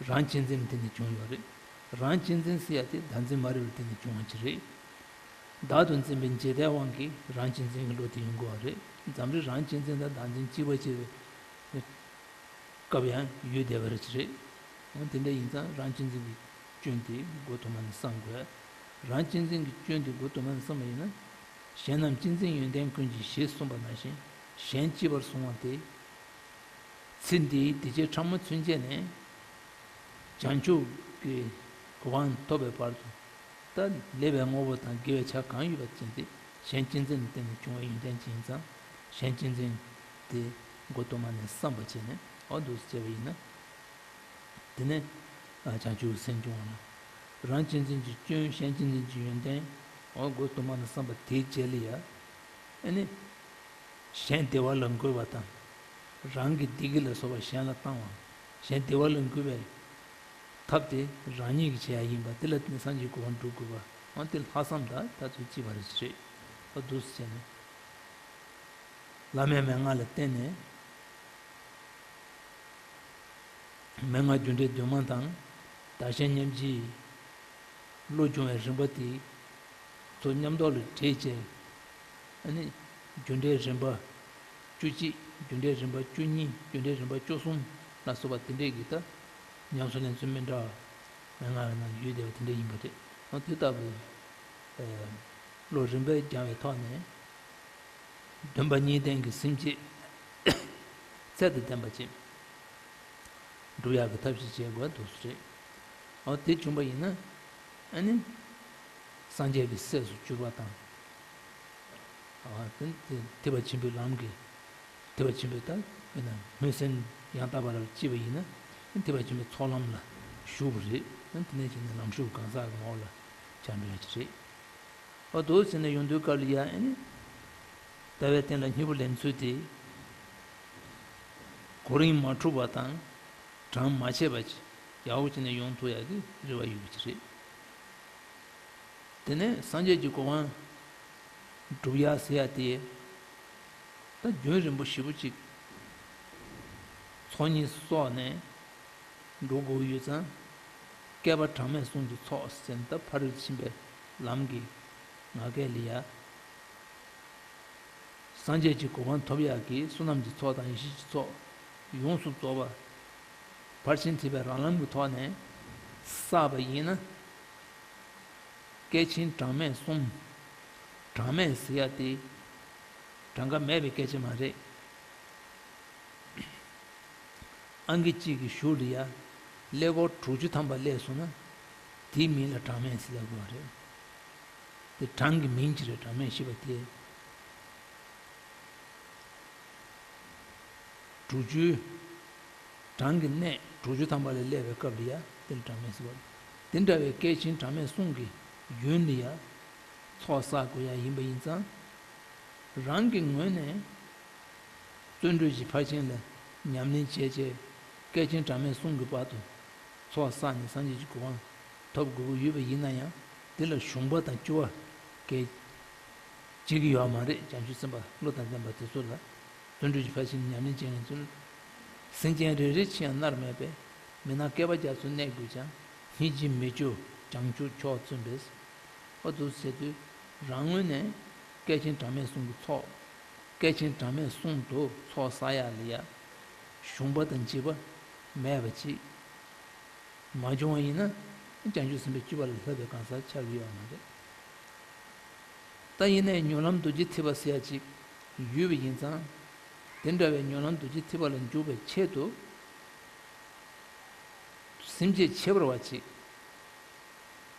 རང་གཅེས་འཛིན་དེ་ནས་བྱུང་ཡོད་རེད། རང་གཅེས་འཛིན་ཟེར་ཡ་དེ་བདག་འཛིན་མ་རིག་པ་དེ་ནས་བྱུང་བ་ཅིག་རེད། བདག་ཏུ་འཛིན་པའི་འཇིག་ལྟའི་དབང་གིས་རང་གཅེས་འཛིན་གྱི་བློ་དེ་ཡོང་དགོས་པ་རེད། འཛམ་གླིང་རང་གཅེས་འཛིན་དང་བདག་འཛིན་གཅིག་པ་བྱེད་པའི་སྐབས་ཡང་ཡོད་བསྡད་པ་རེད་ཅེས་རེད། འོ་དེ་འདྲ་ཡིན་ཙང་རང་གཅེས་འཛིན་གྱི་སྐྱོན་དེ་མགོ་ཐོག་མ་ནས་བསམ་དགོས། རང་གཅེས་འཛིན་གྱི་སྐྱོན་དེ་མགོ་ཐོག་མ་ནས་བསམ་པ་ཡིན་ན། གཞན་རྣམས་གཅེས་འཛིན་ཡོན་ཏན་ཀུན་གྱི་གཞི་གསུངས་པ་ནང་བཞིན་གཞན་གཅེས་པར་བཟུང་བ་དེ། ཚེ་འདིའི་བདེ་སྐྱིད་ཕྲ་མོ་ཚུན་ཆད་ནས་བྱང་ཆུབ་ཀྱི་གོ་འཕང་ཐོབ་པའི་བར་དུ། ད་ལེགས་པའི་དངོས་པོ་དང་དགེ་བའི་ཆ་གང་ཡོད་པ་ཅན་དེ་གཞན་གཅེས་འཛིན་ལ་བརྟེན་ནས་བྱུང་བའི་ཡོན་ཏན་ཅིག་ཡིན་ཙང་། གཞན་གཅེས་འཛིན་དེ་མགོ་ཐོག་མ་ནས་བསམ་པ་བྱས་ནས་འོ་འདུག་སེ་བྱས་པ་ཡིན་ན། དེ་ནས་བྱང་ཆུབ་སེམས་བྱུང་བ་ལ། རང་གཅེས་འཛིན་གྱི་སྐྱོན། གཞན་གཅེས་འཛིན་གྱི་ཡོན་ཏན་འོ་མགོ་ཐོག་མ་ནས་བསམ་པ་དེའི་རྗེས་ལ་ཡ། ཨ་ནི། གཞན་བདེ་བ་ལ་འགོད་པ་དང་། རང་གི་བདེ་སྐྱིད་ལ་སོགས་པ་གཞན་ལ་བཏང་བ། གཞན་བདེ་བ་ལ་འགོད་པའི་ཐབས་དེ་རང་ཉིད་ཀྱིས་བྱེད་ཡ་ཡིན་པ་དེ་ལ་བརྟེན་ནས་སངས་རྒྱས་ཀྱི་གོ་འཕང་སྒྲུབ་དགོས་པ། འོ་དེ་ལྷག་བསམ་དང་ད་ཚོད་ཅི་བ་རེ་ཅི་རེད། འོ་འདུག་སེ་བྱས་ནས། བླ་མའི་མན་ངག་ལ་བརྟེན་ནས། མན་ངག་རྒྱུ་འབྲས་བདུན་མ་དང་། བདག་གཞན་མཉམ་བརྗེའི་བློ་སྦྱོང་བའི་རིམ་པ་དེ་ཚོ་མཉམ་ཐོག་ལ་འདྲེས་བྱས། ཨ་ནི་རྒྱུ་འབྲས་རིམ་པ་བཅུ་གཅིག་རྒྱུ་འབྲས་རིམ་པ་བཅུ་གཉིས། རྒྱུ་འབྲས་རིམ་པ་བཅུ་གསུམ་ལ་སོགས་པ་དེ་འདྲས་ཀྱི་ད་ཉམས་སུ་ལེན་ཚུལ་མི་འདྲ་བ་མན་ངག་གི་ནང་ཡོད་བསྡད་པ་དེ་འདྲས་ཡིན་པ་རེད། འོ་དེ་ལྟ་བུའི་བློ་རིམ་པས་སྦྱང་བའི་ཐོག་ནས། སྡོམ་པ་གཉིས་ལྡན་གྱི་སེམས་བསྐྱེད་ཚད་དང་ལྡན་པ་ཅིག་སྒྲུབ་ཡག་གི་ཐབས་ཤེས་བྱེད་དགོས་འདུག་ཟེར། འོ་དེ་བྱུང་པ་ཡིན་ན། ཨ་ནི་སངས་རྒྱས་ཀྱི་སྲས་སུ་གྱུར་པ་དང་། ཨ་དེ་དེ་ཐེག་པ་ཆེན་པོའི་ལམ་གྱི། ཐེག་པ་ཆེན་པོའི་ད་དཔེར་ན་མུན་སེལ་ཡང་དག་པ་ལ་སྐྱེས་པ་ཡིན་ན། ཐེག་པ་ཆེན་པོའི་ཚོགས་ལམ་ལ་ཞུགས་པ་རེད། དེ་ནས་བྱས་ནས་ལམ་ཞུགས་གང་ཟག་གི་ངོ་བོ་ལ་ཆགས་འགྲོ་ཡག་གི་རེད། འོ་འདུག་ཟེར་ནས་ཡོང་དུས་སྐབས་ལ་ཡ་ཨ་ནི། ལྟ་བའི་རྟེན་ལ་གཉིས་པོ་ལེན་ཚུལ་དེ། གོ་རིམ་མ་འཁྲུགས་པ་དང་གྲངས་མ་ཆད་པ་ཅིག་ཡག་པོ་བྱས་ནས་ཡོང་ཐུབ་ཡག་གི་རེ་བ་ཡོད་ཀྱི་རེད། དེ་ནས་སངས་རྒྱས་ཀྱི་གོ་འཕང་སྒྲུབ་ཡག་ཟེར་ཡག་དེ། ད་རྒྱུན་རིང་པོ་ཞེ་པོ་ཅིག་ཚོགས་གཉིས་བསགས་ནས་འགྲོ་དགོས་ཡོད་ཙང་། བསྐལ་པ་གྲངས་མེད་གསུམ་གྱི་ཚོགས་ཟེར་ན་ད་ཕ་རོལ་ཏུ་ཕྱིན་པའི་ལམ་གྱི་ངང་ཚུལ་ལ་ཡ། སངས་རྒྱས་ཀྱི་གོ་འཕང་ཐོབ་ཡག་གི་བསོད་ནམས་ཀྱི་ཚོགས་དང་ཡེ་ཤེས་ཀྱི་ཚོགས་ཡོངས་སུ་རྫོགས་པ་ཕར་ཕྱིན་ཐེག་པའི་རང་ལམ་གྱི་ཐོག་ནས་བསགས་པ་ཡིན་ན། བསྐལ་ཆེན་གྲངས་མེད་གསུམ། གྲངས་མེད་ཟེར་ཡག་དེ་གྲངས་ཀ་མེད་པའི་སྐད་ཆ་མ་རེད། ཨང་ཀི་གཅིག་གི་གཞུག་ལ་ཡ་ཀླད་ཀོར་དྲུག་ཅུ་ཐམ་པ་སླེབས་སོང་ན། དེའི་མིང་ལ་གྲངས་མེད་ཟེར་ལབ་དགོས་པ་རེད། དེ་གྲངས་ཀྱི་མིང་ཅིག་རེད། གྲངས་མེད་ཞེས་པ་དེ། དྲུག་ཅུའི། གྲངས་ཀྱི་གནས་དྲུག་ཅུ་ཐམ་པ་ལ་སླེབས་པའི་སྐབས་ལ་ཡ་དེ་ལ་གྲངས་མེད་ཟེར་བ། དེ་འདྲ་བའི་བསྐལ་ཆེན་གྲངས་མེད་གསུམ་གྱི་རྒྱུན་ལ་ཡ་ཚོགས་བསགས་དགོས་ཡ་ཡིན་པ་ཡིན་ཙང་། རང་གི་ངོས་ནས་བརྩོན་འགྲུས་ཀྱི་ཕར་ཕྱིན་ལ་ཉམས་ལེན་བྱས་རྗེས། བསྐལ་ཆེན་གྲངས་མེད་གསུམ་གྱི་བར་དུ་ཚོགས་བསགས་ནས་སངས་རྒྱས་ཀྱི་གོ་འཕང་ཐོབ་དགོས་ཀྱི་ཡོད་པ་ཡིན་ན་ཡང་། དེ་ལ་ཞུམ་པ་དང་སྐྱོ་བ་སྐྱེ་བྱེད་ཀྱི་ཡོད་མ་རེད། བྱང་ཆུབ་སེམས་དཔའ་བློ་དང་ལྡན་པ་དེ་ཚོ་ལ། བརྩོན་འགྲུས་ཀྱི་ཕར་ཕྱིན་ཉམས་ལེན་བྱེད་མཁན་ཚོ་ལ། སེམས་ཅན་རེ་རེ་ཕྱིར་ཡང་མནར་མེད་པའི། མི་ནག་བསྐལ་པ་རྒྱ་མཚོར་གནས་དགོས་ཀྱང་། སྙིང་རྗེ་མི་སྐྱོ་བྱང་ཆུབ་མཆོག་བཙུན་པས། འོ་འདུག་ཟེར་དུས་རང་ངོས་ནས་བསྐལ་ཆེན་གྲངས་མེད་གསུམ་གྱི་ཚོགས། བསྐལ་ཆེན་གྲངས་མེད་གསུམ་དུ་ཚོགས་བསགས་ཡག་ལ་ཡ། ཞུམ་པ་དང་འཇིགས་པ་མེད་པ་ཅིག་མ་བྱུང་བ་ཡིན་ན། བྱང་ཆུབ་སེམས་དཔའི་སྤྱོད་པ་ལས་ལྷག་པའི་གང་ཟག་ཆགས་ཀྱི་ཡོད་མ་རེད། ད་ཡིན་ནའི་མྱུར་ལམ་རྡོ་རྗེ་ཐེག་པ་ཟེར་ཡ་ཅིག་ཡོད་པ་ཡིན་ཙང་། དེ་འདྲ་བའི་མྱུར་ལམ་རྡོ་རྗེ་ཐེག་པ་ལ་འཇུག་པའི་ཆེད་དུ། སེམས་བསྐྱེད་ཁྱད་པར་བ་ཅིག་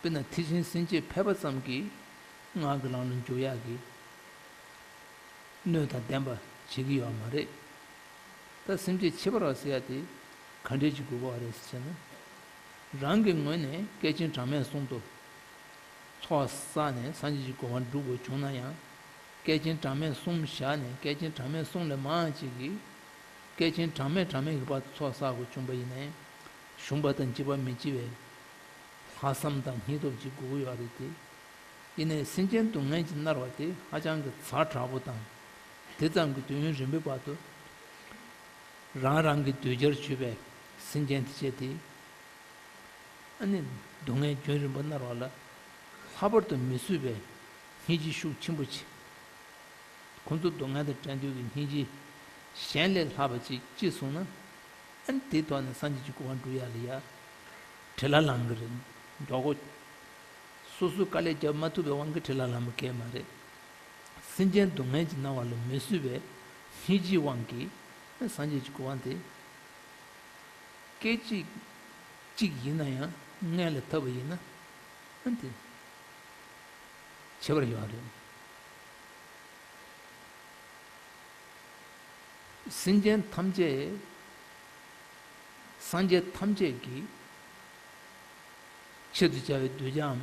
དཔེར་ན་ཐེག་ཆེན་སེམས་བསྐྱེད་ཕལ་པ་ཙམ་གྱིས་སྔགས་ཀྱི་ལམ་ལ་འཇུག་ཡག་གི་སྣོད་དང་ལྡན་པ་བྱེད་ཀྱི་ཡོད་མ་རེད། ད་སེམས་བསྐྱེད་ཁྱད་པར་བ་ཟེར་ཡ་དེ་ག་འདྲས་ཅིག་དགོས་པ་རེད་ཟེར་ན། རང་གི་ངོས་ནས་བསྐལ་ཆེན་གྲངས་མེད་གསུམ་དུ་ཚོགས་བསགས་ནས་སངས་རྒྱས་ཀྱི་གོ་འཕང་སྒྲུབ་དགོས་བྱུང་ན་ཡང་། བསྐལ་ཆེན་གྲངས་མེད་གསུམ་བཞག་ནས་བསྐལ་ཆེན་གྲངས་མེད་གསུམ་ལས་མང་ཅིག་གིས། བསྐལ་ཆེན་གྲངས་མེད་གྲངས་མེད་ཀྱི་བར་དུ་ཚོགས་བསགས་དགོས་བྱུང་པ་ཡིན་ནའི། ཞུམ་པ་དང་འཇིགས་པ་མི་སྐྱེ་བའི་ལྷག་བསམ་དང་སྙིང་སྟོབས་ཅིག་དགོས་ཀྱི་ཡོད་རེད་དེ། ཡིན་ནའི་སེམས་ཅན་སྡུག་བསྔལ་གྱིས་མནར་བ་དེ་ཧ་ཅང་གི་ཛ་དྲག་པོ་དང་། དེ་ཙམ་གྱི་དུས་ཡུན་རིང་པོའི་བར་དུ་རང་རང་གི་གདུལ་བྱར་གྱུར་པའི་སེམས་ཅན་དེ་བྱས་ཏེ། ཨ་ནི་སྡུག་བསྔལ་རྒྱུན་རིང་པོ་མནར་བ་ལ་ལྷག་པར་དུ་མི་བཟོད་པའི་སྙིང་རྗེ་ཤུགས་ཆེན་པོ་ཆེ། ཁོང་ཚོ་སྡུག་བསྔལ་དང་བྲལ་འདོད་ཀྱི་སྙིང་རྗེ་གཞན་ལས་ལྷག་པ་ཅིག་སྐྱེས་སོང་ན། ཨ་ནི་དེའི་ཐོག་ནས་སངས་རྒྱས་ཀྱི་གོ་འཕང་སྒྲུབ་ཡག་ལ་ཡ་བྲེལ་བ་ལང་གི་རེད། མགྱོགས་པོ། སོ་སོས་དཀའ་ལས་རྒྱབ་མ་ཐུབ་པའི་དབང་གིས་བྲེལ་བ་ལངས་པ་གང་ཡང་མ་རེད། སེམས་ཅན་སྡུག་བསྔལ་གྱིས་མནར་བ་ལ་མི་བཟོད་པའི་སྙིང་རྗེའི་དབང་གིས་སངས་རྒྱས་ཀྱི་གོ་འཕང་དེ། སྐད་ཅིག་གཅིག་ཡིན་ན་ཡང་མངོན་ལ་བཏབ་པ་ཡིན་ན། ཨ་ནི་དེ་ཁྱད་པར་ཡོད་རེད། སེམས་ཅན་ཐམས་ཅད། སངས་རྒྱས་ཐམས་ཅད་ཀྱི་ཆེད་དུ་བྱ་བའི་གདུལ་བྱའམ་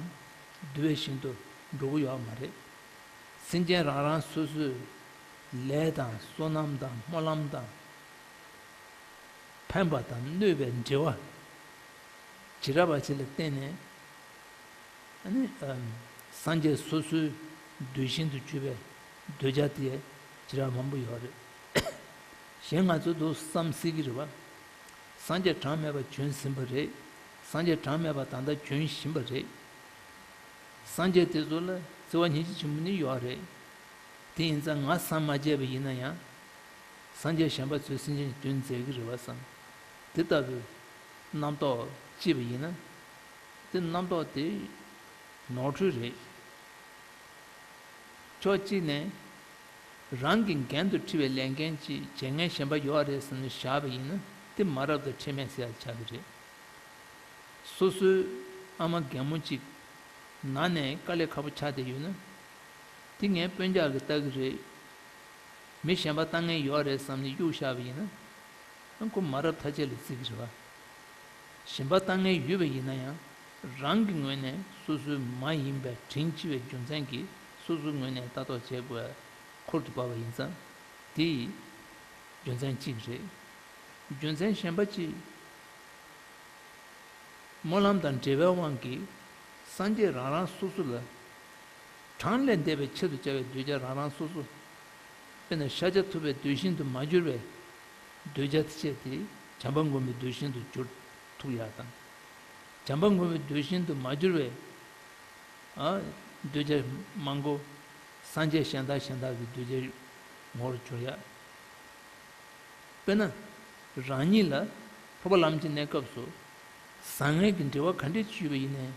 འདུལ་བའི་ཞིང་དུ་འགྲོ་གི་ཡོད་མ་རེད། སེམས་ཅན་རང་རང་སོ་སོའི་ལས་དང་བསོད་ནམས་དང་སྨོན་ལམ་དང་། ཕན་པ་དང་གནོད་པའི་འབྲེལ་བ་བྱེ་བྲག་པ་ཞིག་ལ་བརྟེན་ནས། ཨ་ནི་ཨམ། སངས་རྒྱས་སོ་སོའི་གདུལ་ཞིང་དུ་གྱུར་པའི་གདུལ་བྱ་དེ་བྱེ་བྲག་མང་པོ་ཡོད་རེད། གཞན་ང་ཚོ་འདུག་བསམ་སྲིད་ཀྱི་རེད་པ། སངས་རྒྱས་གྲངས་མེད་པ་བྱོན་ཟིན་པ་རེད། སངས་རྒྱས་གྲངས་མེད་པ་ད་ལྟ་བྱོན་བཞིན་པ་རེད། སངས་རྒྱས་དེ་ཚོ་ལ་བརྩེ་བ་སྙིང་རྗེ་ཆེན་པོ་ནི་ཡོད་རེད། དེ་ཡིན་ཙང་ང་སངས་མ་རྒྱས་པ་ཡིན་ན་ཡང་། སངས་རྒྱས་གཞན་པ་ཚོས་སེམས་ཅན་གྱི་དོན་མཛད་ཀྱི་རེད་བ་བསམ། དེ་ལྟ་བུའི་རྣམ་རྟོག་སྐྱེས་པ་ཡིན་ན། དེ་རྣམ་རྟོག་དེ་ནོར་འཁྲུལ་རེད། ཕྱོགས་གཅིག་ནས། རང་གི་འགན་དུ་འཁྲི་བའི་ལས་འགན་ཅིག་བྱེད་མཁན་གཞན་པ་ཡོད་རེད་བསམ་ནས་བཞག་པ་ཡིན་ན་དེ་མ་རབས་དང་ཁྲེལ་མེད་ཟེར་ཡ་ཆགས་ཀྱི་རེད། སོ་སོའི་ཨ་མ་རྒན་མོ་གཅིག་ན་ནས་དཀའ་ལས་ཁག་པོ་ཆགས་བསྡད་ཡོད་ན། དེ་ངའི་སྤུན་ཀྱག་གིས་ལྟ་གི་རེད། མི་གཞན་པ་ལྟ་མཁན་ཡོད་རེད་བསམ་ནས་གཡུག་བཞག་པ་ཡིན་ན། ཨ་ཁོ་མ་རབས་ཐ་ཆད་ལ་བརྩི་གི་རེད་བ། གཞན་པ་ལྟ་མཁན་ཡོད་པ་ཡིན་ན་ཡང་། རང་གི་ངོས་ནས་སོ་སོའི་མ་ཡིན་པའི་དྲིན་ཆེ་བའི་རྒྱུ་མཚན་གྱིས་སོ་སོའི་ངོས་ནས་ལྟ་རྟོག་བྱེད་དགོས། འཁོར་དུ་བབས་པ་ཡིན་ཙང་། དེ་ཡི་རྒྱུ་མཚན་གཅིག་རེད། རྒྱུ་མཚན་གཞན་པ་གཅིག་སྨོན་ལམ་དང་འབྲེལ་བའི་དབང་གིས་སངས་རྒྱས་རང་རང་སོ་སོ་ལ། གྲངས་ལས་འདས་པའི་ཆེད་དུ་བྱ་བའི་གདུལ་བྱ་རང་རང་སོ་སོ། དཔེར་ན་ཤཱཀྱ་ཐུབ་པའི་གདུལ་ཞིང་དུ་མ་གྱུར་པའི་གདུལ་བྱ་དེ་བྱས་ཏེ་བྱམས་པ་མགོན་པོའི་གདུལ་ཞིང་དུ་གྱུར་ཐུབ་ཡག་དང་། བྱམས་པ་མགོན་པོའི་གདུལ་ཞིང་དུ་མ་གྱུར་པའི་ཨ་གདུལ་བྱ་མང་པོ། སངས་རྒྱས་གཞན་དག་གཞན་དག་གི་གདུལ་བྱའི་ངོ་བོར་གྱུར་ཡག་དཔེར་ན། རང་ཉིད་ལ་འཕགས་པ་ལམ་གྱི་གནས་སྐབས་སུ་བཟང་ངན་གྱི་འབྲེལ་བ་ག་འདྲས་ཅིག་ཡོད་པ་ཡིན་ནའི་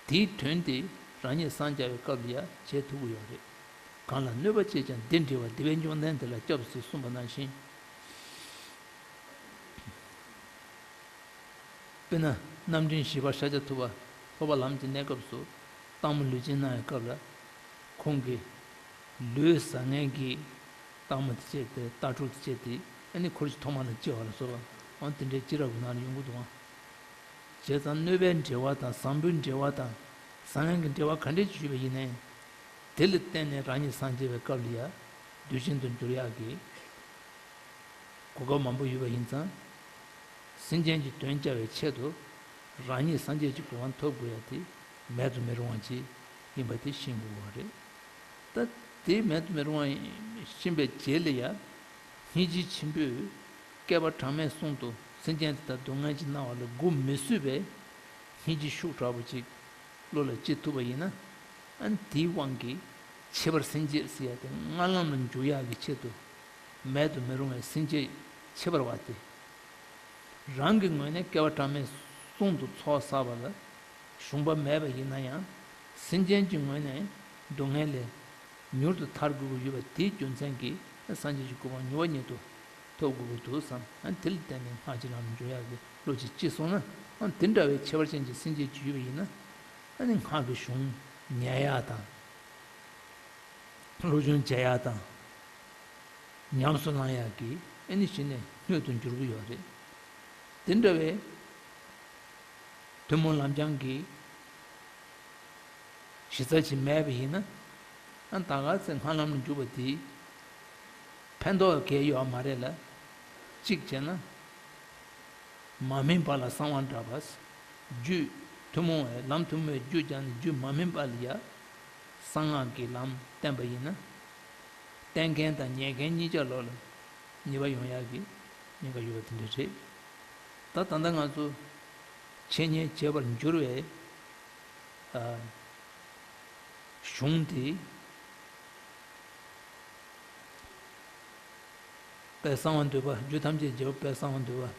དེའི་དོན་དེ་རང་ཉིད་སངས་རྒྱ་བའི་སྐབས་ལ་ཡང་བྱེད་ཐུབ་ཀྱི་ཡོད་རེད། གང་ལ་གནོད་པ་བྱས་ཀྱང་སྡིག་འདྲེ་བ་སྡིག་པའི་འབྱུང་ལྡན་དེ་ལ་སྐྱབས་སུ་གསུངས་པ་ནང་བཞིན། དཔེར་ན་རྣམ་འདྲེན་བཞི་པ་ཤཱཀྱ་ཐུབ་པ་འཕགས་པ་ལམ་གྱི་གནས་སྐབས་སུ་སྟག་མོ་ལུས་སྦྱིན་གནང་བའི་སྐབས་ལ། ཁོང་གིས་ལུས་བཟང་ངན་གྱི་སྟག་མོ་དེ་བཅད་དེ་སྟག་ཕྲུག་དེ་བཅད་དེ་ཨ་ནི་འཁོར་གྱི་ཐོག་མ་ལ་སྐྱེ་བ་ལ་སོགས་པ་འོ་དེ་འདྲའི་སྐྱེས་རབས་ཀྱི་ནང་ལ་ཡོང་གི་འདུག་ཨང་། བྱས་ཙང་གནོད་པའི་འབྲེལ་བ་དང་བཟང་པོའི་འབྲེལ་བ་དང་བཟང་ངན་གྱི་འབྲེལ་བ་ག་འདྲས་ཅིག་ཡོད་པ་ཡིན་ནའི། དེ་ལ་བརྟེན་ནས་རང་ཉིད་སངས་རྒྱས་པའི་སྐབས་ལ་ཡང་གདུལ་ཞིང་དུ་འགྱུར་ཡག་གི་གོ་སྐབས་མང་པོ་ཡོད་པ་ཡིན་ཙང་། སེམས་ཅན་གྱི་དོན་བྱ་བའི་ཆེད་དུ་རང་ཉིད་སངས་རྒྱས་ཀྱི་གོ་འཕང་ཐོབ་དགོས་ཡ་དེ་མེད་དུ་མི་རུང་བ་ཅིག་ཡིན་པ་དེ་ཤེས་དགོས་པ་རེད། ད་དེ་མེད་དུ་མི་རུང་བ་ཤེས་པའི་རྗེས་ལ་ཡ། སྙིང་རྗེ་ཆེན་པོས་བསྐལ་པ་གྲངས་མེད་གསུམ་དུ་སེམས་ཅན་དེ་དག་སྡུག་བསྔལ་གྱིས་མནར་བ་ལ་སྒུག་མི་བཟོད་པའི་སྙིང་རྗེ་ཤུགས་དྲག་པོ་ཅིག་བློ་ལ་སྐྱེ་ཐུབ་པ་ཡིན་ན། ཨ་ནི་དེའི་དབང་གིས་ཁྱད་པར་སེམས་བསྐྱེད་ཟེར་ཡ་དེ་སྔགས་ལམ་ལ་འཇུག་ཡག་གི་ཆེད་དུ་མེད་དུ་མི་རུང་བའི་སེམས་བསྐྱེད་ཁྱད་པར་བ་སྟེ། རང་གི་ངོས་ནས་བསྐལ་པ་གྲངས་མེད་གསུམ་དུ་ཚོགས་བསགས་པ་ལ་ཞུམ་པ་མེད་པ་ཡིན་ན་ཡང་སེམས་ཅན་གྱི་ངོས་ནས་སྡུག་བསྔལ་ལས་མྱུར་དུ་ཐར་དགོས་ཀྱི་ཡོད་པ་དེའི་རྒྱུ་མཚན་གྱིས་སངས་རྒྱས་ཀྱི་གོ་འཕང་མྱུར་བ་ཉིད་དུ་ཐོབ་དགོས་ཀྱི་འདུག་བསམ། ཨ་ནི་དེ་ལ་བརྟེན་ནས་སྔགས་ཀྱི་ལམ་ལ་འཇུག་ཡག་གི་བློ་ཅིག་སྐྱེས་སོང་ན། ཨ་ནི་དེ་འདྲ་བའི་ཁྱད་པར་ཅན་གྱི་སེམས་བསྐྱེད་ཅིག་ཡོད་པ་ཡིན་ན། ཨ་ནི་སྔགས་ཀྱི་གཞུང་ཉན་ཡག་དང་། སློབ་སྦྱོང་བྱེད་ཡག་དང་། ཉམས་སུ་བླང་ཡག་གི་ཨ་ནི་གཞི་ནས་སྣོད་དུ་འགྱུར་གྱི་ཡོད་རེད། དེ་འདྲ་བའི་ཐུན་མོང་ལམ་སྦྱང་གི་གཞི་རྩ་ཅིག་མེད་པ་ཡིན་ན། ཨ་ད་ག་ཚེ་སྔགས་ལམ་ལ་འཇུག་པ་དེ་ཕན་ཐོགས་གང་ཡང་ཡོད་མ་རེད་ལ། གཅིག་བྱས་ན། མ་སྨིན་པ་ལ་གསང་བ་འདྲ་བ། རྒྱུད་ཐུན་མོང་བའི་ལམ་ཐུན་མོང་བའི་རྒྱུད་སྦྱངས་ནས་རྒྱུད་མ་སྨིན་པ་ལ་ཡ། གསང་སྔགས་ཀྱི་ལམ་བསྟན་པ་ཡིན་ན། བསྟན་མཁན་དང་ཉན་མཁན་གཉིས་ཆ་ལོག་ལ་ཉེས་པ་ཡོང་ཡག་གི་ཉེན་ཁ་ཡོད་པ་དེ་འདྲ་རེད། ད་ད་ལྟ་ང་ཚོ་འཆད་ཉན་བྱེད་པར་འགྱུར་བའི་ཨ་གཞུང་དེ། དཔལ་གསང་བ་འདུས་པ། རྒྱུད་ཐམས་ཅད་རྒྱལ་པོ་དཔལ་གསང་བ་འདུས་པ།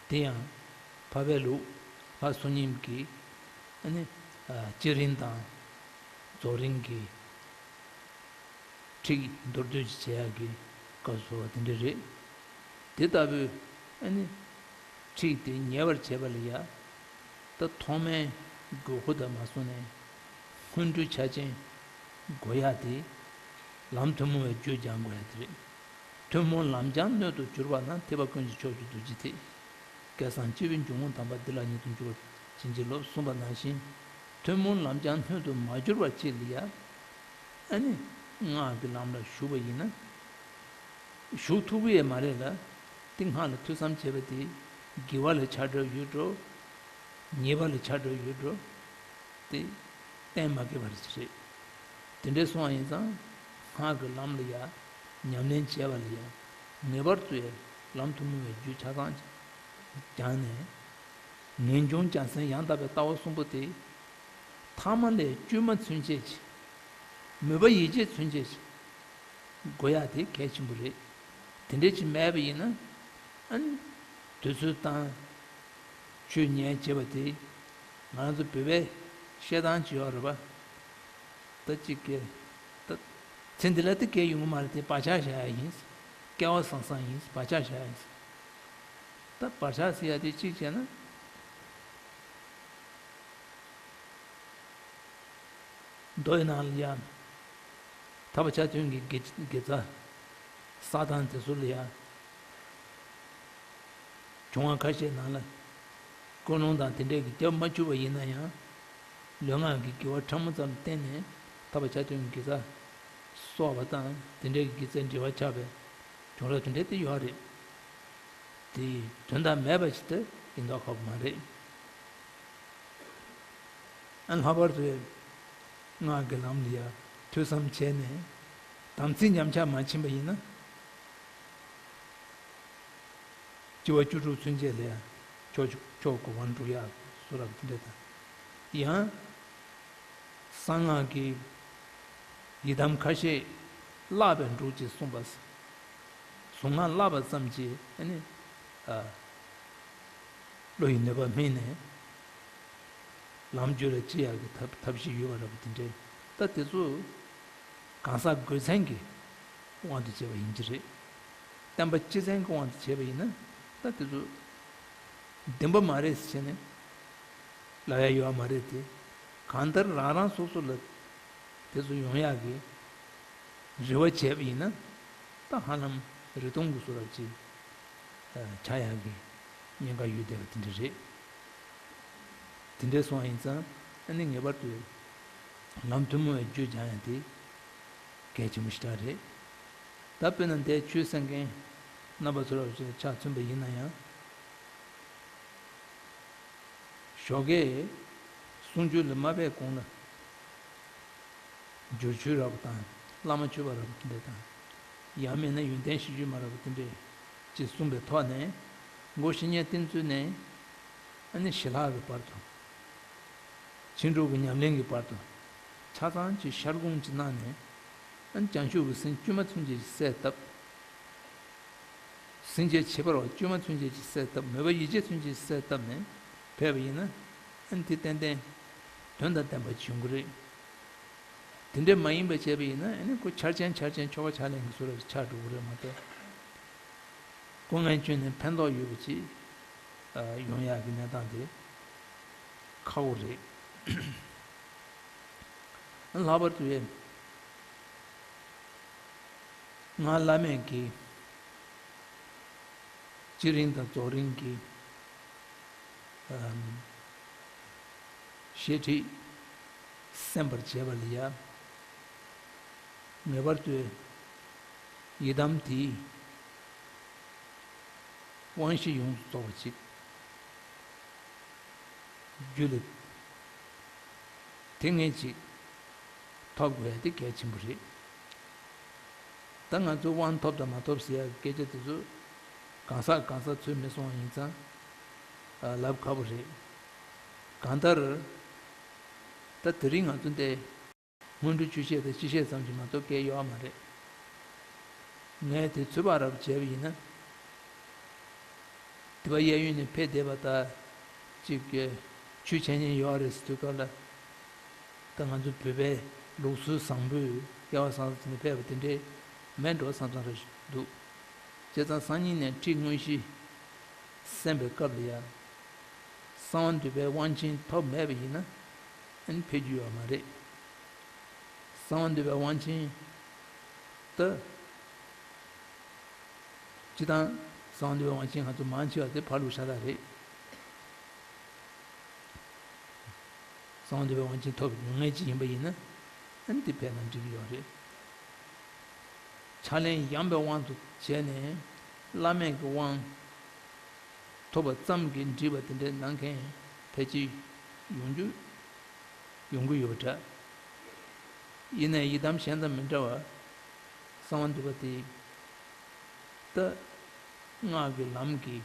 དེ་ཡང་འཕགས་པའི་ལུགས་ལྷ་བསོད་སྙོམས་ཀྱི་ཨ་ནི་ཨ་བསྐྱེད་རིམ་དང་རྫོགས་རིམ་གྱི་ཁྲིད་མདོར་བསྡུས་ཀྱི་བྱེད་ཡག་གི་སྐབས་སུ་བ་དེ་འདྲ་རེད། དེ་ལྟ་བུའི་ཨ་ནི་ཁྲིད་དེ་ཉེ་བར་བྱེད་པ་ལ་ཡ། ད་ཐོག་མའི་དགོས་མཁོ་དང་མ་སོང་ནས་སྔོན་འགྲོའི་ཆ་རྐྱེན་དགོས་ཡག་དེ་ལམ་ཐུན་མོང་བའི་རྒྱུད་སྦྱང་དགོས་ཡག་དེ་རེད། ཐུན་མོང་ལམ་སྦྱང་སྣོད་དུ་གྱུར་པ་ན་ཐེག་པ་ཀུན་གྱི་མཆོག་གི་རྡོ་རྗེ་ཐེག་སྐལ་བཟང་སྐྱེས་བུའི་འཇུག་ངོགས་དམ་པ་འདི་ལ་ཉིད་དུ་འགྱུར་བར་བྱིན་གྱིས་རློབས་གསུངས་པ་ནང་བཞིན། ཐུན་མོང་ལམ་སྦྱང་སྣོད་དུ་མ་གྱུར་པ་ཅིག་ལ་ཡ། ཨ་ནི་སྔགས་ཀྱི་ལམ་ལ་ཞུགས་པ་ཡིན་ན། ཞུགས་ཐུབ་ཀྱི་ཡོད་མ་རེད་ལ། དེ་སྔགས་ལ་ཐོས་བསམ་བྱས་པ་དེ་དགེ་བ་ལ་ཆ་འགྲོ་ཡོད་འགྲོ། ཉེས་པ་ལ་ཆ་འགྲོ་ཡོད་འགྲོ། དེ་གཏན་མ་འཁེལ་བ་རེད། དེ་འདྲའི་སོང་བ་ཡིན་ཙང་སྔགས་ཀྱི་ལམ་ལ་ཡ། ཉམས་ལེན་བྱས་པ་ལ་ཡ། ངེས་པར་དུ་ཡ་ལམ་ཐུན་མོང་བའི་རྒྱུད་ཆ་ཚང་ སྦྱངས་ནས། ངེས་འབྱུང་རྒྱལ་མཚན་ཡང་དག་པའི་ལྟ་བ་གསུམ་པོ་དེ། ཐ་མ་ལས་དཀྱུས་མ་ཚུན་ཆད་ཅིག་མོས་པ་ཡིད་བྱེད་ཚུན་ཆད་ཅིག་དགོས་ཡག་དེ་གལ་ཆེན་པོ་རེད། དེ་འདྲས་ཅིག་མེད་པ་ཡིན་ན། ཨ་ནི། དུས་ཚོད་བཏང་། ཆོས་ཉན་བྱེད་པ་དེ། ང་རང་ཚོ་བོད་པའི་བཤད་སྟངས་ཅིག་ཡོད་རེད་པ། ད་ཅིག་གི། ད། ཚེ་འདི་ལ་དེ་སྐྱེ་ཡོང་གི་མ་རེད་དེ་བག་ཆགས་བཞག་ཡ་ཡིན། སྐལ་བ་བཟང་བཟང་ཡིན་བག་ཆགས་བཞག་ཡ་ཡིན། ད་བག་ཆགས་ཟེར་ཡ་དེ་གཅིག་བྱས་ན། མདོ་ཡི་ནང་ལ་ཡ། ཐར་པ་ཆ་མཐུན་གྱི་དགེ་དགེ་རྩ་བསགས་སྟངས་དེ་ཚོ་ལ་ཡ། བྱུང་བ་ཁ་ཤས་ནང་ལ། ཀུན་སློང་དང་དེ་འདྲས་ཀྱི་རྒྱབ་མ་བཅུག་པ་ཡིན་ན་ཡང་། ལུས་ངག་གི་དགེ་བ་ཕྲ་མོ་ཙམ་བརྟེན་ནས་ཐར་པ་ཆ་མཐུན་གྱི་དགེ་རྩ་གསོག་པ་དང་དེ་འདྲས་ཀྱི་དགེ་རྩའི་འབྲེལ་བ་ཆགས་པའི་བྱུང་རབས་དེ་འདྲས་དེ་ཡོད་རེད། དེ་དོན་དག་མེད་པ་ཞིག་དེ་ཡིན་མདོག་ཁ་པོ་མ་རེད། ཨ་ལྷག་པར་དུ་སྔགས་ཀྱི་ལམ་ལ་ཡ་ཐོས་བསམ་བྱས་ནས་དམ་ཚིག་ཉམས་ཆག་མ་ཕྱིན་པ་ཡིན་ན། སྤྱི་བ་བཅུ་དྲུག་ཚུན་ཆད་ལ་ཡ་ཕྱོགས་ཕྱོགས་གོ་བར་འགྲོ་ཡག་གསུང་རབ་དེ་འདྲ་དང་། ཡང་། གསང་སྔགས་ཀྱི་ཡི་དམ་ཁ་ཤས་བརླག་པའི་འབྲུག་ཅེས་གསུངས་པ། གཟུངས་སྔགས་བརླག་པ་ཙམ་གྱིས་ཨ་ནི། ཨ། བློ་ཡི་ནུས་པ་སྨིན་ནས། ལམ་རྒྱུད་ལ་སྐྱེ་ཡག་གི་ཐབས་ཐབས་ཤེས་ཡོད་པ་འདྲ་པོ་དེ་འདྲའི། ད་དེ་ཚོ་གང་ཟག་དགོས་མཚན་གྱི་དབང་དུ་བྱས་པ་ཡིན་གྱི་རེད། བསྟན་པ་སྤྱི་མཚན་གྱི་དབང་དུ་བྱས་པ་ཡིན་ན། ད་དེ་ཚོ་བདེན་པ་མ་རེད་ཟེར་བྱས་ནས་ལབ་ཡ་ཡོད་པ་མ་རེད་དེ། གང་ལྟར་རང་རང་སོ་སོ་ལ་དེ་ཚོ་ཡོང་ཡག་གི་རེ་བ་བྱས་པ་ཡིན་ན། ད་ཧ་ལམ་རེ་སྟོང་གི་གསུང་རབ་ཅིག་ཆགས་ཡག་གི་ཉེན་ཁ་ཡོད་བསྡད་པ་དེ་འདྲ་རེད། དེ་འདྲ་སོང་བ་ཡིན་ཙང་ཨ་ནི་ངེས་པར་དུ་ལམ་ཐུན་མོང་བའི་རྒྱུད་སྦྱང་ཡ་དེ་གལ་ཆེན་པོ་ཞེ་དྲག་རེད། ད་དཔེར་ན་འདས་ཆོས་གསན་མཁན་རྣམ་པ་ཚོར་ཆ་མཚོན་པ་ཡིན་ན་ཡང་། ཞོགས་ཀས་གསུང་ཆོས་ལ་མ་ཕེབས་གོང་ལ། བསྒྱུར་ཆོས་རབ་དང་བླ་མ་མཆོད་པ་རབ་དེ་འདྲ་དང་། ཡང་མིན་ན་ཡོན་ཏན་ཞི་བྱེད་མ་རབ་དེ་འདྲ་ཅིག་གསུངས་པའི་ཐོག་ནས། མགོ་བཤེས་གཉེན་བསྟེན་ཚུལ་ནས། ཨ་ནི་ཞི་ལྷག་གི་བར་དུ། ཕྱིན་དྲུག་གི་ཉམས་ལེན་གྱི་བར་དུ། ཆ་ཚང་གཅིག་ཤར་གོང་གཅིག་གནང་ནས། ཨ་ནི་བྱང་ཆུབ་ཀྱི་སེམས་དཀྱུས་མ་ཚུན་ཆད་ཀྱི་གསལ་བཏབ། སེམས་བསྐྱེད་བྱེད་པར་བ་དཀྱུས་མ་ཚུན་ཆད་ཀྱི་གསལ་བཏབ་མོས་པ་ཡིད་བྱེད་ཚུན་ཆད་ཀྱི་གསལ་བཏབ་ནས་ཕེབས་པ་ཡིན་ན། ཨ་ནི་དེ་ཏན་ཏན་དོན་དང་ལྡན་པ་ཅིག་ཡོང་གི་རེད། དེ་འདྲ་མ་ཡིན་པ་བྱས་པ་ཡིན་ན་ཨ་ནི་ཁོ་འཆར་ཅན་འཆར་ཅན་ཆོ་ག་ཕྱག་ལེན་གྱི་བཟོ་འདྲ་ཆགས་འགྲོ་གི་རེད་མ་གཏོགས། སྐུ་ངལ་བསྐྱོན་ནས་ཕན་ཐོགས་ཡོད་པ་ཅིག་ཡོང་ཡག་གི་གནས་སྟངས་དེ་ཁག་པོ་རེད། ལྷག་པར་དུ་སྔགས་བླ་མེད་ཀྱི་སྤྱི་རིང་དང་རྫོགས་རིང་གི་ཨམ། བཤད་ཁྲིད་གསན་པར་བྱེད་པ་ལ་ཡ། ངེས་པར་དུ་ཡི་དམ་དེའི་དབང་བཞི་ཡོངས་སུ་རྫོགས་པ་ཅིག་རྒྱུད་ལ་དེ་སྔོན་ཅིག་ཐོབ་དགོས་ཡ་དེ་གལ་ཆེན་པོ་རེད། ད་ང་ཚོ་དབང་ཐོབ་དང་མ་ཐོབ་ཟེར་ཡ་སྐད་ཆ་དེ་ཚོ་གང་ཟག་གང་ཟག་ཚོས་མི་གསུང་བ་ཡིན་ཙང་། ཨ། ལབ་ཁག་པོ་རེད། གང་ལྟར། ད་དེ་རིང་ང་ཚོ་འདི་སྔོན་འགྲོ་ཆོས་བཤད་དང་སྤྱི་བཤད་ཙམ་གྱིས་མ་གཏོགས་སྐད་ཡོད་པ་མ་རེད། ངས་དེ་ཚོད་དཔག་རབ་བྱས་པ་ཡིན་ན། དེ་པ་གཡས་གཡོན་ནས་ཕེབས་བསྡད་པ་དང་། གཅིག་གིས་ཆོས་འཆད་ཉན་ཡོད་རེད་ཟེར་དུས་སྐབས་ལ། ད་ང་ཚོ་བོད་པའི་ལུགས་སྲོལ་བཟང་པོས་སྐལ་བ་བཟང་ས་ནས་ཕེབས་པ་དེ་འདྲས་མེད་འགྲོ་བསམ་བསམ་རེ་འདུག་བྱས་ཙང་སང་ཉིན་ནས་ཁྲིད་དངོས་གཞི་གསན་པའི་སྐབས་ལ་ཡང་། གསང་བ་འདུས་པའི་དབང་ཆེན་ཐོབ་མེད་པ་ཡིན་ན་ཨ་ནི་ཕེབས་རྒྱུ་ཡོད་མ་རེད། གསང་བ་འདུས་པའི་དབང་ཆེན་ད། སྤྱི་བཏང་གསང་བ་འདུས་པའི་དབང་ཆེན་ང་ཚོ་མང་ཆེ་བ་དེ་ཕར་ལུགས་ཤ་སྟག་རེད། གསང་བ་འདུས་པའི་དབང་ཆེན་ཐོབ་མྱོང་མཁན་ཅིག་ཡིན་པ་ཡིན་ན་ཨ་ནི་དེ་ཕེབས་ན་འགྲིག་གི་ཡོད་རེད། ཕྱག་ལེན་ཡངས་པའི་དབང་དུ་བྱས་ནས་བླ་མེད་ཀྱི་དབང་ཐོབ་པ་ཙམ་གྱིས་འགྲིག་པ་དེ་འདྲའི་གནང་མཁན་ཕལ་ཆེར་ཡོང་རྒྱུ་ཡོང་གི་ཡོད་འདྲ། ཡིན་ནའི་ཡི་དམ་གཞན་དང་མི་འདྲ་བར་གསང་བ་འདུས་པ་དེ། ད་སྔགས་ཀྱི་ལམ་གྱི་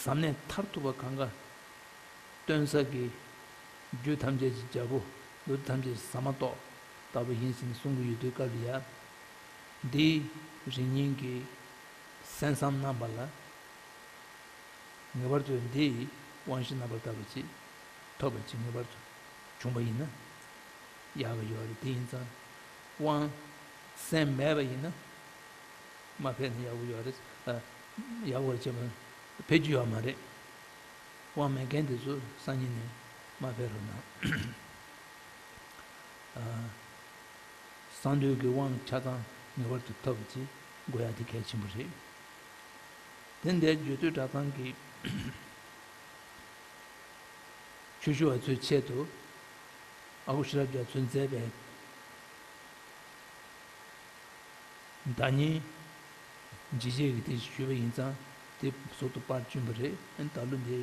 ཟབ་གནད་མཐར་ཐུག་པ་གང་ག་སྟོན་ས་གི་རྒྱུ་ཐམས་ཅད་ཀྱི་རྒྱལ་པོ། ལུས་ཐམས་ཅད་ཟ་མ་ཏོག་ལྟ་བུ་ཡིན་ཟེར་ནས་གསུང་གི་ཡོད་དུས་སྐབས་ལ་ཡ། འདིའི་རིང་ཉིན་གྱི་གསན་བསམ་གནང་བ་ལ། ངེས་པར་དུ་འདི་ཡི་དབང་བཞི་རྣམ་པར་དག་པ་ཅིག་ཐོབ་པ་ཅིག་ངེས་པར་དུ་བྱུང་བ་ཡིན་ན་ཡག་གི་ཡོད་རེད། དེ་ཡིན་ཙང་དབང་གསན་མེད་པ་ཡིན་ན་མ་ཕེབས་ན་ཡག་པོ་ཡོད་རེད། ཨ། ཡག་པོ་རེད་ཅེས་མ་ཕེབས་རྒྱུ་ཡོད་མ་རེད། དབང་མེད་མཁན་དེ་ཚོ་སང་ཉིན་ནས་མ་ཕེབས་རོགས་གནང་། ཨ། གསང་འདུས་ཀྱི་དབང་ཆ་ཚང་ངེས་པར་དུ་ཐོབ་པ་ཅིག་དགོས་ཡ་དེ་གལ་ཆེན་པོ་རེད། དེ་འདྲའི་རྒྱུད་སྟོད་གྲྭ་ཚང་གི་ཆོས་ཞུ་བ་ཚོའི་ཆེད་དུ་ཨ་ཁུ་ཤེས་རབ་རྒྱ་མཚོས་མཛད་པའི་བདག་ཉིད་འཇིགས་བྱེད་ཀྱི་དེ་ཞུས་པ་ཡིན་ཙང་དེ་ཟུར་དུ་པར་བསྐྲུན་པ་རེད། ཨ་ནི་ད་ལོ་འདི་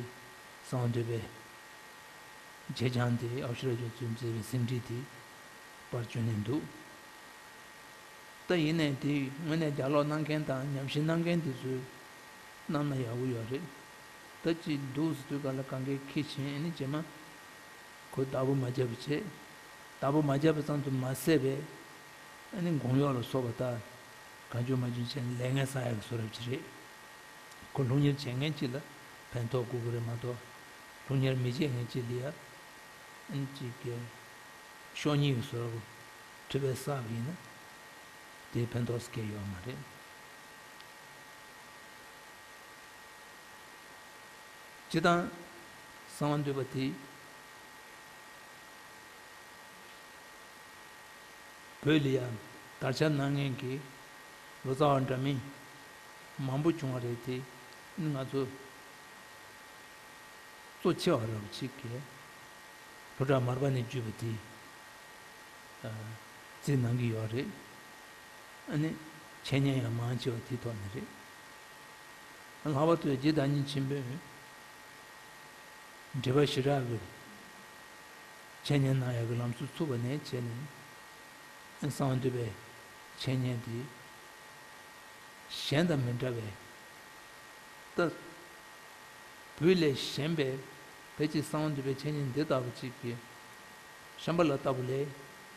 གསང་བ་འདུས་པའི་བྱེ་ཆང་དེ་ཨ་ཁུ་ཤེས་རབ་རྒྱ་མཚོས་མཛད་པའི་ཟིན་བྲིས་དེ་པར་བསྐྲུན་ནས་འདུག་ད་ཡིན་ནའི་དེ་དངོས་གནས་ལྗགས་ཀློག་གནང་མཁན་དང་ཉམས་ཞིབ་གནང་མཁན་དེ་ཚོས་གནང་ན་ཡག་པོ་ཡོད་རེད། ད་ཅིག་འདུག་ཟེར་དུས་ག་ལ་གང་གའི་ཁྱི་ཆེན་ཨ་ནི་རྗེས་མ་ཁོ་བདག་པོ་མ་བརྒྱབ་པ་བྱས། བདག་པོ་མ་བརྒྱབ་པ་ཙམ་དུ་མ་ཟད་པའི་ཨ་ནི་དགོངས་གཡོག་ལ་སོགས་པ་ད་གང་བྱུང་མ་བྱུང་བྱས་ནས་ལས་ངན་བསགས་ཡག་གི་བཟོ་འདྲ་ཅིག་རེད། ཁོ་སློབ་གཉེར་བྱེད་མཁན་གཅིག་ལ་ཕན་ཐོགས་དགོས་ཀྱི་རེད་མ་གཏོགས། སློབ་གཉེར་མི་བྱེད་མཁན་གཅིག་ལ་ཡ་ཨ་ནི་གཅིག་གི་ཤོ་གཉིས་ཀྱི་བཟོ་འདྲ་པོ་ཁྲི་པས་བསགས་པ་ཡིན་ན་དེ་ཕན་ཐོགས་སྐྱེ་ཡོད་མ་རེད། སྤྱིར་བཏང་གསང་བ་འདུས་པ་དེ་བོད་ལ་ཡང་དར་ཁྱབ་གནང་མཁན་གྱི་ལོ་ཙཱ་བ་འདྲ་མིན་མང་པོ་བྱུང་བ་རེད་དེ། ང་ཚོ་གཙོ་ཆེ་བ་རབ་ཅིག་གིས་ལྷོ་བྲག་མར་པ་ནས་བརྒྱུད་པ་དེ་བརྩིས་གནང་གི་ཡོད་རེད། ཨ་ནི་འཆད་ཉན་ཡང་མང་ཆེ་བ་དེའི་ཐོག་ནས་རེད། ལྷག་པར་དུ་རྗེ་བདག་ཉིད་ཆེན་པོས་འགྲེལ་པ་ཞེ་དྲག་གི་འཆད་ཉན་གནང་ཡག་གི་ལམ་སྲོལ་ཚུགས་པ་ནས་བྱས་ནས་གསང་བ་འདུས་པའི་འཆད་ཉན་དེ་གཞན་དང་མི་འདྲ་བའི། ད་བོད་ལས་གཞན་པའི་ཕལ་ཆེར་གསང་བ་འདུས་པའི་འཆད་ཉན་འདི་ལྟ་བུ་ཅིག་གི་ཤམྦྷ་ལ་ལྟ་བུ་ལས་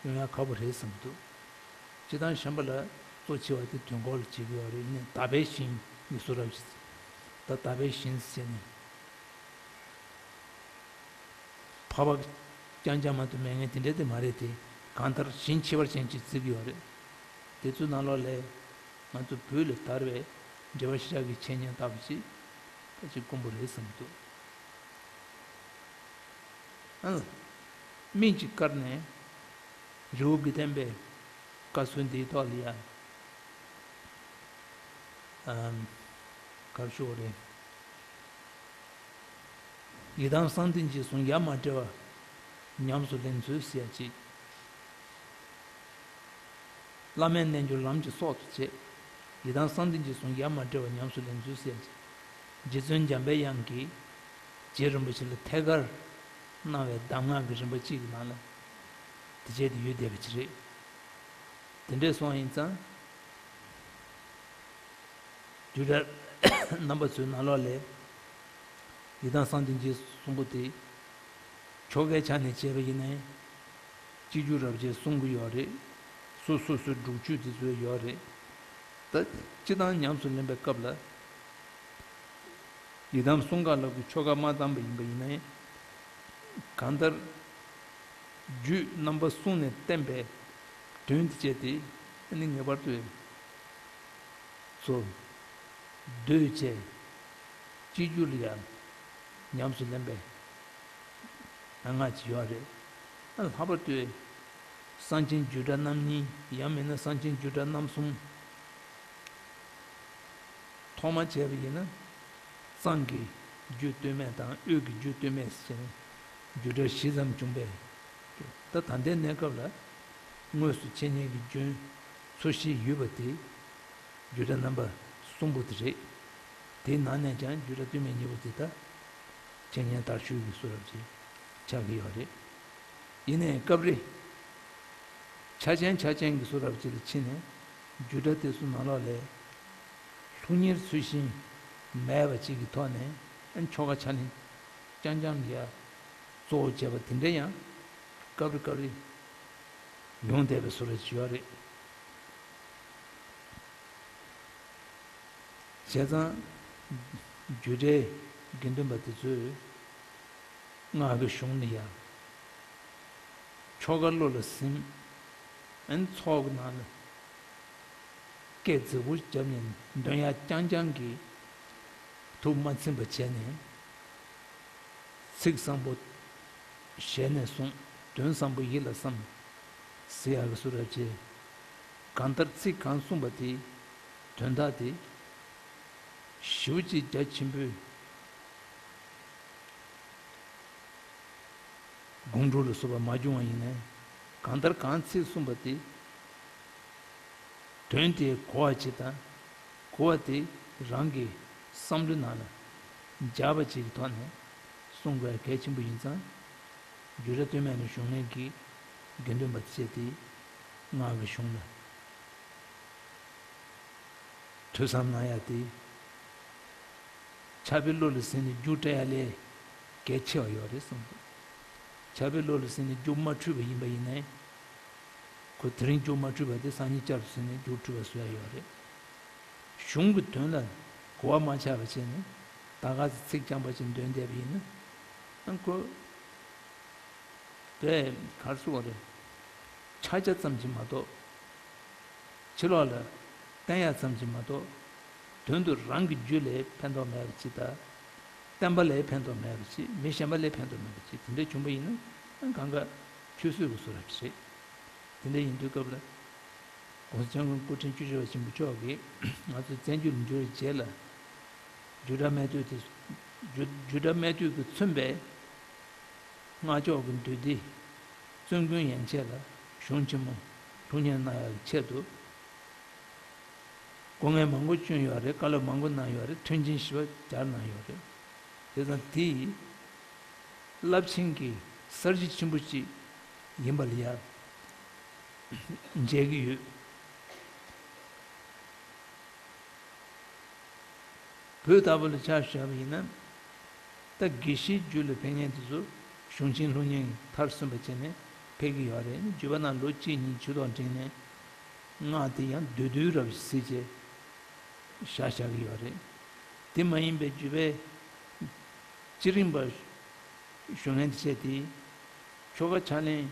ཡོང་ཡག་ཁག་པོ་རེད་བསམ་གྱི་འདུག་སྤྱིར་བཏང་ཤམྦྷ་ལ་གཙོ་ཆེ་བ་དེ་དུས་འཁོར་ལ་བྱེད་ཀྱི་ཡོད་རེད། ཡིན་ནའི་དག་པའི་ཞིང་གི་བཟོ་འདྲ་ཅིག་ད་དག་པའི་ཞིང་ཟེར་ནས་འཕགས་པ་རྐྱང་རྐྱང་མ་གཏོགས་མེད་མཁན་དེ་འདྲ་དེ་མ་རེད་དེ། གང་ལྟར་ཞིང་ཁྱད་པར་ཅན་ཅིག་བརྩི་གི་ཡོད་རེད། དེ་ཚོའི་ནང་ལོགས་ལས་ང་ཚོ་བོད་ལ་དར་བའི་འགྲེལ་པ་ཞེ་དྲག་གི་འཆད་ཉན་ལྟ་བུ་ཅིག་ད་ཅིག་དཀོན་པོ་རེད་བསམ་གྱི་འདུག་ཨ། སྨན་གྱི་བཀར་ནས་རི་བོ་དགེ་ལྡན་པའི་བཀའ་སྲོལ་འདིའི་ཐོག་ལ་ཡ། ཨམ། ག་རེ་ཞུ་དགོས་རེད། ཡི་དམ་གསང་བདེ་འཇིགས་གསུམ་ཡ་མ་བྲལ་བ་ཉམས་སུ་ལེན་ཚུལ་ཟེར་ཡ་ཅིག་བླ་མའི་རྣལ་འབྱོར་ལམ་གྱི་སྲོག་ཏུ་བྱས། ཡི་དམ་གསང་བདེ་འཇིགས་གསུམ་ཡ་མ་བྲལ་བ་ཉམས་སུ་ལེན་ཚུལ་ཟེར་ཡ་ཅིག་རྗེ་བཙུན་འཇམ་པའི་དབྱངས་ཀྱིས་རྗེ་རིན་པོ་ཆེ་ལ་ཐད་ཀར་གནང་བའི་གདམས་ངག་གི་རིམ་པ་གཅིག་གི་ནང་ལ་དེ་བྱས་ཏེ་ཡོད་བསྡད་པ་ཅིག་རེད། དེ་འདྲས་སོང་ཡིན་ཙང་རྒྱུད་གྲྭ་རྣམ་པ་ཚོའི་ནང་ལོགས་ལས་ཡི་དམ་གསང་བདེ་འཇིགས་གསུམ་པོ་དེ་ཆོ་གའི་ཆ་ནས་བྱས་པ་ཡིན་ནའི་གཅིག་གྱུར་རབ་བྱེད་གསུང་གི་ཡོད་རེད། སོ་སོ་སོའི་སྒྲུབ་བརྒྱུད་དེ་ཚོ་ཡོད་རེད། ད་སྤྱིར་བཏང་ཉམས་སུ་ལེན་པའི་སྐབས་ལ་ཡི་དམ་གསུང་ག་ལབ་ཀྱི་ཆོ་ག་མ་བརྩམས་པ་ཡིན་པ་ཡིན་ནའི་གང་ལྟར་རྒྱུད་རྣམ་པ་གསུམ་ནས་བསྟན་པའི་དོན་དེ་བྱས་ཏེ་ཨ་ནི་ངེས་པར་དུ་ཚོ་བསྡུས་བྱས་གཅིག་གྱུར་ལ་ཡང་ཉམས་སུ་ལེན་པའི་གནད་འགག་ཅིག་ཡོད་རེད། ཨ་ལྷག་པར་དུ་གསང་ཆེན་རྒྱུད་གྲྭ་རྣམ་གཉིས་ཡང་མིན་ན་གསང་ཆེན་རྒྱུད་གྲྭ་རྣམ་གསུམ། ཐོག་མ་བྱས་པ་ཡིན་ན་གཙང་གི་རྒྱུད་སྟོད་སྨད་དང་དབུས་ཀྱི་རྒྱུད་སྟོད་སྨད་ཟེར་ནས་རྒྱུད་གྲྭ་བཞི་ཙམ་བྱུང་པས། ད་ད་ལྟའི་གནས་སྐབས་ལ་དངོས་སུ་འཆད་ཉན་གྱི་རྒྱུན་འཚོ་བཞིན་ཡོད་པ་དེ་རྒྱུད་གྲྭ་རྣམ་པ་གསུམ་པོ་དེ་རེད། དེའི་ནང་ནས་ཀྱང་རྒྱུད་གྲྭ་སྟོད་སྨད་གཉིས་པོ་དེ་ད་འཆད་ཉན་དར་ཤོས་ཀྱི་བཟོ་འདྲ་ཅིག་ཆགས་ཀྱི་ཡོད་རེད། ཡིན་ནའི་སྐབས་རེ་ཆ་ཅན་ཆ་ཅན་གྱི་བཟོ་འདྲ་ཅིག་ལ་ཕྱིན་ནས་རྒྱུད་གྲྭ་དེ་ཚོ་ནང་ལོགས་ལས་སློབ་གཉེར་ཚུལ་བཞིན་མེད་པ་ཅིག་གི་ཐོག་ནས་ ཨ་ནི་ཆོ་ག་ཕྱག་ལེན་རྐྱང་རྐྱང་ལ་ཡ་གཙོ་བོ་བྱས་པ་དེ་འདྲ་ཡང་སྐབས་རེ་སྐབས་རེ་ཡོང་བསྡད་པའི་བཟོ་འདྲ་ཅིག་ཡོད་རེད། བྱས་ཙང་རྒྱུད་གྲྭའི་དགེ་འདུན་པ་དེ་ཚོས་སྔགས་ཀྱི་གཞུང་ལ་ཡ་ཆོ་ག་བློ་ལ་ཟིན། ཨ་ནི་ཚོགས་ཀྱི་ནང་ལ་སྐད་རྫིག་པོ་བརྒྱབ་ནས་འདོན་ཡ་རྐྱང་རྐྱང་གིས་ཐུགས་མ་ཚིམ་པ་བྱས་ནས། ཚིག་བཟང་པོ་ཞལ་ནས་གསུངས། དོན་བཟང་པོ་ཡིད་ལ་བསམ་ཟེར་ཡག་གི་བཟོ་འདྲ་བྱས། གང་ལྟར་ཚིག་གང་གསུངས་པ་དེ་དོན་དག་དེ་ཞེ་པོ་ཅིག་རྒྱ་ཆེན་པོས་དགོངས་འགྲོ་ལ་སོགས་པ་མ་བྱུང་བ་ཡིན་ནའི། གང་ལྟར་གང་ཚིག་གསུངས་པ་དེ་དོན་དེ་གོ་བ་ཅིག་དང་། གོ་བ་དེ་རང་གི་བསམ་བློའི་ནང་ལ་འཇགས་པ་ཅིག་གི་ཐོག་ནས་གསུང་དགོས་གལ་ཆེན་པོ་ཡིན་ཙང་། རྒྱུད་གྲྭ་སྟོད་སྨད་ནས་བྱུང་མཁན་གྱི་དགེ་འདུན་པ་བཅས་ཏེ་སྔགས་ཀྱི་གཞུང་ལ་ཐོས་བསམ་གནང་ཡ་དེ། ཕྱག་དཔེ་བློ་ལ་ཟིན་ནས་རྒྱུགས་སྤྲད་ཡ་ལས་གལ་ཆེ་བ་ཡོད་རེད་བསམ་འདུག་ཕྱག་དཔེ་བློ་ལ་ཟིན་ནས་རྒྱུགས་མ་འཁྲུལ་བ་ཡིན་པ་ཡིན་ནའི། ཁོ་དེ་རིང་རྒྱུགས་མ་འཁྲུལ་བ་དེ་སང་ཉིན་བསྐྱར་དུ་ཟིན་ནས་རྒྱུགས་འཁྲུལ་བ་བཟོ་ཡ་ཡོད་རེད། གཞུང་གི་དོན་ལ་གོ་བ་མ་ཆགས་པ་བྱས་ནས་ད་ག་ཚོད་ཚིག་རྐྱང་པ་ཅིག་འདོན་བསྡད་པ་ཡིན་ན། ཨ་ཁོ་དེ་ག་རེ་ཟེར་དགོས་རེད། ཕྱག་རྒྱ་ཙམ་གྱིས་མ་གཏོགས། ཕྱི་ལོགས་ལ་བསྟན་ཡག་ཙམ་གྱིས་མ་གཏོགས། དོན་དུ་རང་གི་རྒྱུད་ལ་ཕན་ཐོགས་མེད་པ་ཅིག་དང་། བསྟན་པ་ལ་ཕན་ཐོགས་མེད་པ་ཅིག་མི་གཞན་པ་ལ་ཕན་ཐོགས་མེད་པ་ཅིག་དེ་འདྲ་བྱུང་པ་ཡིན་ན། གང་ག་ཆུད་ཟོས་ཀྱི་བཟོ་འདྲ་རེད། དེ་འདྲ་ཡིན་དུས་སྐབས་ལ། ༸གོང་ས་༸སྐྱབས་མགོན་སྐུ་ཕྲེང་བཅུ་བཞི་པ་ཆེན་པོ་མཆོག་གིས་ང་ཚོ་བཙན་བྱོལ་ལ་འབྱོར་བའི་རྗེས་ལ། རྒྱུད་གྲྭ་སྨད་སྟོད་དེ། རྒྱུད་རྒྱུད་གྲྭ་སྨད་སྟོད་ཀྱིས་མཚོན་པའི་སྔགས་ཕྱོགས་ཀྱི་འདུས་སྡེ་བཙུན་དགོན་ཡན་ཆད་ལ་གཞུང་ཆེན་མོ་སློབ་གཉེར་གནང་ཡག་གི་ཆེད་དུ། སྐུ་ངལ་མང་པོ་བསྐྱོན་ཡོད་རེད། བཀའ་སློབ་མང་པོ་གནང་ཡོད་རེད། མཐུན་རྐྱེན་ཞེ་པོ་སྦྱར་གནང་ཡོད་རེད། དེ་ཙང་དེ་རླབས་ཆེན་གྱི་གསར་བརྗེ་ཆེན་པོ་ཅིག་ཡིན་པ་ལ་ཡ་མཇལ་གྱི་ཡོད། བོད་ལྟ་བུ་ལ་ཆ་བཞག་པ་ཡིན་ན། ད་དགེ་བཤེས་རྒྱུད་ལ་ཕེབས་མཁན་དེ་ཚོ་གཞུང་ཆེན་སློབ་གཉེར་མཐར་སོན་པ་བྱས་ནས་ཕེབས་ཀྱི་ཡོད་རེད། བརྒྱུད་པ་ནང་ལོ་གཅིག་གཉིས་ཇུས་གཏོགས་འགྲིམས་ནས་སྔགས་དེ་ཡང་བསྡུས་བསྡུས་རབ་གཟིགས་བྱས་བཞག་བཞག་གི་ཡོད་རེད། དེ་མ་ཡིན་པའི་བརྒྱུད་པའི་སྤྱི་རིམ་པ་ཞུ་མཁན་དེ་བྱས་ཏེ། ཆོ་ག་ཕྱག་ལེན་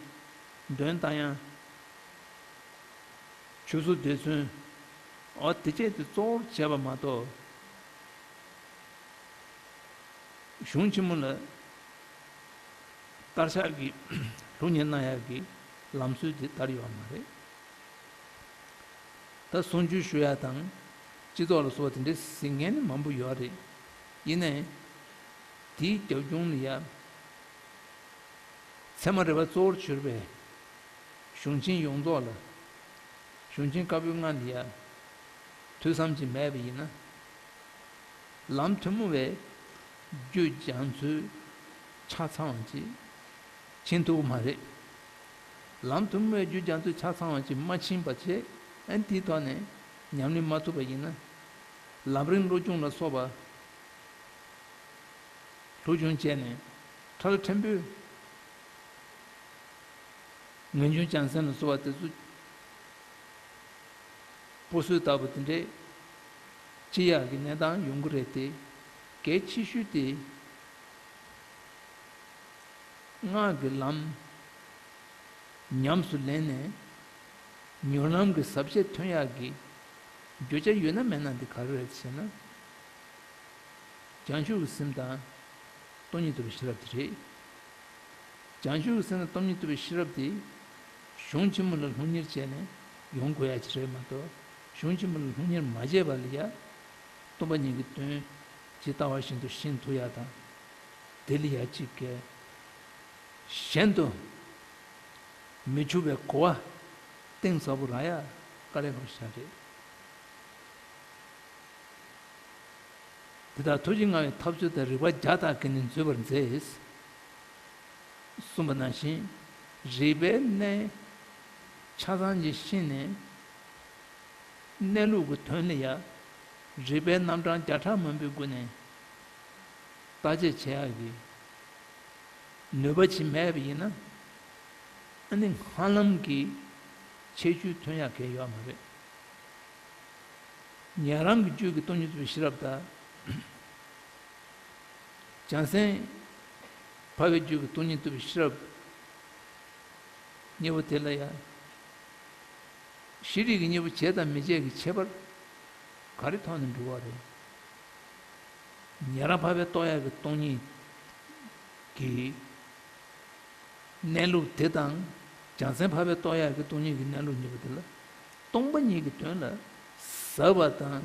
འདོན་སྟངས་ཡང་། ཆོས་ཚུལ་སྡེ་ཚན། འོ་དེ་བཅས་དེ་གཙོ་བོར་བྱས་པ་མ་གཏོགས། གཞུང་ཆེན་མོ་ལ་དཀར་ཆག་གི་སློབ་གཉེར་གནང་ཡག་གི་ལམ་སྲོལ་དེ་དར་ཡོད་མ་རེད། ད་གསུང་ཆོས་ཞུ་ཡག་དང་། སྤྱི་ཚོགས་ལ་སོགས་པ་དེ་འདྲའི་གཟིགས་མཁན་ནི་མང་པོ་ཡོད་རེད། ཡིན་ནའི། དེའི་རྒྱབ་ལྗོངས་ལ་ཡ། ཚད་མ་རིག་པ་གཙོ་བོར་གྱུར་པའི་གཞུང་ཆེན་ཡོངས་རྫོགས་ལ། གཞུང་ཆེན་བཀའ་པོད་ལྔ་ལ་ཡ་ཐོས་བསམ་ཅིག་མེད་པ་ཡིན་ན། ལམ་ཐུན་མོང་བའི་རྒྱུད་སྦྱང་ཚུལ་ཆ་ཚང་བ་ཅིག་ཕྱིན་ཐུབ་ཀྱི་མ་རེད། ལམ་ཐུན་མོང་བའི་རྒྱུད་སྦྱང་ཚུལ་ཆ་ཚང་བ་ཅིག་མ་ཕྱིན་པ་བྱས། ཨ་ནི་དེའི་ཐོག་ནས་ཉམས་ལེན་མ་ཐུབ་པ་ཡིན་ན། ལམ་རིམ་བློ་སྦྱོང་ལ་སོགས་པ། སློབ་སྦྱོང་བྱས་ནས་ཁྲ་ལ་ཕྲན་བུ། ངེས་འབྱུང་བྱང་སེམས་ལ་སོགས་པ་དེ་ཚོ་སྤོ་སོས་ལྟ་བུ་དེ་འདྲས་ཅི་ཡག་གི་གནས་སྟངས་ཡོང་གི་རེད་དེ། གལ་ཆེ་ཤོས་དེ་སྔགས་ཀྱི་ལམ་ཉམས་སུ་ལེན་ནས་མྱུར་ལམ་གྱི་ཟབ་ཆོས་ཐོན་ཡག་གི་བརྗོད་བྱ་ཡོད་ན་མེད་ན་འདི་ག་རེ་རེད་ཟེར་ན། བྱང་ཆུབ་ཀྱི་སེམས་དང་སྟོང་ཉིད་རྟོགས་པའི་ཤེས་རབ་དེ་རེད། བྱང་ཆུབ་ཀྱི་སེམས་དང་སྟོང་ཉིད་རྟོགས་པའི་ཤེས་རབ་དེ་གཞུང་ཆེན་མོ་ལ་སློབ་གཉེར་བྱས་ནས་ཡོང་དགོས་ཡ་ཅིག་རེད་མ་གཏོགས། གཞུང་ཆེན་མོ་ལ་སློབ་གཉེར་མ་བྱས་པ་ལ་ཡ། སྟོང་པ་ཉིད་ཀྱི་དོན་ཇི་ལྟ་བ་བཞིན་དུ་ཤེས་ཐུབ་ཡ་དང་། དེ་ལ་ཡ་གཅིག་གི་གཞན་དུ་མི་འཆུག་པའི་གོ་བ་གཏིང་ཟབ་པོ་རག་ཡ་དཀའ་ལས་ཁག་ཤ་རེད། འདི་ལྟར་ཐུགས་རྗེ་མངའ་བའི་ཐབས་ཚུལ་དང་རིགས་པ་བརྒྱ་དག་གིས་ནི་འཛོལ་བར་མཛད། གསུངས་པ་ནང་བཞིན། རིགས་པའི་གནས་ཆ་ཚང་ཞིག་ཤེས་ནས། གནས་ལུགས་ཀྱི་དོན་ལ་ཡ། རིགས་པའི་རྣམ་གྲངས་བརྒྱ་ཕྲག་མང་པོའི་སྒོ་ནས། བརྟག་དཔྱད་བྱེད་ཡག་གི་ནུས་པ་ཅིག་མེད་པ་ཡིན་ན། ཨ་ནི་སྔ་ལམ་གྱི་ཁྱད་ཆོས་ཐོན་ཡག་གང་ཡང་ཡོད་མ་རེད། ཉན་རང་གི་རྒྱུད་ཀྱི་སྟོང་ཉིད་རྟོགས་པའི་ཤེས་རབ་དང་། བྱང་སེམས་འཕགས་པའི་རྒྱུད་ཀྱི་སྟོང་ཉིད་རྟོགས་པའི་ཤེས་རབ་གཉིས་པོ་དེ་ལ་ཡང་། ཤེས་རིག་གི་གཉིས་པོ་བྱས་དང་མི་བྱས་ཀྱི་ཁྱད་པར་ག་རེ་ཐོག་ནས་འགྲོ་བ་རེད། ཉན་རང་འཕགས་པས་རྟོགས་ཡག་གི་སྟོང་ཉིད་ཀྱི་གནས་ལུགས་དེ་དང་། བྱང་སེམས་འཕགས་པས་རྟོགས་ཡག་གི་སྟོང་ཉིད་ཀྱི་གནས་ལུགས་གཉིས་པོ་དེ་ལ། སྟོང་པ་ཉིད་ཀྱི་དོན་ལ་ཟབ་པ་དང་།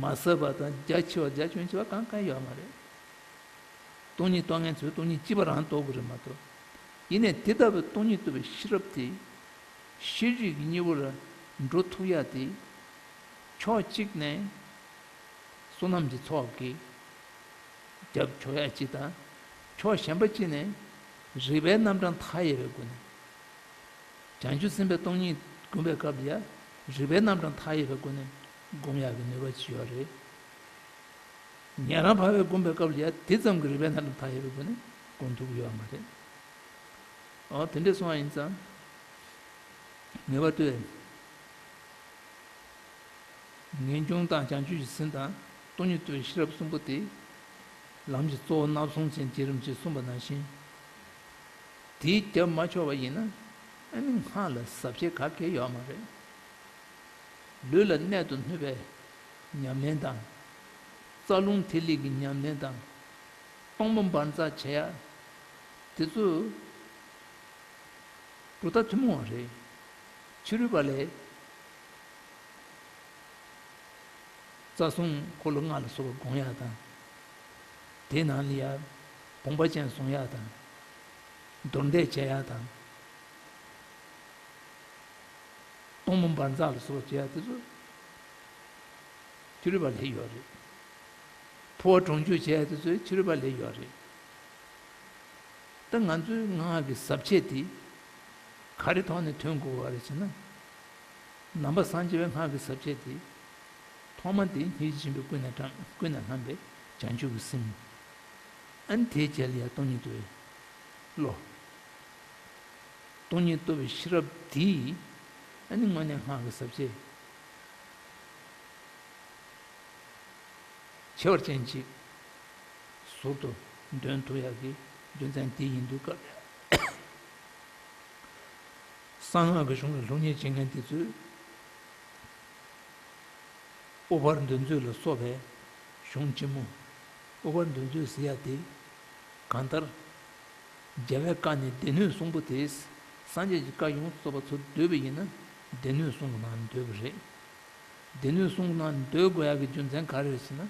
མ་ཟབ་པ་དང་། རྒྱ་ཆེ་བ། རྒྱ་ཆུང་ཆེ་བ་གང་གང་ཡོད་མ་རེད། སྟོང་ཉིད་རྟོགས་མཁན་ཚོས་སྟོང་ཉིད་གཅིག་པ་རང་རྟོགས་ཀྱི་རེད་མ་གཏོགས། ཡིན་ནའི་དེ་ལྟ་བུའི་སྟོང་ཉིད་རྟོགས་པའི་ཤེས་རབ་དེ། ཤེས་རིག་གི་གཉིས་པོ་ལ་འགྲོ་ཐུབ་ཡག་དེ། ཕྱོགས་གཅིག་ནས་བསོད་ནམས་ཀྱི་ཚོགས་ཀྱིས་རྒྱབ་ཆོག་ཡག་གཅིག་དང་། ཕྱོགས་གཞན་པ་གཅིག་ནས་རིགས་པའི་རྣམ་གྲངས་མཐའ་ཡས་པའི་སྒོ་ནས། བྱང་ཆུབ་སེམས་དཔའི་སྟོང་ཉིད་སྒོམ་པའི་སྐབས་ལ་ཡང་རིགས་པའི་རྣམ་གྲངས་མཐའ་ཡས་པའི་སྒོ་ནས་སྒོམ་ཡག་གི་ནུས་པ་ཅིག་ཡོད་རེད། ཉན་རང་འཕགས་པས་སྒོམ་པའི་སྐབས་ལ་ཡང་དེ་ཙམ་གྱི་རིགས་པའི་རྣམ་གྲངས་མཐའ་ཡས་པའི་སྒོ་ནས་སྒོམ་ཐུབ་ཀྱི་ཡོད་མ་རེད། འོ་དེ་འདྲ་སོང་བ་ཡིན་ཙང་། ངེས་པར་དུ། ངེས་འབྱུང་དང་བྱང་ཆུབ་ཀྱི་སེམས་དང་སྟོང་ཉིད་རྟོགས་པའི་ཤེས་རབ་གསུམ་པོ་དེ། ལམ་གྱི་གཙོ་བོ་སྣ་ཟུང་ཅན་བརྒྱད་རིམ་གྱིས་གསུངས་པ་ནང་བཞིན། དེའི་རྒྱབ་མ་ཆོག་པ་ཡིན་ན། ཨ་ནི་སྔགས་ལ་ཟབ་ཆོས་ག་གེ་ཡོད་མ་རེད། ལུས་ལ་གནད་དུ་སྣུན་པའི་ཉམས་ལེན་དང་། རྩ་རླུང་ཐིག་ལེ་གི་ཉམས་ལེན་དང་། སྟོང་པ་འབར་འཛག་བྱེད་ཡ་དེ་ཚོ་གྲུབ་མཐའ་ཐུན་མོང་བ་རེད། ཕྱི་རོལ་པ་ལས་རྩ་གསུམ་འཁོར་ལོ་ལྔ་ལ་སོགས་པ་སྒོམ་ཡ་དང་། དེའི་ནང་ལ་ཡ་བུམ་པ་ཅན་བཟུང་ཡ་དང་། རྡོར་བཟླས་བྱེད་ཡ་དང་། སྟོང་པ་འབར་འཛག་ལ་སོགས་པ་བྱེད་ཡ་དེ་ཚོ་ཕྱི་རོལ་པ་ལས་ཡོད་རེད། འཕོ་བ་གྲོང་འཇུག་བྱེད་ཡ་དེ་ཚོ་ཕྱི་རོལ་པ་ལས་ཡོད་རེད། ད་ང་ཚོའི་སྔགས་ཀྱི་ཟབ་ཆོས་དེ་ག་རེ་ཐོག་ནས་ཐོན་དགོས་པ་རེད་ཟེར་ན། ནང་པ་སངས་རྒྱས་པའི་སྔགས་ཀྱི་ཟབ་ཆོས་དེ། ཐོག་མ་དེ་སྙིང་རྗེ་ཆེན་པོས་ཀུན་ནས་དྲངས། ཀུན་ནས་བསླངས་པའི་བྱང་ཆུབ་ཀྱི་སེམས། ཨ་ནི་དེའི་རྗེས་ལ་ཡང་སྟོང་ཉིད་རྟོགས་པའི་བློ། སྟོང་ཉིད་རྟོགས་པའི་ཤེས་རབ་དེས། ཨ་ནི་དངོས་གནས་སྔགས་ཀྱི་ཟབ་ཆོས་ཁྱད་པར་ཅན་ཅིག་ཟུར་དུ་འདོན་ཐུབ་ཡག་གི་རྒྱུ་མཚན་དེ་ཡིན་དུས་སྐབས་ལ། གསང་སྔགས་ཀྱི་གཞུང་ལ་སློབ་གཉེར་བྱེད་མཁན་དེ་ཚོས། ཨུ་བར་འདོན་མཛོད་ལ་སོགས་པའི་གཞུང་ཆེན་མོ། ཨུ་བར་འདོན་མཛོད་ཟེར་ཡ་དེ། གང་ལྟར། རྒྱལ་བའི་བཀའ་ནི་སྡེ་སྣོད་གསུམ་པོ་དེ། སངས་རྒྱས་ཀྱི་བཀའ་ཡོངས་སུ་རྫོགས་པ་ཚོ་འདོད་པ་ཡིན་ན། སྡེ་སྣོད་གསུམ་གྱི་ནང་ནས་འདོད་པ་རེད། སྡེ་སྣོད་གསུམ་གྱི་ནང་ནས་འདོད་དགོས་ཡག་གི་རྒྱུ་མཚན་ག་རེ་རེད་ཟེར་ན།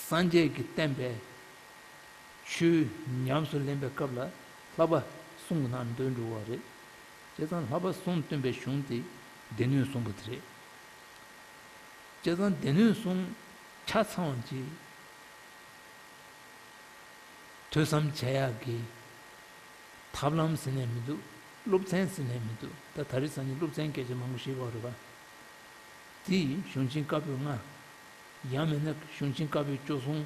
སངས་རྒྱས་ཀྱིས་བསྟན་པའི་ཆོས་ཉམས་སུ་ལེན་པའི་སྐབས་ལ་བསླབ་པ་གསུམ་གྱི་ནང་ནས་འདོན་འགྲོ་བ་རེད། བྱས་ཙང་བསླབ་པ་གསུམ་སྟོན་པའི་གཞུང་དེ་སྡེ་སྣོད་གསུམ་པོ་དེ་རེད། བྱས་ཙང་སྡེ་སྣོད་གསུམ་ཆ་ཚང་བ་ཅིག་ཐོས་བསམ་བྱ་ཡག་གི་ཐབས་ལམ་ཟེར་ནས་མི་འདུག་སློབ་ཚན་ཟེར་ནས་མི་འདུག་ད་ད་རེས་སང་ཉིན་སློབ་ཚན་སྐད་ཆ་མང་པོ་ཞིག་ཡོད་རེད་པ། དེ་གཞུང་ཆེན་བཀའ་པོད་ལྔ། ཡང་མིན་ན་གཞུང་ཆེན་བཀའ་པོད་བཅུ་གསུམ།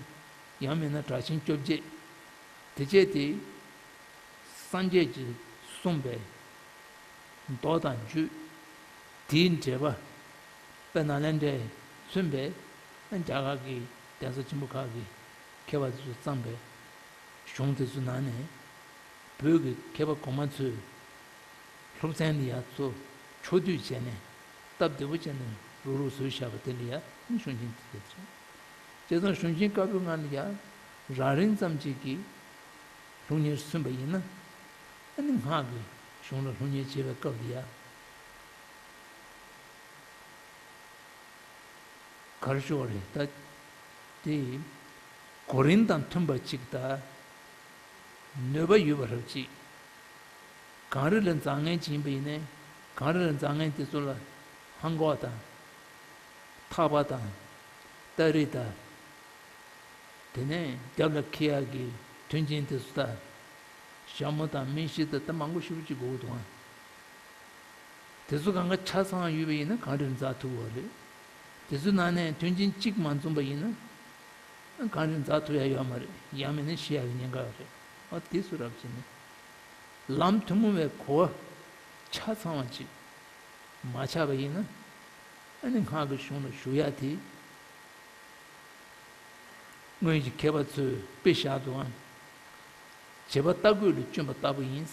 ཡང་མིན་ན་སྒྲ་ཆེན་བཅོ་བརྒྱད། དེ་བྱས་ཏེ། སངས་རྒྱས་ཀྱིས་གསུངས་པའི་མདོ་དང་རྒྱུད། དེའི་འགྲེལ་པ། དཔལ་ནཱ་ལེནྡྲས་མཚོན་པའི་རྒྱ་གར་གྱི་གདན་ས་ཆེན་པོ་ཁག་གི་མཁས་པ་ཚོས་བརྩམས་པའི་གཞུང་དེ་ཚོའི་ནང་ནས། བོད་ཀྱི་མཁས་པ་གོང་མ་ཚོས་སློབ་ཚན་འདི་ཡར་ཚུར་ཕྱོགས་བསྡུས་བྱས་ནས། སྟབས་བདེ་པོ་བྱས་ནས་རུག་རུག་བཟོས་བཞག་པ་དེ་ལ་ཡ་ནི་གཞུང་ཆེན་དེ་རེད། བྱས་ཙང་གཞུང་ཆེན་བཀའ་པོད་ལྔ་ལ་ཡ་རང་རིང་ཙམ་ཅིག་གིས་སློབ་གཉེར་སོན་པ་ཡིན་ན། ཨ་ནི་སྔགས་ཀྱི་གཞུང་ལ་སློབ་གཉེར་བྱེད་པའི་སྐབས་ལ་ཡ། ག་རེ་ཞུ་བ་རེད་ད། དེ་གོ་རིམ་དང་མཐུན་པ་ཅིག་དང་། ནུས་པ་ཡོད་པ་རབ་ཅིག་གངས་རི་ལ་འཛེག་མཁན་ཅིག་ཡིན་པ་ཡིན་ནའི། གངས་རི་ལ་འཛེག་མཁན་དེ་ཚོ་ལ་ལྷམ་གོག་དང་། ཐག་པ་དང་། སྟ་རེ་དང་། དེ་ནས་རྒྱབ་ལ་འཁྱེར་ཡག་གི་མཐུན་རྐྱེན་དེ་ཚོ་དང་། ཞྭ་མོ་དང་སྨན་ཤིང་དང་ད་མང་པོ་ཞེ་པོ་ཅིག་དགོས་ཀྱི་འདུག་ཨང་། དེ་ཚོ་གང་ག་ཆ་ཚང་ཡོད་པ་ཡིན་ན་གངས་རི་འཛེག་ཐུབ་པ་རེད། དེ་ཚོའི་ནང་ནས་མཐུན་རྐྱེན་གཅིག་མ་འཛོམས་པ་ཡིན་ན། གང་རེད་འཛག་ཐུབ་ཡ་ཡོད་མ་རེད། ཡང་མིན་ན་ཤི་ཡ་གི་ཉེན་ཁ་ཡོད་རེད། ཨ་དེ་སུ་རབ་བྱས་ནས་ལམ་ཐུན་མོང་བའི་གོ་བ་ཆ་ཚང་བ་ཅིག་མ་ཆགས་པ་ཡིན་ན། ཨ་ནི་སྔགས་ཀྱི་གཞུང་ལ་ཞུགས་ཡ་དེ། སྔོན་གྱི་མཁས་པ་ཚོས་དཔེ་བཞག་འདུག་ཨང་། བྱེད་པ་རྟ་རྒོད་ལ་བསྐྱོན་པ་ལྟ་བུ་ཡིན།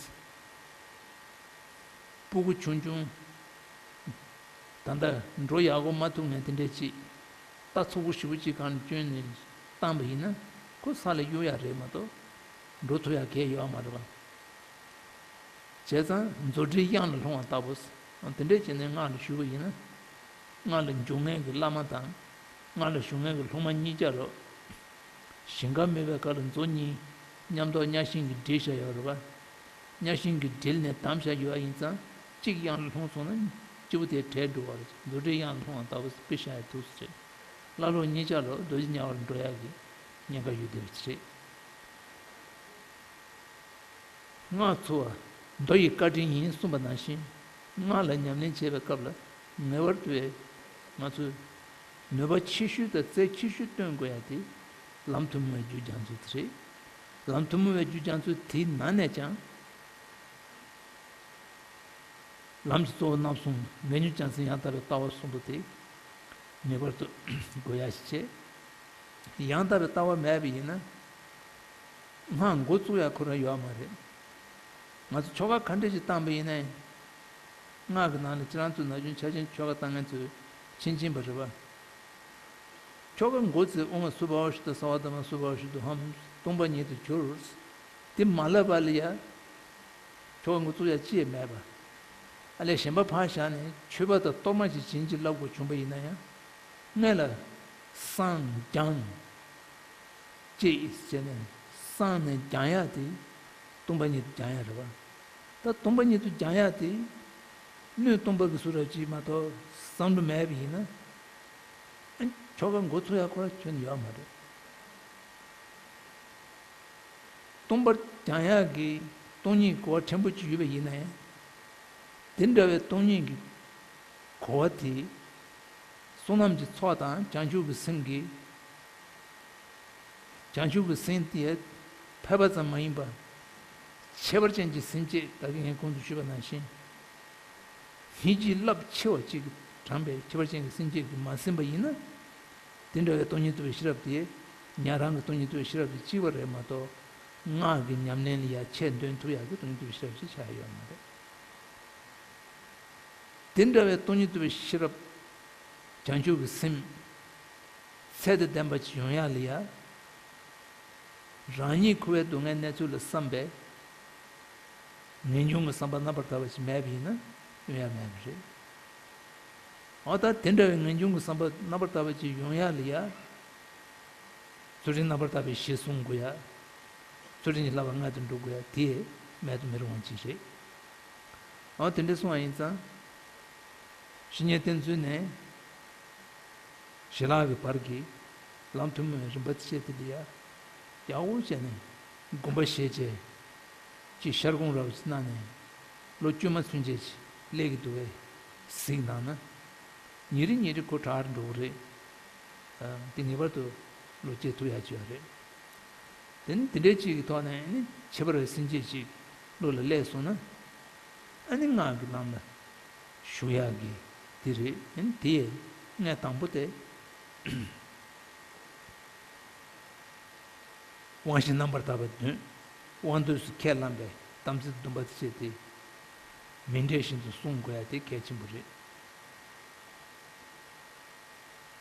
སྤུ་གུ་ཆུང་ཆུང་། ད་ལྟ་འགྲོ་ཡག་པོ་མ་ཐུབ་མཁན་དེ་འདྲས་ཅིག་རྟ་ཚོགས་པ་ཞེ་པོ་ཅིག་སྒང་ལ་བསྐྱོན་ནས་བཏང་པ་ཡིན་ན། ཁོ་ས་ལ་གཡུག་ཡག་རེད་མ་གཏོགས་འགྲོ་ཐུབ་ཡག་གང་ཡང་ཡོད་མ་རེད་པ། བྱས་ཙང་མཛོད་འགྲེལ་དབྱངས་ལ་ལྷུང་བ་ལྟ་བུ། དེ་འདྲས་བྱས་ནས་སྔགས་ལ་ཞུགས་པ་ཡིན་ན། སྔགས་ལ་འཇུག་མཁན་གྱི་བླ་མ་དང་། སྔགས་ལ་ཞུགས་མཁན་གྱི་སློབ་མ་གཉིས་ཆ་རུ། ཞིང་ཁམས་མེད་པའི་ཁ་ལ་མཛོ་གཉིས་མཉམ་དུ་གཉའ་ཤིང་གིས་སྒྲིལ་བཞག་ཡོད་རེད་པ། གཉའ་ཤིང་གིས་སྒྲིལ་ནས་བསྡམས་བཞག་ཡོད་པ་ཡིན་ཙང་གཅིག་དབྱངས་ལ་ལྷུང་སོང་ན་སྤྱི་བོ་དེ་བྲལ་འགྲོ་བ་རེད། མཛོད་འགྲེལ་དབྱངས་ལ་ལྷུང་བ་ལྟ་བུ་དཔེ་བཞག་ཡ་འདུག་ཟེར། བླ་སློབ་གཉིས་ཆ་ལ་རྡོ་རྗེ་དམྱལ་བར་འགྲོ་ཡག་གི་ཉེན་ཁ་ཡོད་བསྡད་པ་རེད། སྔགས་འཚོ་བ་མདོ་ཡི་བཀའ་དྲིན་ཡིན་གསུངས་པ་ནང་བཞིན། སྔགས་ལ་ཉམས་ལེན་བྱེད་པའི་སྐབས་ལ་ངེས་པར་དུ་ང་ཚོས་ནུས་པ་ཆེ་ཤོས་དང་རྩལ་ཆེ་ཤོས་བཏོན་དགོས་ཡ་དེ་ལམ་ཐུན་མོང་བའི་རྒྱུད་རྒྱ་མཚོ་དེ་རེད། ལམ་ཐུན་མོང་བའི་རྒྱུད་རྒྱ་མཚོ་དེའི་ནང་ནས་ཀྱང་། ལམ་གྱི་གཙོ་བོ་རྣམ་གསུམ་མི་མཇེད་རྒྱལ་མཚན་ཡང་དག་པའི་ལྟ་བ་གསུམ་པོ་དེ་ངེས་པར་དུ་དགོས་ཡ་ཞིག་བྱས། ཡང་དག་པའི་ལྟ་བ་མེད་པ་ཡིན་ན། སྔགས་འགོ་བཙུགས་ཡ་ཁོ་རང་ཡོད་མ་རེད། ང་ཚོ་ཆོ་ག་ག་འདྲ་ཞིག་བཏང་པ་ཡིན་ནའི། སྔགས་ཀྱི་ནང་ལ་ཁྱེད་རང་ཚོ་ན་གཞོན་ཆ་ཆེན་ཆོ་ག་བཏང་མཁན་ཚོས་མཁྱེན་མཁྱེན་པ་རེད་པ། ཆོ་ག་འགོ་བཙུགས། ཨོཾ་སུ་བྷཱ་ཧུ་ཤུདྡྷ་སརྦ་དྷརྨ་སུ་བྷཱ་ཧུ་ཤུདྡྷོ་ཧཾ། སྟོང་པ་ཉིད་དུ་གྱུར། དེ་མ་ལབ་པ་ལ་ཡ། ཆོ་ག་འགོ་བཙུགས་ཡ་ཅི་ཡང་མེད་པ། ཨ་ལས་གཞན་པ་ཕར་བཞག་ནས་མཆོད་པ་དང་གཏོར་མ་ཞིག་བྱིན་གྱིས་བརླབ་དགོས་བྱུང་པ་ཡིན་ན་ཡང་། སྔོན་ལ་བསང་སྦྱངས། ཅེས་བྱས་ནས་བསང་ནས་སྦྱང་ཡག་དེ་སྟོང་པ་ཉིད་དུ་སྦྱང་ཡག་རེད་པ། ད་སྟོང་པ་ཉིད་དུ་སྦྱང་ཡག་དེ་སྣོད་སྟོང་པ་གི་བཟོ་འདྲ་ཅིག་མ་གཏོགས་བསམ་བློ་མེད་པ་ཡིན་ན། ཨ་ཆོ་ག་འགོ་ཚུགས་ཡག་ཁོ་རང་ཁྱོན་ནས་ཡོད་མ་རེད། སྟོང་པར་སྦྱང་ཡག་གི་སྟོང་ཉིད་གོ་བ་ཕྲན་བུ་ཅིག་ཡོད་པ་ཡིན་ན་ཡང་། དེ་འདྲ་བའི་སྟོང་ཉིད་ཀྱི་གོ་བ་དེ་བསོད་ནམས་ཀྱི་ཚོགས་དང་བྱང་ཆུབ་ཀྱི་སེམས་ཀྱིས། བྱང་ཆུབ་ཀྱི་སེམས་དེ་ཕལ་པ་ཙམ་མ་ཡིན་པར། ཁྱད་པར་ཅན་གྱི་སེམས་བསྐྱེད། ད་གིན་ངས་གོང་དུ་ཞུས་པ་ནང་བཞིན། སྙིང་རྗེའི་རླབས་ཆེ་བ་ཅིག་དྲངས་པའི་ཁྱད་པར་ཅན་གྱི་སེམས་བསྐྱེད་ཀྱིས་མ་ཟིན་པ་ཡིན་ན། དེ་འདྲ་བའི་སྟོང་ཉིད་རྟོགས་པའི་ཤེས་རབ་དེ་ཉན་རང་གི་སྟོང་ཉིད་རྟོགས་པའི་ཤེས་རབ་དེ་གཅིག་པ་རེད་མ་གཏོགས། སྔགས་ཀྱི་ཉམས་ལེན་ལ་ཡ་ཆེས་འདོན་ཐུབ་ཡག་གི་སྟོང་ཉིད་རྟོགས་པའི་ཤེས་རབ་ཅིག་ཆགས་ཡོད་མ་རེད། དེ་འདྲ་བའི་སྟོང་ཉིད་རྟོགས་པའི་ཤེས་རབ། བྱང་ཆུབ་ཀྱི་སེམས། ཚད་དང་ལྡན་པ་ཅིག་ཡོང་ཡག་ལ་ཡ། རང་ཉིད་འཁོར་བའི་སྡུག་བསྔལ་གནས་ཚུལ་ལ་བསམ་པའི་ངེས་འབྱུང་གི་བསམ་པ་རྣམ་པར་དག་པ་ཅིག་མེད་པ་ཡིན་ན་ཡོང་ཡག་མེད་པ་རེད། འོ་ད་དེ་འདྲ་བའི་ངེས་འབྱུང་གི་བསམ་པ་རྣམ་པར་དག་པ་ཅིག་ཡོང་ཡག་ལ་ཡ། ཚུལ་ཁྲིམས་རྣམ་པར་དག་པའི་གཞི་བཟུང་དགོས་ཡ། ཚུལ་ཁྲིམས་ཀྱི་བསླབ་པ་མངལ་དུ་འགྲོ་དགོས་ཡ་དེ་མེད་དུ་མི་རུང་བ་ཅིག་རེད། འོ་དེ་འདྲ་གསུངས་པ་ཡིན་ཙང་། བཤེས་གཉེན་བསྟེན་ཚུལ་ནས། ཞི་ལྷག་གི་བར་གྱི་ལམ་ཐུན་མོང་བའི་རིམ་པ་བཅས་དེ་ལ་ཡ། ཡག་པོ་བྱས་ནས་སྒོམ་པ་བྱས་བྱས། ཅིག་ཤར་སྒོམ་རབ་ཅིག་གནང་ནས། ལོ་བཅོ་ལྔ་ཚུན་ཆད་ཅིག་སླེབས་ཀྱི་འདུག་པས་གཟིགས་གནང་ན། ཉིན་རེ་ཉིན་རེ་ཁོ་དྲག་འགྲོ་གི་རེད། ཨ། དེ་ངེས་པར་དུ་བློ་སྐྱེད་ཐུབ་ཡག་ཅིག་ཡོད་རེད། དེ་ནི་དེ་འདྲའི་ཅིག་གི་ཐོག་ནས་ནི་ཁྱད་པར་བའི་སེམས་བསྐྱེད་ཅིག་བློ་ལ་སླེབས་སོང་ན། ཨ་ནི་སྔགས་ཀྱི་ལམ་ལ་ཞུགས་ཡག་གི་དེ་རེད། ཨ་ནི་དེ་ཡི་གནས་དང་པོ་དེ། དབང་བཞི་རྣམ་པར་དག་པའི་དོན། དབང་དུས་སུ་ཁས་བླངས་པའི་དམ་ཚིག་སྡོམ་པ་བཅས་ཏེ། མི་འབྲལ་བཞིན་དུ་བསྲུང་དགོས་ཡ་དེ་གལ་ཆེན་པོ་རེད།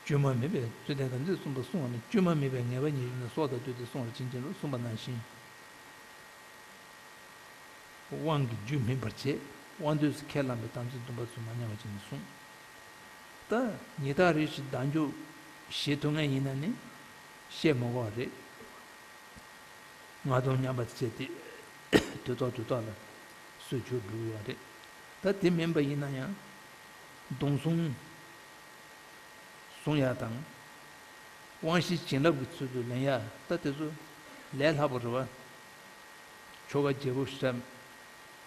བཅོས་མ་མེད་པའི་རྩོད་ལྡན་དམ་ཚིག་གསུམ་པ་བསྲུང་བ་ནི། བཅོས་མ་མེད་པའི་ངེས་པ་ཉིད་ཡིན་ན། སྲོག་དང་བསྡོས་ཏེ་བསྲུང་བར་བྱིན་གྱིས་རློབས་གསུངས་པ་ནང་བཞིན། དབང་གི་རྒྱུ་སྨིན་པར་བྱེད། དབང་དུས་སུ་ཁས་བླངས་པའི་དམ་ཚིག་སྡོམ་པ་ཚུ་མ་ཉམས་པ་བྱས་ནས་བསྲུང་། ད་ཉི་ཟླ་རེ་བཞིན་ཟླ་མཇུག་བཞེས་ཐུབ་མཁན་ཡིན་ན་ནི་བཤད་མི་དགོས་པ་རེད། སྔགས་སྡོམ་ཉམས་པ་བྱས་ཏེ་དུས་ཐོག་དུས་ཐོག་ལ་གསོལ་མཆོད་སྒྲུབ་ཡོད་རེད། ད་དེ་མིན་པ་ཡིན་ན་ཡང་སྡོམ་བཟུང་བསྲུང་ཡག་དང་། དབང་བཞི་བྱིན་རླབས་ཀྱི་ཚུལ་དུ་ལེན་ཡག་ད་དེ་ཚོ་ལས་སླ་པོ་རེད་པ། ཆོ་ག་བརྗེ་པོ་ཞིག་བྱ་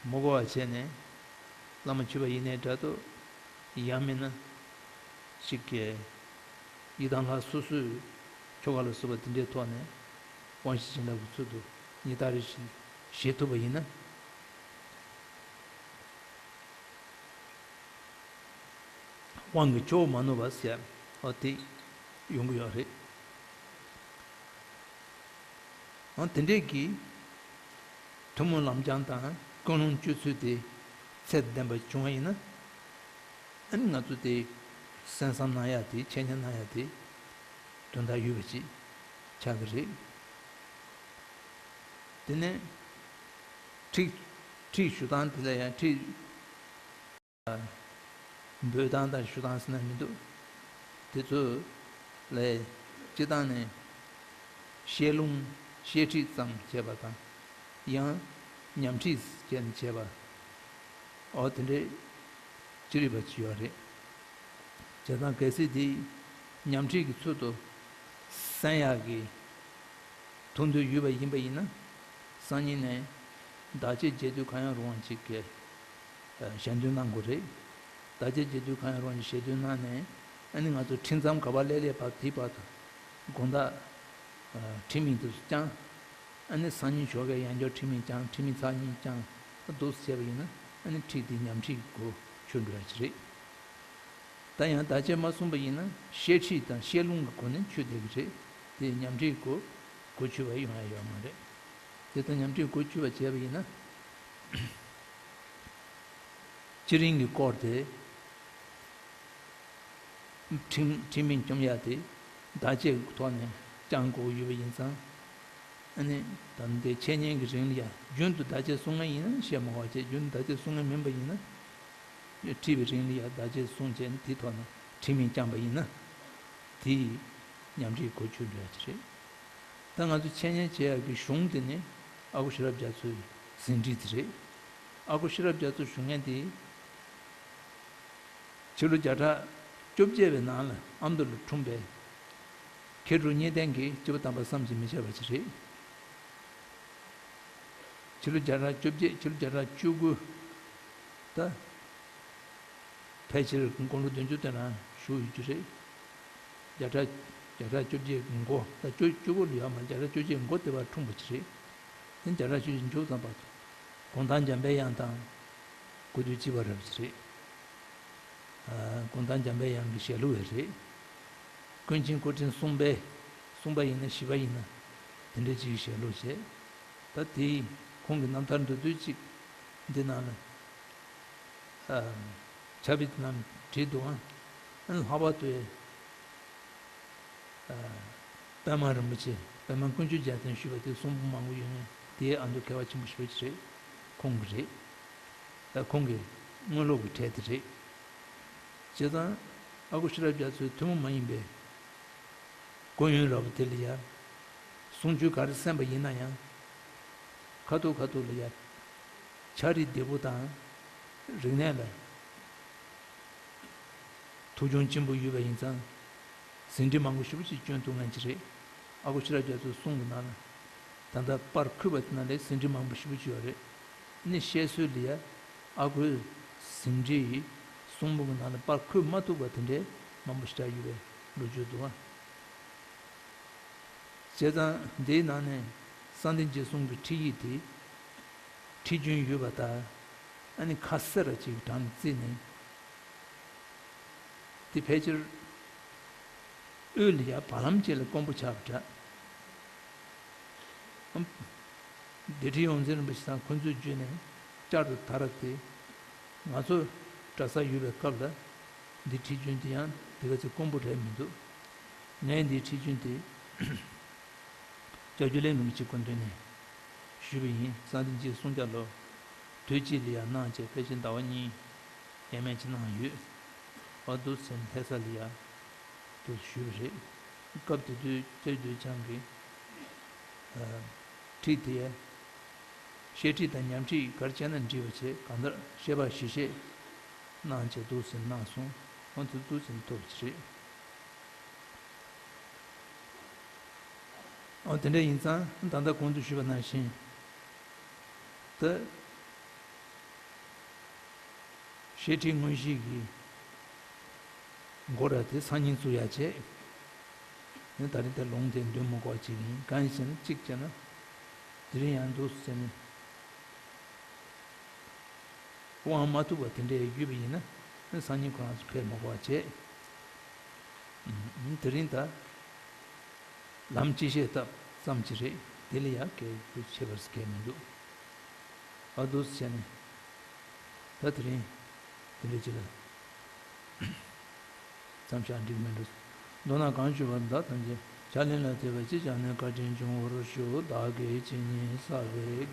མི་དགོས་པ་བྱས་ནས། བླ་མ་མཆོད་པ་ཡིན་ནའི་འདྲ་འདུག་ཡང་མིན་ན་ཅིག་གི་ཡི་དམ་ལྷ་སོ་སོའི་ ཆོ་ག་ལ་སོགས་པ་དེ་འདྲའི་ཐོག་ནས་དབང་ཤེས་བྱིན་རླབས་ཀྱི་ཚུལ་དུ་ཉི་ལྟར་རེ་བཞིན་བཞེས་ཐུབ་པ་ཡིན་ན། དབང་གི་ཆུ་བོ་མ་ནུབ་པ་ཟེར་ཡ་དེ་ཡོང་གི་ཡོད་རེད། ཨང་། དེ་འདྲས་ཀྱི་ཐུན་མོང་ལམ་སྦྱང་དང་ཀུན་སློང་སྤྱོད་ཚུལ་དེ་ཚད་ལྡན་པ་བྱུང་བ་ཡིན་ན། ཨ་ནི་ང་ཚོ་དེ་གསན་བསམ་གནང་ཡ་དེ། འཆད་ཉན་གནང་ཡ་དེ་དོན་དག་ཡོད་པ་ཅིག་ཆགས་ཀྱི་རེད། དེ་ནས་ཁྲིད་ཁྲིད་ཞུ་སྟངས་དེ་ལ་ཡང་ཁྲིད། འབོད་སྟངས་དང་ཞུ་སྟངས་ཟེར་ན་མི་འདུག་དེ་ཚོ་ལས་སྤྱི་བཏང་ནས་བཤད་ལུང་བཤད་ཁྲིད་ཙམ་བྱས་པ་དང་། ཡང་ཉམས་ཁྲིད་བྱས་ནས་བྱས་པ། འོ་དེ་འདྲའི་ཅི་རིགས་པ་ཅིག་ཡོད་རེད། བྱས་ཙང་གལ་སྲིད་དེ་ཉམས་ཁྲིད་ཀྱི་ཚུལ་དུ་གསན་ཡག་གི་ཐུགས་འདུན་ཡོད་པ་ཡིན་པ་ཡིན་ན། སང་ཉིན་ནས་བདག་གཅེས་རྒྱས་བསྡུས་གང་ཡང་རུང་བ་ཅིག་གི་ཞལ་འདོན་གནང་དགོས་རེད། བདག་གཅེས་རྒྱས་བསྡུས་གང་ཡང་རུང་བ་ཅིག་ཞལ་འདོན་གནང་ནས། ཨ་ནི་ང་ཚོ་ཁྲིད་མཚམས་ག་པར་སླེབས་སླེབས་བར་དེའི་བར་དུ་དགོང་དག་ཁྲིད་མིང་དེ་ཚོ་བསྐྱངས། ཨ་ནི་སང་ཉིན་ཞོགས་ཀས་ཡང་བསྐྱར་ཁྲིད་མིང་བསྐྱངས། ཁྲིད་མིང་ཚར་གཉིས་བསྐྱངས། ཨ་འདུག་སེ་བྱས་པ་ཡིན་ན། ཨ་ནི་ཁྲིད་དེ་ཉམས་ཁྲིད་ཀྱི་སྒོ་ཕྱེ་འགྲོ་ཡ་ཅིག་རེད། ད་ཡང་བདག་གཅེས་མ་གསུངས་པ་ཡིན་ན་བཤད་ཁྲིད་དང་བཤད་ལུང་གི་སྒོ་ནས་ཆོད་བསྡད་ཀྱི་རེད། དེ་ཉམས་ཁྲིད་སྒོ་སྒོ་ཕྱེ་བ་ཡོང་ཡ་ཡོད་མ་རེད། དེ་ལྟར་ཉམས་ཁྲིད་སྒོ་ཕྱེ་བ་བྱས་པ་ཡིན་ན། སྤྱིར་དབྱིངས་ཀྱི་སྐོར་དེ། ཁྲིམས་ཁྲིམས་མིན་སྐྱོང་ཡ་དེ་བདག་གཅེས་ཀྱི་ཐོག་ནས་བསྐྱང་དགོས་ཡོད་པ་ཡིན་ཙང་། ཨ་ནི་ད་ལྟའི་འཆད་ཉན་གྱི་རིང་ལ་ཡ་རྒྱུན་དུ་བདག་གཅེས་སྲུང་མཁན་ཡིན་ན་བཤད་མ་དགོས་པ་བྱས། རྒྱུན་དུ་བདག་གཅེས་སྲུང་མཁན་མིན་པ་ཡིན་ན། ཁྲིད་པའི་རིང་ལ་ཡ་བདག་གཅེས་སྲུང་བྱས་ནས་དེའི་ཐོག་ནས་ཁྲིམས་མིན་བསྐྱངས་པ་ཡིན་ན། དེ་ཉམས་ཁྲིད་གོ་ཆོད་འགྲོ་ཡ་ཅིག་རེད། ད་ང་ཚོ་འཆད་ཉན་བྱེད་ཡག་གི་གཞུང་དེ་ནི་ཨ་ཁུ་ཤེས་རབ་རྒྱ་མཚོའི་ཟིན་བྲིས་དེ་རེད། ཨ་ཁུ་ཤེས་རབ་རྒྱ་མཚོ་ཞུ་མཁན་དེ། ཕྱི་ལོ་བརྒྱ་ཕྲག་བཅོ་བརྒྱད་པའི་ནང་ལ་ཨ་མདོ་ལ་འཁྲུངས་པའི་མཁས་གྲུབ་གཉིས་ལྡན་གྱི་སྐྱེས་བུ་དམ་པ་བསམ་གྱིས་མི་ཁྱབ་པ་ཅིག་རེད། ཕྱི་ལོ་བརྒྱ་ཕྲག་བཅོ་བརྒྱད། ཕྱི་ལོ་བརྒྱ་ཕྲག་བཅུ་དགུ། ད་ཕལ་ཆེར་དགུང་ལོ་བདུན་ཅུ་དེ་རང་བཞུགས་ཡོད་རྒྱུ་རེད། བརྒྱ་ཕྲག་བརྒྱ་ཕྲག་བཅོ་བརྒྱད་མགོ། ད་བཅུ་བཅུ་དགུ་ལ་ཡོད་མ། བརྒྱ་ཕྲག་བཅོ་བརྒྱད་མགོ་དེ་བར་འཁྲུངས་པ་ཅིག་རེད། དེ་བརྒྱ་ཕྲག་བཅུ་བཞི་མཇུག་ཙམ་བར་དུ་གུང་ཐང་འཇམ་པའི་དབྱངས་དང་སྐུ་དུས་གཅིག་པ་རབ་ཅིག་རེད། ཨ། གུང་ཐང་འཇམ་པའི་དབྱངས་ཀྱི་ཞལ་ལུང་བས་རེད། ཀུན་མཁྱེན་སྐུ་ཕྲེང་གསུམ་པའི། གསུམ་པ་ཡིན་ན་བཞི་པ་ཡིན་ན་དེ་འདྲ་ཅིག་གི་ཞལ་ལུང་བྱས། ད་དེའི་ཁོང་གི་རྣམ་ཐར་མདོར་བསྡུས་ཅིག་འདི་ནང་ལ། ཨ། ཕྱག་དཔེ་དེ་ནང་བྲིས་འདུག་ཨང་། ཨ་ནི་ལྷག་པར་དུ། ཨ། པདྨ་རིན་པོ་ཆེ། པདྨ་དཀོན་མཆོག་རྒྱལ་མཚན་ཞུས་པ་དེ་གསུང་འབུམ་མང་པོ་ཡོད་མཁན་དེའི་ཨ་མདོ་མཁས་པ་ཆེན་པོ་ཞེ་པོ་ཅིག་རེད། ཁོང་གི་རེད། ད་ཁོང་གི་དངོས་སློབ་ཀྱི་གྲས་དེ་རེད། བྱས་ཙང་ཨ་ཁུ་ཤེས་རབ་རྒྱ་མཚོའི་ཐུན་མོང་མ་ཡིན་པའི་སྐུ་ཡོན་རབ་དེ་ལ་ཡ། གསུང་ཆོས་ག་རེ་གསན་པ་ཡིན་ན་ཡང་། ཁ་ཐུག་ཁ་ཐུག་ལ་ཡ། ཕྱག་བྲིས་བདེ་པོ་དང་། རིག་གནས་ལ་ཐུགས་སྦྱོང་ཆེན་པོ་ཡོད་པ་ཡིན་ཙང་། ཟིན་བྲིས་མང་པོ་ཞེ་པོ་ཅིག་བསྐྱོན་ཐུབ་མཁན་ཅིག་རེད། ཨ་ཁུ་ཤེས་རབ་རྒྱ་མཚོའི་གསུང་གི་ནང་ལ། ད་ལྟ་པར་ཁུག་པ་དེ་ནང་ལ་ཟིན་བྲིས་མང་པོ་ཞེ་པོ་ཅིག་ཡོད་རེད། ནི་བཤད་སྲོལ་ལ་ཡ། ཨ་ཁུའི་ཟིན་བྲིས་གསུང་འབུམ་གྱི་ནང་ལ་པར་ཁུག་མ་ཐུབ་པ་དེ་འདྲའི་མང་པོ་ཞེ་དྲག་ཡོད་པའི་ལོ་རྒྱུས་འདུག་ཨ། བྱས་ཙང་འདིའི་ནང་ནས་གསང་བདེ་འཇིགས་གསུམ་གྱི་ཁྲིད་ཡིག་དེ། ཁྲིད་རྒྱུན་ཡོད་པ་དང་། ཨ་ནི་ཁ་གསལ་ར་ཅིག་གྲངས་བརྩིས་ནས། དེ་ཕལ་ཆེར་དབུས་ལ་ཡ་བར་ལམ་ཅིག་ལ་དཀོན་པོ་ཆགས་པ་འདྲ། ཨམ། སྡེ་ཁྲི་ཡོངས་འཛིན་རིན་པོ་ཆེ་དང་ཁོང་ཚོའི་བརྒྱུད་ནས་བསྐྱར་དུ་དར་ཏེ། ང་ཚོ་གྲྭ་ས་ཡོད་པའི་སྐབས་ལ་འདི་ཁྲིད་རྒྱུན་དེ་ཡང་དེ་ག་ཚོད་དཀོན་པོ་རེད་མི་འདུག་ངས་འདིའི་ཁྲིད་རྒྱུན་དེ་སྐྱབས་རྗེ་ལས་རིན་པོ་ཆེའི་སྐུ་མདུན་ནས་ཞུས་པ་ཡིན། གསང་བདེ་འཇིགས་གསུམ་ཀྱང་ལོ་དུས་གཅིག་ལ་ཡང་གནང་བྱས། ཕལ་ཆེར་ཟླ་བ་གཉིས་ཡས་མས་ཅིག་གནང་ཡོད། ཨ། འདུག་སེ་ལྷ་ས་ལ་ཡ་དུ་ཞུས་པ་རེད། སྐབས་དེ་དུས་སྐྱབས་རྗེ་རྡོ་རྗེ་འཆང་གིས། ཨ། ཁྲིད་དེ། བཤད་ཁྲིད་དང་ཉམས་ཁྲིད་ག་རེ་བྱས་ན་འགྲིག་པ་བྱས། གང་ལྟར་བཤད་པ་ཞིབ་བཤད་གནང་བྱས་འདུག་སེ་གནང་སོང་། ཁོང་ཚོ་འདུག་སེ་ཐུབ་པ་རེད། ཨོ། དེ་འདྲ་ཡིན་ཙང་ད་ལྟ་གོང་དུ་ཞུས་པ་ནང་བཞིན། ད་བཤད་ཁྲིད་དངོས་གཞི་གི་འགོ་ར་དེ་སང་ཉིན་བཙུགས་ཡ་བྱས། ནི་ད་རིང་དེ་ལུང་དེ་འདོན་མི་དགོས་པ་བྱེད་ཀྱི་ཡིན། གང་ཡིན་ཟེར་ན་གཅིག་བྱས་ན། དེ་རིང་ཡང་འདུག་ཟེར་ནས་དབང་མ་ཐུབ་པ་དེ་འདྲའི་ཡོད་པ་ཡིན་ན་སང་ཉིན་ཁོ་རང་ཚོ་ཕེབས་མི་དགོས་པ་བྱས། དེ་རིང་ད་ལམ་སྤྱི་བཤད་ཐབས་ཙམ་ཅིག་རེད། དེ་ལ་ཡང་སྐད་ཆ་བྱེད་པར་སྐད་མི་འདུག་ཨ་འདུག་ཟེར་ནས་ད་དེ་རིང་དེ་འདྲ་ཅིག་ལ། མཚམས་བཞག་འགྲིག་མི་འགྲོ། མདོར་ན་གང་ཞུ་བ་བདག་ཐམས་ཅད་ཕྱག་ལེན་ལ་དད་པ་ཅིས་ཀྱང་ནས་བཀའ་དྲིན་འབྱུང་བར་ཤོག་བདག་གིས་ཇི་སྙེད་བསགས་པའི།